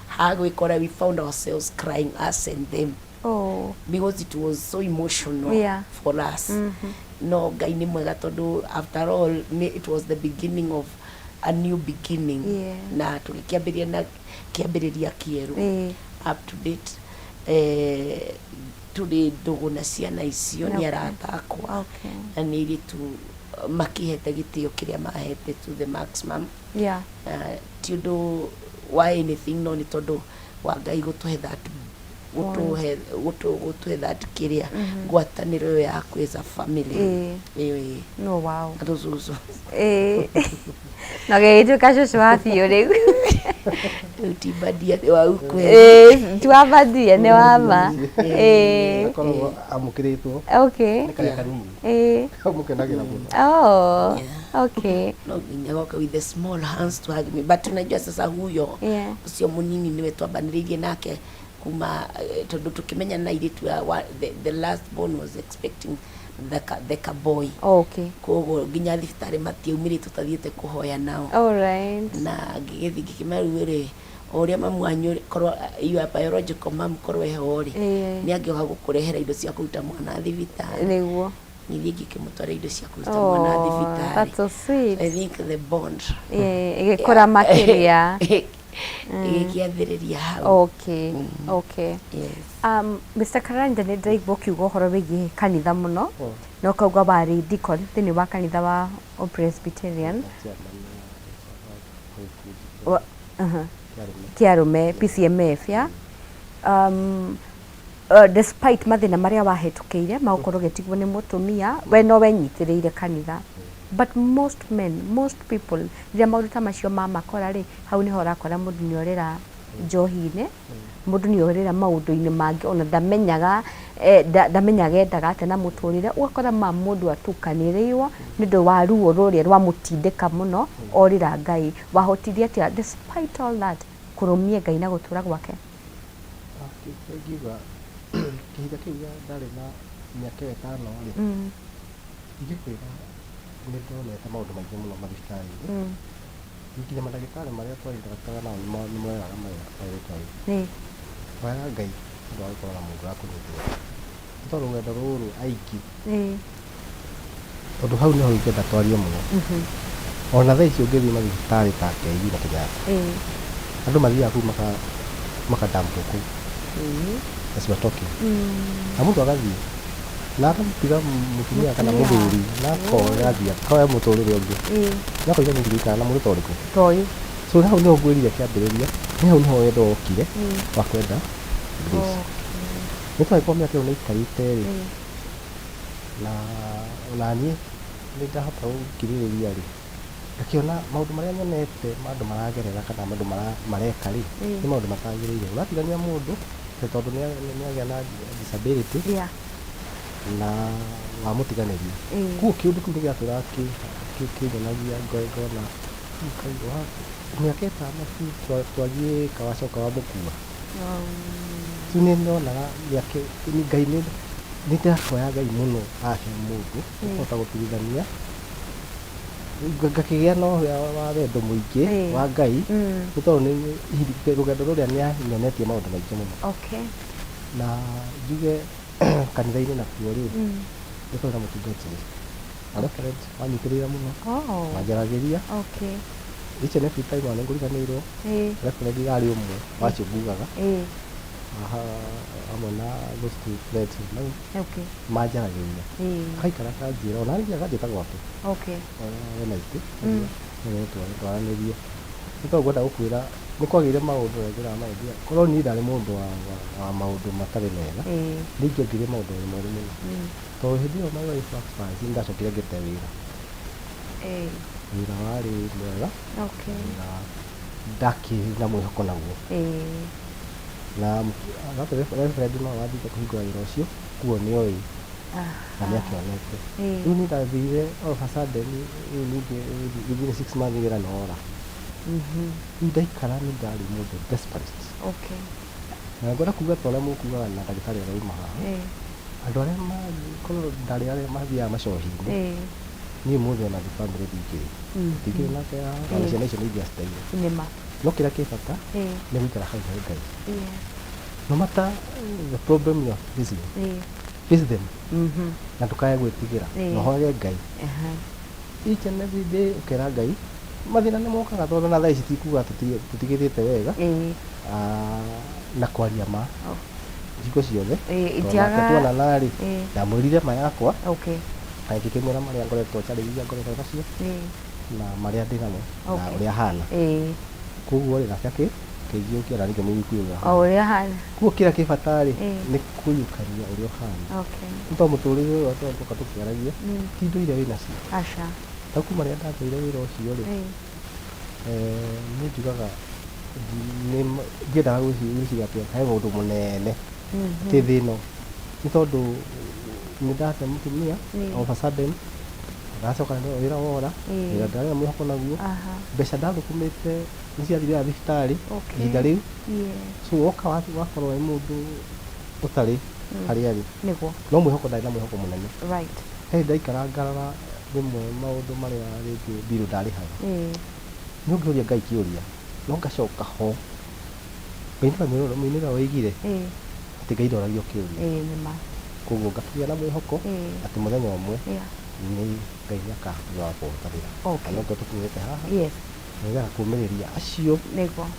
ha gwĩkora we found ourselves crying, us and them, because it was so emotional for us. No Ngai nĩ mwega tondũ after all it was the beginning of a new beginning na tũgĩkĩambĩrĩria na kĩambĩrĩria kĩerũ. Up to date, tũrĩ ndũgũ na ciana icio, nĩ arata akwa na nĩ airĩtu makĩhete gĩtĩo kĩrĩa mahete to the maximum. Na ti ũndũ wa anything, no nĩ tondũ wa Ngai gũtũhe that gũtũhe that kĩrĩa ngwatanĩro ĩyo yaku as a family ĩyo ĩĩ. No wow. Na tũcũcũ. Na gĩgĩtuĩka cũcũ wa biũ rĩu. Rĩu ti bandia, nĩ wa ukweli. Ti wa bandia, nĩ wa ma. Akoragwo amũkĩrĩtwo nĩ karĩa kanini. Kamũkenagĩra mũno. Oh, okay. No nginya goka with the small hands to hug me, but unajua sasa huyo ũcio mũnini nĩwe twambanĩrĩirie nake kuma tondũ tũkĩmenya na airĩtu the last born was expecting the boy. Koguo nginya thibitarĩ matiaumire tũtathiĩte kũhoya nao. All right. Na ngĩgĩthiĩ ngĩkĩmera rĩu rĩ, o ũrĩa mamu wanyu, korwo your biological mom korwo eho rĩ, nĩ angĩoka gũkũrehera indo cia kũruta mwana thibitarĩ. Nithiĩ ngĩkĩmũtwara indo cia kũruta mwana Oh, thibitarĩ. that's so sweet. I think the bond ĩgĩkũra makĩria. Ĩgĩkĩambĩrĩria hau. Okay. Mr. Karanja, nĩ ndĩraigua ũkiuga ũhoro wĩgiĩ kanitha mũno na ũkauga warĩ deacon thĩinĩ wa kanitha wa Presbyterian kĩa arũme PCMF ya despite mathĩna marĩa wahĩtũkĩire ma gũkorwo ũgĩtigwo nĩ mũtumia, we no wenyitĩrĩire kanitha, but most men, most people, rĩrĩa maũndũ ta macio mamakora rĩ, hau nĩho ũrakora mũndũ nĩ orĩra njohi-inĩ, mũndũ nĩ orĩra maũndũ-inĩ mangĩ ona ndamenyaga, ndamenyaga endaga atĩa na mũtũrĩre. Ũgakora ma mũndũ atukanĩrĩirwo nĩ ũndũ wa ruo rũrĩa rwamũtindĩka mũno orĩra Ngai. Wahotire atĩa despite all that kũrũmia Ngai na gũtũra gwake? Kĩrĩa ingiuga, kĩhinda kĩu gĩa ndarĩ na mĩaka ĩyo 5 rĩ, ingĩkwĩra nĩ ndonete maũndũ maingĩ mũno mathibitarĩ-inĩ. Nginya mandagĩtarĩ marĩa twainteractaga nao nĩ moyaga maĩrĩtwa rĩu. Hoyaga Ngai nĩ ũndũ wa gũkorwo na mũndũ ũrakũnyitĩrĩra. Nĩ tondũ rũgendo rũrũ aingĩ tondũ hau nĩho ingĩenda twarie mũno. Ona thaa ici ũngĩthiĩ mathibitarĩ ta KU na Kenyatta, andũ mathiaga kũu makadampwo kũu as we are talking. Na mũndũ agathiĩ na akamũtiga mũtumia kana Mũtumia. mũthuri na akoya athiĩ akoya mũtũrĩre ũngĩ. Na akoiga niĩ ndigũikara na mũndũ ta ũrĩkũ. Ta ũyũ. So hau nĩho ngwĩrire kĩambĩrĩria, nĩ hau nĩho wendo wokire wa kwenda Grace. Nĩ tondũ mĩaka ĩyo nĩaikarĩte rĩ, na onaniĩ nĩ ndahota gũkirĩrĩria rĩ, ngakĩona maũndũ marĩa nyonete ma andũ maragerera kana andũ mareka rĩ, nĩ maũndũ matagĩrĩire. Ũratigania mũndũ atĩ tondũ nĩ agĩa na disability na wamũtiganĩria. Koguo kĩũndũ kĩu nĩ gĩatũraga kĩnyonagia ngona Ngai mĩaka 5 tu twagiĩka wacoka wamũkua. Rĩu nĩ ndonaga mĩaka Ngai nĩ ndahoya Ngai mũno ahe mũndũ ũkũhota gũtigithania ngakĩgĩa na ũhĩa wa wendo mũingĩ wa Ngai nĩ tondũ rũgendo rũrĩa nĩ anyonetie maũndũ maingĩ mũno. Na njuge kanitha-inĩ nakuo rĩ, nĩ twarĩ na mũtungatĩri na reverend wanyitĩrĩire mũno, wanjaragĩria each and every time ona nĩ ngũriganĩirwo. Reverend arĩ ũmwe wa acio ngugaga hamwe na those two friends of mine manjaragĩria, akaikara akanjĩra ona ningĩ akanjĩta gwake Wednesday nĩgetha twaranĩrie. Nĩ tondũ ngwenda gũkwĩra nĩ kwagĩire maũndũ na njĩra ya idea korwo niĩ ndarĩ mũndũ wa maũndũ matarĩ mega, nĩ ingĩongire maũndũ moru mũno, tondũ hĩndĩ ĩyo my wife experience nĩ ndacokire ngĩte wĩra. Wĩra warĩ mwega, wĩra ndakĩrĩ na mwĩhoko naguo, na that reverend no wathiĩte kũhingũra wĩra ũcio, kuo nĩ oĩ na nĩ akĩonete. Rĩu niĩ ndathire all of a sudden, rĩu ningĩ within 6 months wĩra nĩ wora. Rĩu ndaikara nĩ ndarĩ mũndũ desperate. Na ngwenda kuga ta ũrĩa mũkugaga na ndagĩtarĩ ũrĩa uma haha, andũ arĩa korwo ndarĩ arĩa mathiaga macohi-inĩ, niĩ mũthĩ ona bamĩrĩ ndingĩrĩ ndingĩrĩ nake haha, ona ciana icio nĩ ingĩaciteire. Nĩma. No kĩrĩa kĩ bata nĩ gũikara hau he Ngai, no matter the problem you are facing, face them na ndũkae gwĩtigĩra, na ũhoage Ngai each and every day, ũkera Ngai mathĩna nĩ mokaga, tondũ na thaa ici tikuga tũtigĩrĩte wega. Ah, na kwaria ma hingo ciothe, tondũ nake tuonana rĩ, ndamwĩrire ma yakwa na ngĩkĩmwĩra marĩa ngoretwo challenge iria ngoretwo nacio na marĩa ndĩ namo na ũrĩa hana. Koguo rĩ, nake akĩnjiyũkia na ngĩmũiyũkia ũrĩa O ũrĩa hana. Koguo kĩrĩa kĩ bata rĩ, nĩ kũiyũkania ũrĩa ũhana, nĩ tondũ mũtũrĩre ũyũ tũka tũkĩaragia ti indo iria wĩ nacio. Aca. Ta kuma rĩrĩa ndateire wĩra ũcio rĩ, niĩ njugaga ndiendaga gwĩciria atĩ he ũndũ mũnene atĩ thĩ ĩno, nĩ tondũ nĩ ndate mũtumia all of a sudden, ndacoka wĩra wora, wĩra ndarĩ na mwĩhoko naguo, mbeca ndathũkũmĩte nĩ ciathirĩra thibitarĩ ihinda rĩu. So woka wakorwo wĩ mũndũ ũtarĩ harĩa arĩ. No mwĩhoko ndarĩ na mwĩhoko mũnene. He ndaikara ngarora rĩmwe maũndũ marĩa rĩngĩ mbirũ ndarĩhaga, nĩ ũngĩũria Ngai kĩũria no ngacoka ho Ngai nĩwe mũini ũrĩa woigire atĩ Ngai ndoragio kĩũria. Nĩma. Koguo ngakĩgĩa na mwĩhoko atĩ mũthenya ũmwe nĩ Ngai nĩ akahota wa kũhotanĩra. Na nokĩo tũkinyĩte haha, nĩgetha kũmĩrĩria acio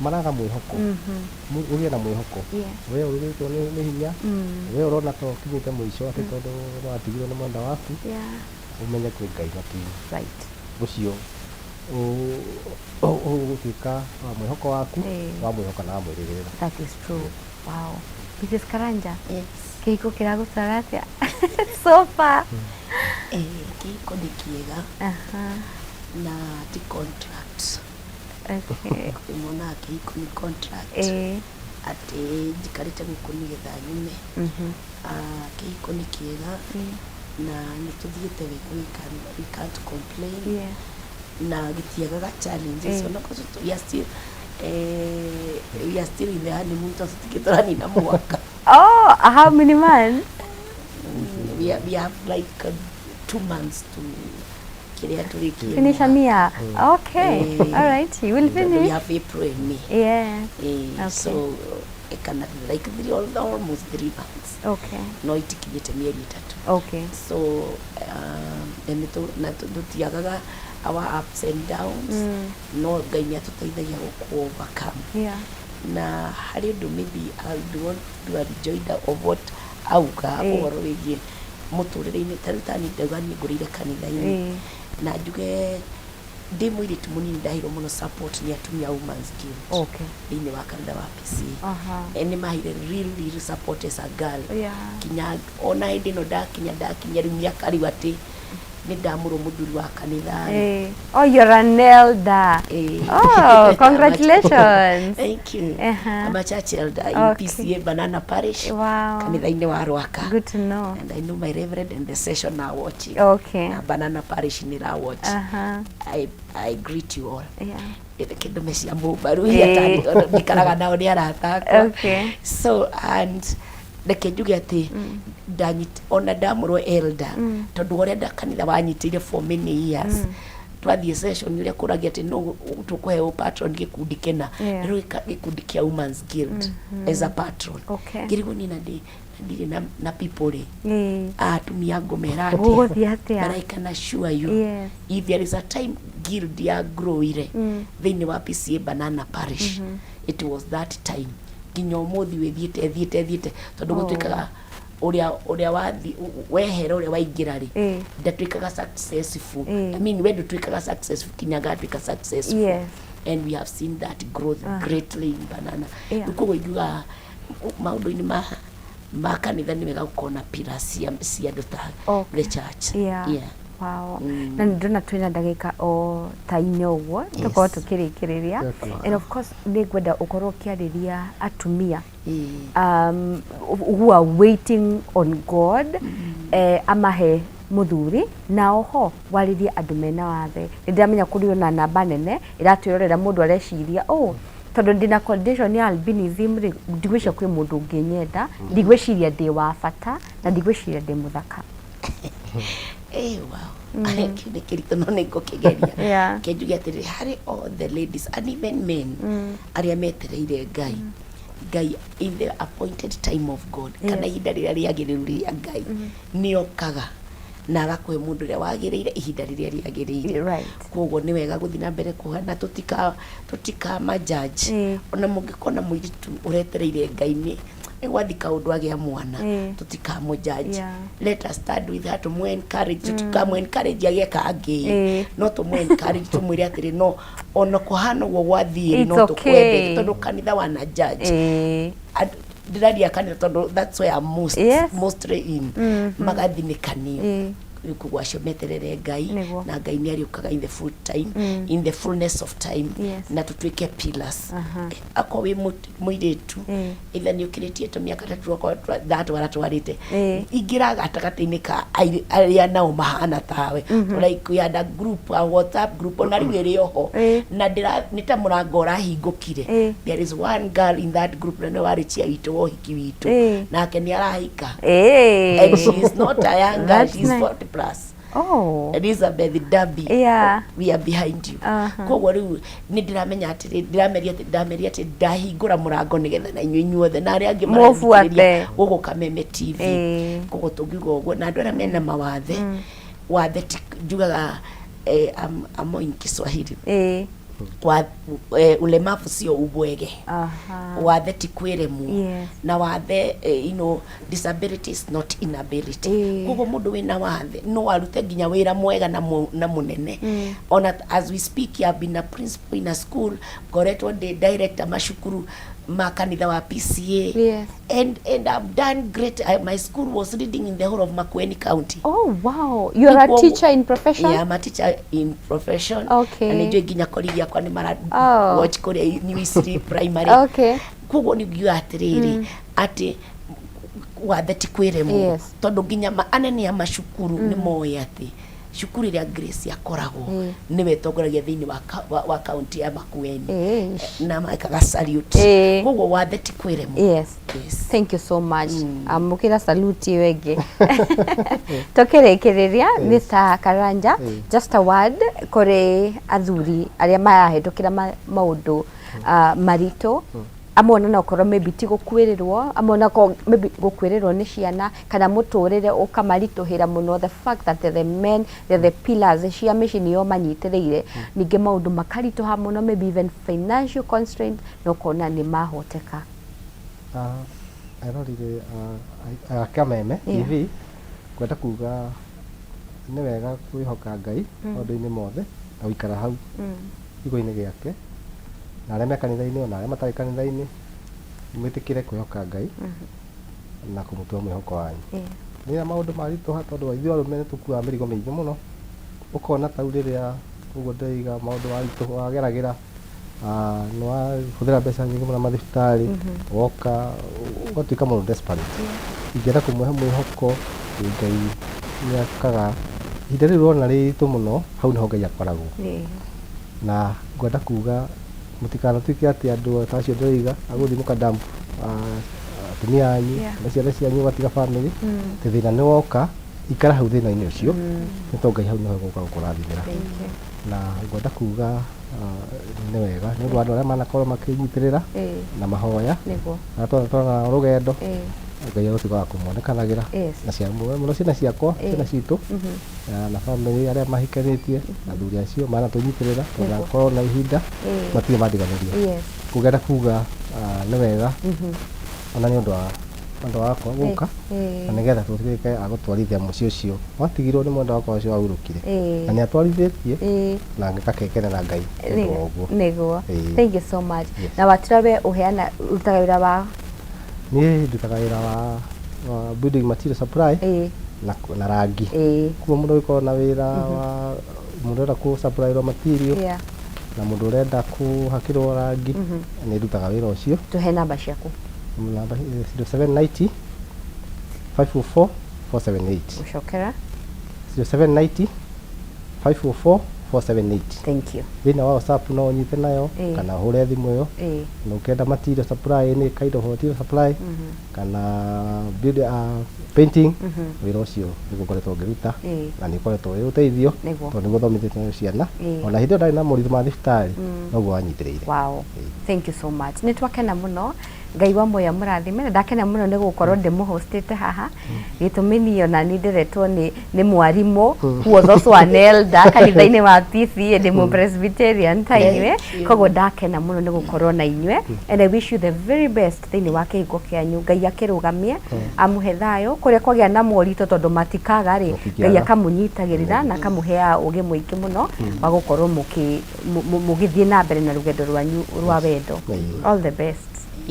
maraga mwĩhoko. Ũgĩe na mwĩhoko. We ũrũrĩtwo nĩ hinya, we ũrona ta ũkinyĩte mũico atĩ tondũ nĩ watigirwo nĩ mwenda waku, ũmenye kwĩ Ngai matu-inĩ ũcio ũgũtuĩka wa mwĩhoko waku, wamwĩhoka na wamwĩrĩgĩrĩra. That is true. Wow. Mrs. Karanja, kĩhiko kĩragũtwara atĩa so far? Kĩhiko nĩ kĩega na ti contract. Monaga kĩhiko nĩ contract, atĩ njikarĩte gũkũ nĩgetha nyume. Ah, kĩhiko nĩ kĩega na nĩ tũthiĩte wega, we can't complain. Na gĩtiagaga challenges, ona korwo we are still in the honeymoon, tondũ tũtikĩ tũranina mwaka. Oh, how many months? We have like 2 months to Kĩrĩa tũrĩkie Finish a year. Okay. All right. You will We finish. have April and May. Yeah. Eh, so kana like three, almost 3 months. No itikinyĩte mĩeri 3. So na tũtiagaga our ups and downs, no Ngai nĩ atũteithagia gũkũ overcome. Na harĩ ũndũ maybe I would want to do a rejoinder of what auga ũhoro wĩgiĩ mũtũrĩre-inĩ. Ta rĩu tani ndauga niĩ ngũrĩire kanitha-inĩ, na njuge ndĩ mũirĩtu mũnini ndaheirwo mũno support nĩ atumia a Women's Guild thĩinĩ wa kanitha wa PCA. Nĩ maheire real, real support as a girl, kinya ona hĩndĩ ĩno ndakinya rĩu mĩaka rĩu atĩ nĩ ndamũrwo mũthuri wa kanitha rĩ. Oh, you're an elder. Oh, congratulations. Thank you. I'm a church elder in PCA Banana Parish, kanitha-inĩ wa Rwaka. Good to know. And I know my reverend and the session are watching. Na Banana Parish nĩ ra watch. I greet you all. Kĩndũ cia mũmbaru iria tondũ ndikaraga nao nĩ arata akwa. So and reke njuge atĩ ona ndamũrwo elder, tondũ ũrĩa kanitha wanyitĩire for many years, twathiĩ session ũrĩa kũragia atĩ no tũkũheo patron gĩkundi kĩna, rĩu gĩkundi kĩa Women's Guild as a patron, ngĩrigwo niĩ na ndirĩ na people rĩ, atumia ngũmera Gũgũthiĩ atĩa? But I can assure you, if there is a time guild ya growire thĩinĩ wa PCA Banana Parish, it was that time nginya ũmũthĩ wĩthiĩte thiĩte thiĩte, tondũ gũtuĩkaga ũrĩa wathi wehera ũrĩa waingĩra rĩ, ndatuĩkaga successful. I mean, we ndũtuĩkaga successful kinya agatuĩka successful. And we have seen that growth greatly in Banana. Rĩu koguo ingiuga maũndũ-inĩ ma kanitha nĩ wega gũkorwo na pillars cia andũ ta the church. Yeah. Wow. Na nĩ ndĩrona twĩna ndagĩka o ta 4 ũguo tũkorwo tũkĩrĩkĩrĩria. And of course nĩ ngwenda ũkorwo ũkĩarĩria atumia who are waiting on God amahe mũthuri, na oho warĩrie andũ mena wathe. Nĩ ndĩramenya kũrĩ ona namba nene ĩratwĩrorera, mũndũ areciria, oh, tondũ ndĩna condition ya albinism rĩ, ndigwĩciria kwĩ mũndũ ũngĩnyenda, ndigwĩciria ndĩ wa bata, na ndigwĩciria ndĩ mũthaka. Eh, wow. Kĩu nĩ kĩritũ no nĩ ngũkĩgeria. Ke njuge atĩrĩrĩ harĩ all the ladies and even men arĩa metereire Ngai, Ngai in the appointed time of God, kana ihinda rĩrĩa rĩagĩrĩru rĩa Ngai, nĩ okaga na agakũhe mũndũ ũrĩa wagĩrĩire ihinda rĩrĩa rĩagĩrĩire. Koguo nĩ wega gũthiĩ na mbere kuoha na tũtikama judge. Ona mũngĩkona mũirĩtu ũretereire Ngai nĩ gwathi kaũndũ agĩa mwana, tũtikamũ judge. Let us stand with her, tũmũ encourage. Tũtikamũ encourage agĩe kangĩ, no tũmũ encourage, tũmwĩre atĩrĩ, no ona kũhana ũguo gwathiĩ, It's no tũkwendete, tondũ kanitha wana judge. Ndĩraria kanitha tondũ that's where I'm most, mostly in. Magathinĩkanio. Rĩu koguo acio meterere Ngai, na Ngai nĩ arĩũkaga in the full time, in the fullness of time, na tũtuĩke pillars. Akorwo wĩ mũirĩtu, either nĩ ũkĩrĩtie tũ mĩaka 3 okorwo ndatwara twarĩte, ingĩra gatagatĩ-inĩ ka arĩa nao mahana tawe. Like we had a group, a WhatsApp group, ona rĩu ĩrĩ oho, na ndĩra nĩ ta mũrango ũrahingũkire. There is one girl in that group na nĩwe warĩ chia witũ wa ũhiki witũ, nake nĩ arahika, and she is not a young girl. That's She is nice. 40 plus. Elizabeth Derby, we are behind you. Koguo rĩu nĩ ndĩramenya atĩrĩ, ndĩrameria atĩ ndameria atĩ ndahingũra mũrango nĩgetha na inyuĩ inyuothe na arĩa angĩ Mũbuate. marathikĩrĩria gũkũ Kameme TV. Koguo tũngiuga ũguo na andũ arĩa mena mawathe, wathe ti njugaga, amo in Kiswahili, ulemavu sio ubwege. Wathe ti kwĩremwo, na wathe, disability is not inability. Koguo mũndũ wĩna wathe no arute nginya wĩra mwega na mũnene. Ona as we speak, I have been a principal in a school, ngoretwo ndĩ director macukuru ma kanitha wa PCA, and I've done great. My school was leading in the whole of Makueni County. Oh wow, you are a teacher in profession? Yeah, I'm a teacher in profession. Na nĩ njũĩ nginya colleague akwa nĩ mara watch kũrĩa New Eastleigh Primary. Koguo nĩ ngiuga atĩrĩrĩ, atĩ wathe ti kwĩremwo, tondũ nginya anene a macukuru nĩ moĩ atĩ Cukuru ĩrĩa Grace akoragwo nĩwe ĩtongoragia thĩinĩ wa wa kaunti ya Makueni. Na mekaga salute. Koguo wathe ti kwĩremwo. Yes. Thank you so much. Amũkĩra salute ĩyo ĩngĩ. Tũkĩrĩkĩrĩria Mr. Karanja, just a word kũrĩ athuri arĩa marahĩtũkĩra maũndũ maritũ, amwe ona no korwo maybe ti gũkuĩrĩrwo, amwe ona korwo maybe gũkuĩrĩrwo nĩ ciana kana mũtũrĩre ũkamaritũhĩra mũno, the fact that they're the men, they're the pillars cia mĩciĩ, nĩo manyitĩrĩire, ningĩ maũndũ makaritũha mũno, maybe even financial constraint, na ũkona nĩ mahoteka. Erorire a Kameme TV, ngwenda kuga nĩ wega kwĩhoka Ngai maũndũ-inĩ mothe na gũikara hau kiugo-inĩ gĩake, na arĩa me kanitha-inĩ ona arĩa matarĩ kanitha-inĩ, mwĩtĩkĩre kwĩhoka Ngai na kũmũtua mwĩhoko wanyu rĩrĩa maũndũ maritũha, tondũ ithuĩ arũme nĩ tũkuaga mĩrigo mĩingĩ mũno, ũkona tau rĩrĩa ũguo ndĩroiga maũndũ maritũ wageragĩra, nĩ wahũthĩra mbeca nyingĩ mũno mathibitarĩ, woka ũgatuĩka mũndũ desperate. Ingĩenda kũmũhe mwĩhoko atĩ Ngai nĩ akaga ihinda rĩu ũrona rĩ iritũ mũno, hau nĩho Ngai akoragwo. Na ngwenda kuga mũtikanatuĩke atĩ andũ ta acio ndĩroiga agũthiĩ mũkadamp atumia anyu na ciana cianyu, ũgatiga bamĩrĩ. Atĩ thĩna nĩ woka, ikara hau thĩna-inĩ ũcio, nĩ tondũ Ngai hau nĩho egũka gũkũrathimĩra. Thank you. Na ngwenda kuga nĩ wega nĩ ũndũ wa andũ arĩa manakorwo makĩnyitĩrĩra na mahoya na twana rũgendo, Ngai agũtuĩka wa kũmonekanagĩra na ciana mũno, ciana ciakwa, ciana citũ na bamĩrĩ, arĩa mahikanĩtie, athuri acio manatũnyitĩrĩra tũnakorwo na ihinda matirĩ mandiganĩria. Kũngenda kuga nĩ wega ona nĩ ũndũ wa mwendwa wakwa gũka na nĩgetha tũtuĩke a gũtwarithia mũciĩ ũcio watigirwo nĩ mwendwa wakwa ũcio wahurũkire, na nĩ atwarithĩtie na ngakekera Ngai nĩ ũndũ wa ũguo. Nĩguo. Thank you so much. Yes. Na watira we ũheana, ũrutaga wĩra wa? Niĩ ndutaga wĩra wa building material supply na rangi. Kuma mũndũ ũgĩkorwo na wĩra wa mũndũ ũrenda kũ supply material na mũndũ ũrenda kũhakĩrwo rangi, nĩ ndutaga wĩra ũcio. Tũhe namba ciaku. Namba 0790 544 478. Gũcokera. 0790 544 478. Thank you. Thĩinĩ wa WhatsApp no ũnyite nayo kana ũhũre thimũ ĩyo, na ũkĩenda material supply, any kind of material supply kana build, painting, wĩra ũcio nĩguo ngoretwo ngĩruta na nĩ ũkoretwo wĩ ũteithio tondũ nĩguo thomithĩtie ciana, ona hĩndĩ ĩyo ndarĩ na moritũ ma thibitarĩ, noguo wanyitĩrĩire. Wow. Thank you so much. Nĩ twakena mũno. Ngai wa muoyo mũrathime, na ndakena mũno nĩ gũkorwo ndĩmũhostĩte haha, gĩtũmi niĩ ona niĩ ndĩretwo nĩ mwarimũ who was also an elder kanitha-inĩ wa PCEA, ndĩ mũ Presbyterian ta inyuĩ. Koguo ndakena mũno nĩ gũkorwo na inyuĩ, and I wish you the very best thĩinĩ wa kĩhiko kĩanyu. Ngai akĩrũgamie, amũhe thayũ kũrĩa kwagĩa na moritũ, tondũ matikaga rĩ, Ngai akamũnyitagĩrĩra na akamũheaga ũgĩ mũingĩ mũno wa gũkorwo mũgĩthiĩ na mbere na rũgendo rwanyu rwa wendo. All the best.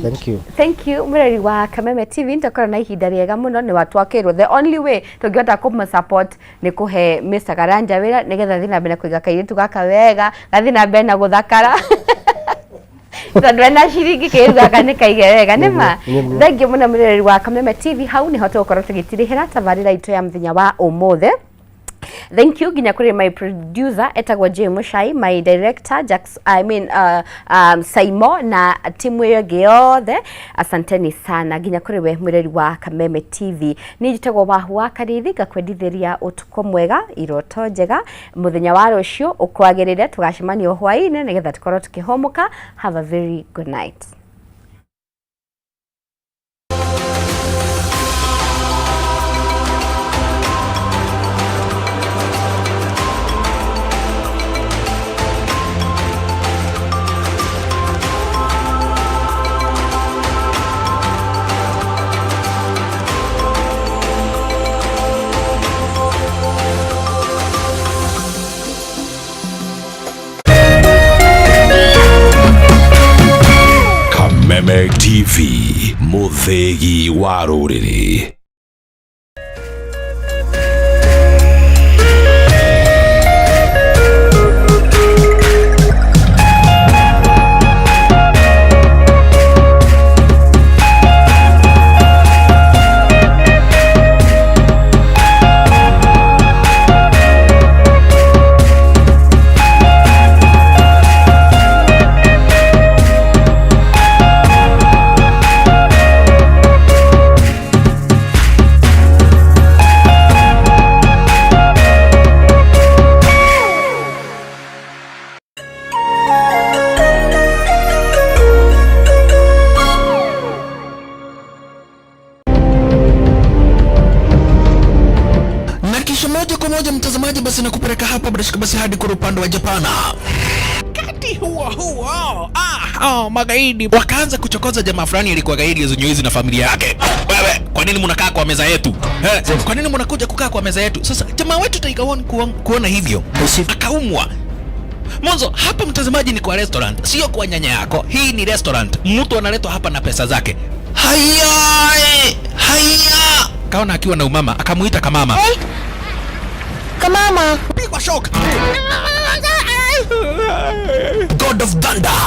Thank you. Thank you, mũreri wa Kameme TV, nĩtwakorwo na ihinda rĩega mũno. Nĩ watwakĩrwo the only way tũngĩhota kũmũ support nĩ kũhe Mr. Karanja wĩra, nĩgetha thiĩ na mbere na kũiga kairĩtu gaka wega, gathiĩ na mbere na gũthakara, tondũ ena ciringi kĩrĩtu gaka nĩ kaige wega nĩ ma. Nĩguo. Thank you mũno, mũreri wa Kameme TV. Hau nĩho tũgũkorwo tũgĩtirihĩra tabarĩra itũ ya mũthenya wa ũmũthĩ. Thank you nginya kũrĩ my producer etagwo Jay Mushai, my director Jacks, I mean, Saimo na timu ĩyo ĩngĩ yothe, asanteni sana. Nginya kũrĩ we mwĩreri wa Kameme TV, niĩ njĩtagwo Wahu wa Karithi, ngakwendithĩria ũtukũ mwega, iroto njega, mũthenya wa rũciũ ũkwagĩrĩre, tũgacemania hwaĩ-inĩ nĩgetha tũkorwo tũkĩhũmũka. Have a very good night. Kameme TV, mũthĩgi wa rũrĩrĩ. basi nakupeleka hapa bila shaka basi hadi kule upande wa Japana. Wakati huo huo, ah, oh, magaidi wakaanza kuchokoza jamaa fulani alikuwa gaidi ya na familia yake. Wewe, kwa nini mnakaa kwa meza yetu? Eh, kwa nini mnakuja kukaa kwa meza yetu? Sasa jamaa wetu Tiger One kuona hivyo akaumwa. Mwanzo hapa mtazamaji, ni kwa restaurant, sio kwa nyanya yako. Hii ni restaurant, mtu analetwa hapa na pesa zake. Haya, haya, kaona akiwa na umama, akamuita kamama. Hey. Kamama. Pigwa shock. God of Thunder,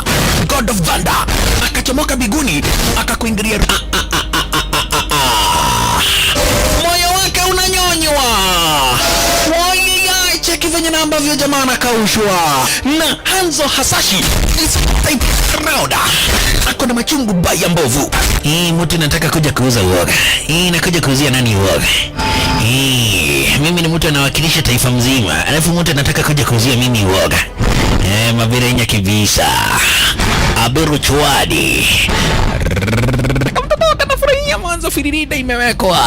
God of Thunder akachomoka biguni akakuingilia. Ah, ah, ah, ah, ah, ah, ah. Moyo wake unanyonywa. Wai, cheki venye na ambavyo jamaa anakaushwa na Hanzo Hasashi is type round. Ako na machungu baya mbovu. Hii mtu nataka kuja kuuza uoga. Hii nakuja kuuzia nani uoga? Hii mimi ni mtu anawakilisha taifa mzima, alafu mtu anataka kuja kuuzia mimi uoga. Eh, mabirenya kibisa. Abiru chwadi. Kamtoto kanafurahia mwanzo firirida imewekwa.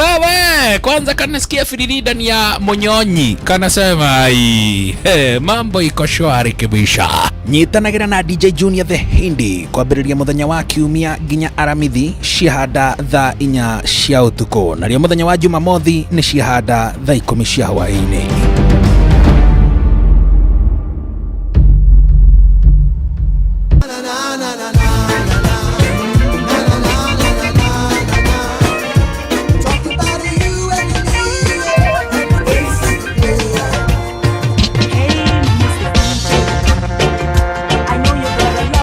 Wewe, kwanza kanasikia firirida ni ya Monyonyi. Kanasema ai, hey, mambo iko shwari kibisha. Nyitanagira na DJ Junior the Hindi kwambĩrĩria mũthenya wa kiumia nginya aramithi ciahanda thaa 4 cia ũtukũ, narĩo mũthenya wa Jumamothi nĩ ciahanda thaa 10 cia hwaĩ-inĩ.